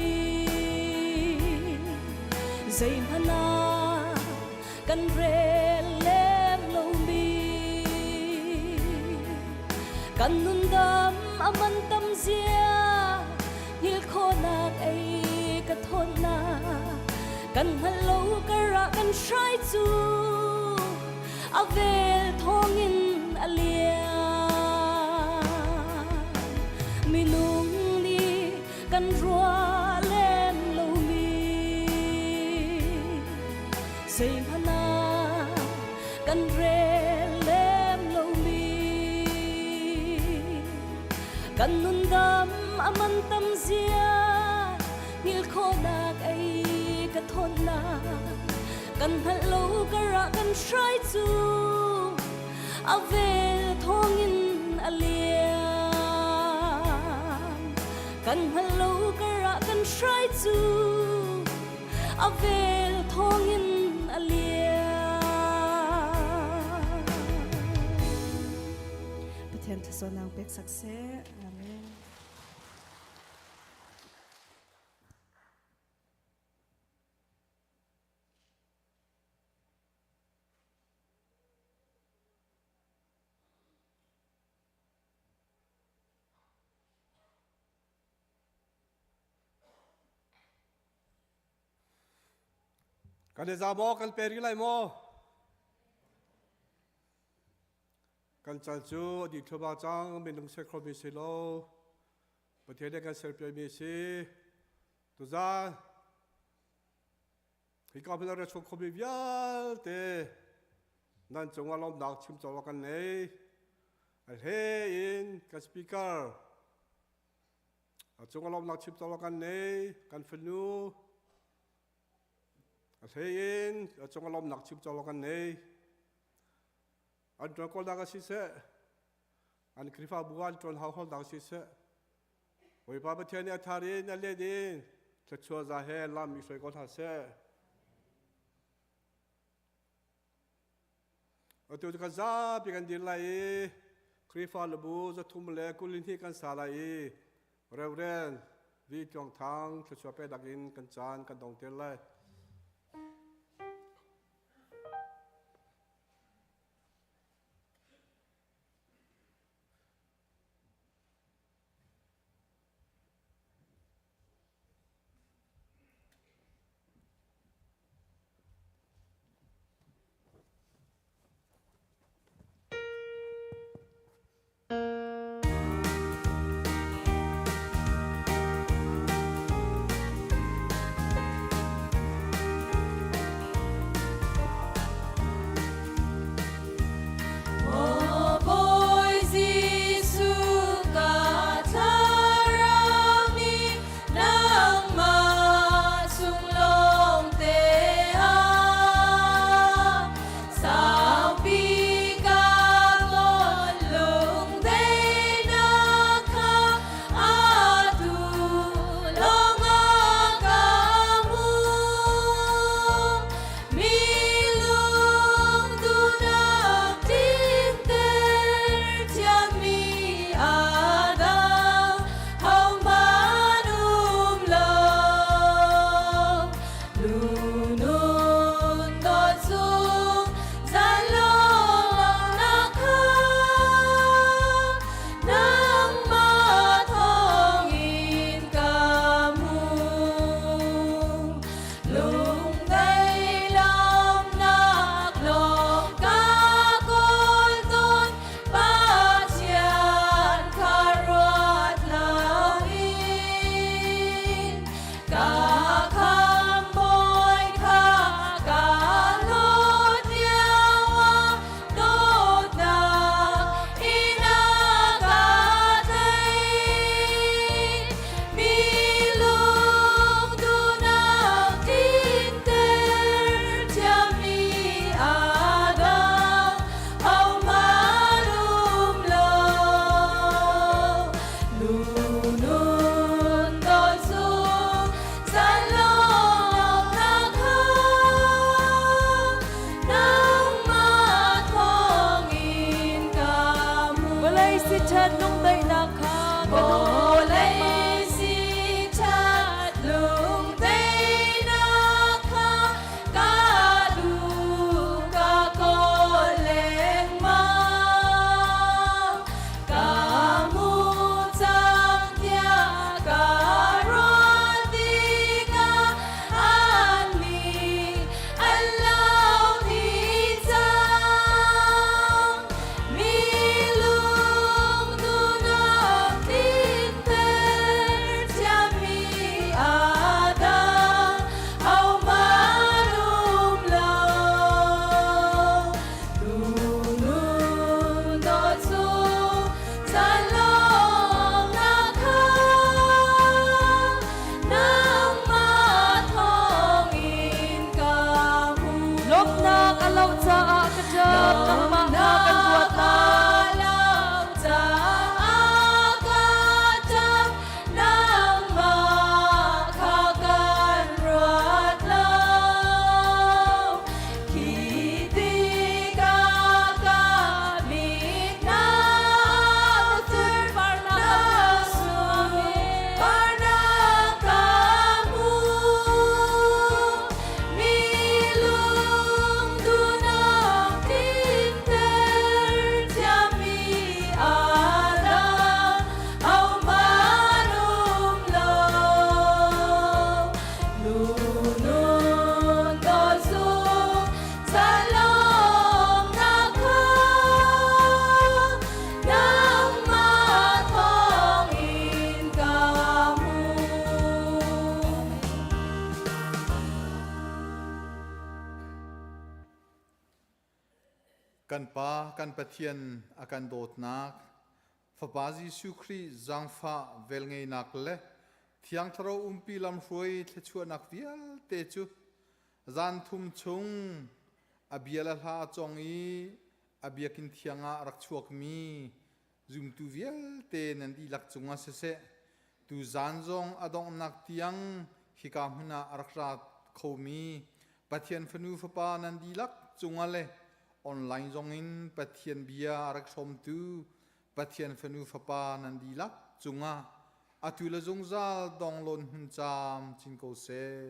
zeihmanh ah kan rel lem lomi kan nundam. aman tam zia Hngilh khawhnak ei ka thawnnak Kan hngalh lo karah kan hrai cu A vel thawngin a liam Minung nih kan ruah lem lomi Zeihmanh ah kan rel lem lomi Kan nundam a man tam zia Hngilh khawhnak ei ka thawnnak Kan hngalh lo karah kan hrai cu A vel thawngin a liam Kan hngalh lo karah kan hrai cu A vel thawngin a liam Pathian thlasawnang pek sak seh. Amen. Kan i za maw kan pe rih lai maw? Kan cal cu a dih thluahmah cang minung ser khomi si lo. Pathian nih kan serpiakmi si. Tuzaan hika hmun a chuak khomi vialte nan cungah lawmnak chim cawk kan nei. A hlei in kan speaker a cungah lawmnak chim cawk kan nei. Kan fanu a hlei in a cungah lawmnak chim cawk kan nei. An ṭuan kawlnak a siseh, an Khrihfabu an ṭuan hauhawlnak siseh, Bawipa Pathian nih a thar in a let in thluachuah za he lam i hruai ko hna seh. Atu cu kan zapi kan dir lai i Khrihfa lubu zathum le kulin hi kan sa lai i Reverend Vi Tluang Thang thluachuah pek in kan caan kan dong ter lai. Nangmah kha kan ruat lo. Nangmah kha kan ruat lo. Khi tikah ka mit na sunparnak ka hmu. Mi lungduhnak tlinter thiammi Adam ahohmanh um lo. Lunun dawt zalongnak kha nangmah thawngin ka hmu. Kan Pa, kan Pathian a kan dawtnak, Fapa Jesuh Khrih zaangfah velngeihnak le Thiang Thlarau umpi lamhruai thluachuahnak vialte cu zan thum chung a bia le hla a cong i a biakinn thiang ah a rak chuakmi zumtu vialte nan dihlak cungah siseh, tuzan zong a donghnak tiang hika hmun ah a rak ra khomi Pathian fanu fapa nan dihlak cungah le online zongin Pathian bia a rak hrawmtu Pathian fanu fapa nan dihlak cungah atu le zungzal donglawn hmun caam chin ko seh.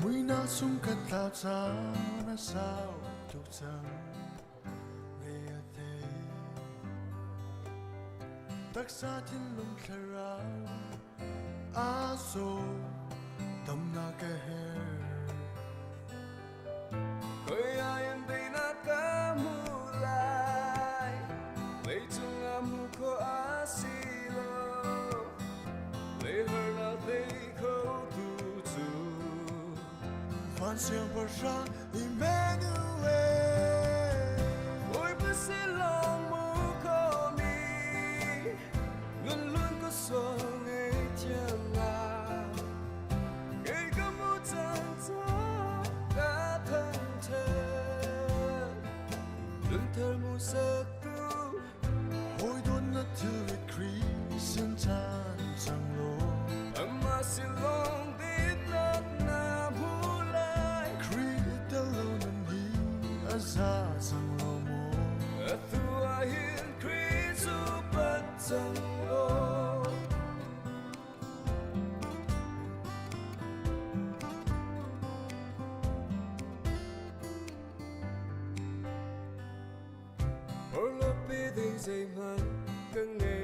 Muinak sung ka tlau caan a sau tuk cang. Taksa thinlung thlarau a zaw damnak ka herh. Koi ayan day na kamulay Leicung amu ko asilo Lehar na day ko tutu Van siangpahrang Emmanuel. Bawipa silong mu ko mi Ngun lun ko so ngei thiam la Kei ka mu cang ca ka than the Lun thar mu sak tu Hawi dawt na thilrit Khrih sin chan cang law. Ama silong dinnak na hmu lai Khrih tel lo nun hi a za cang lo maw? Atu ahhin Khrih cu pat cang law. Orlopi ding zeihmanh ka ngei.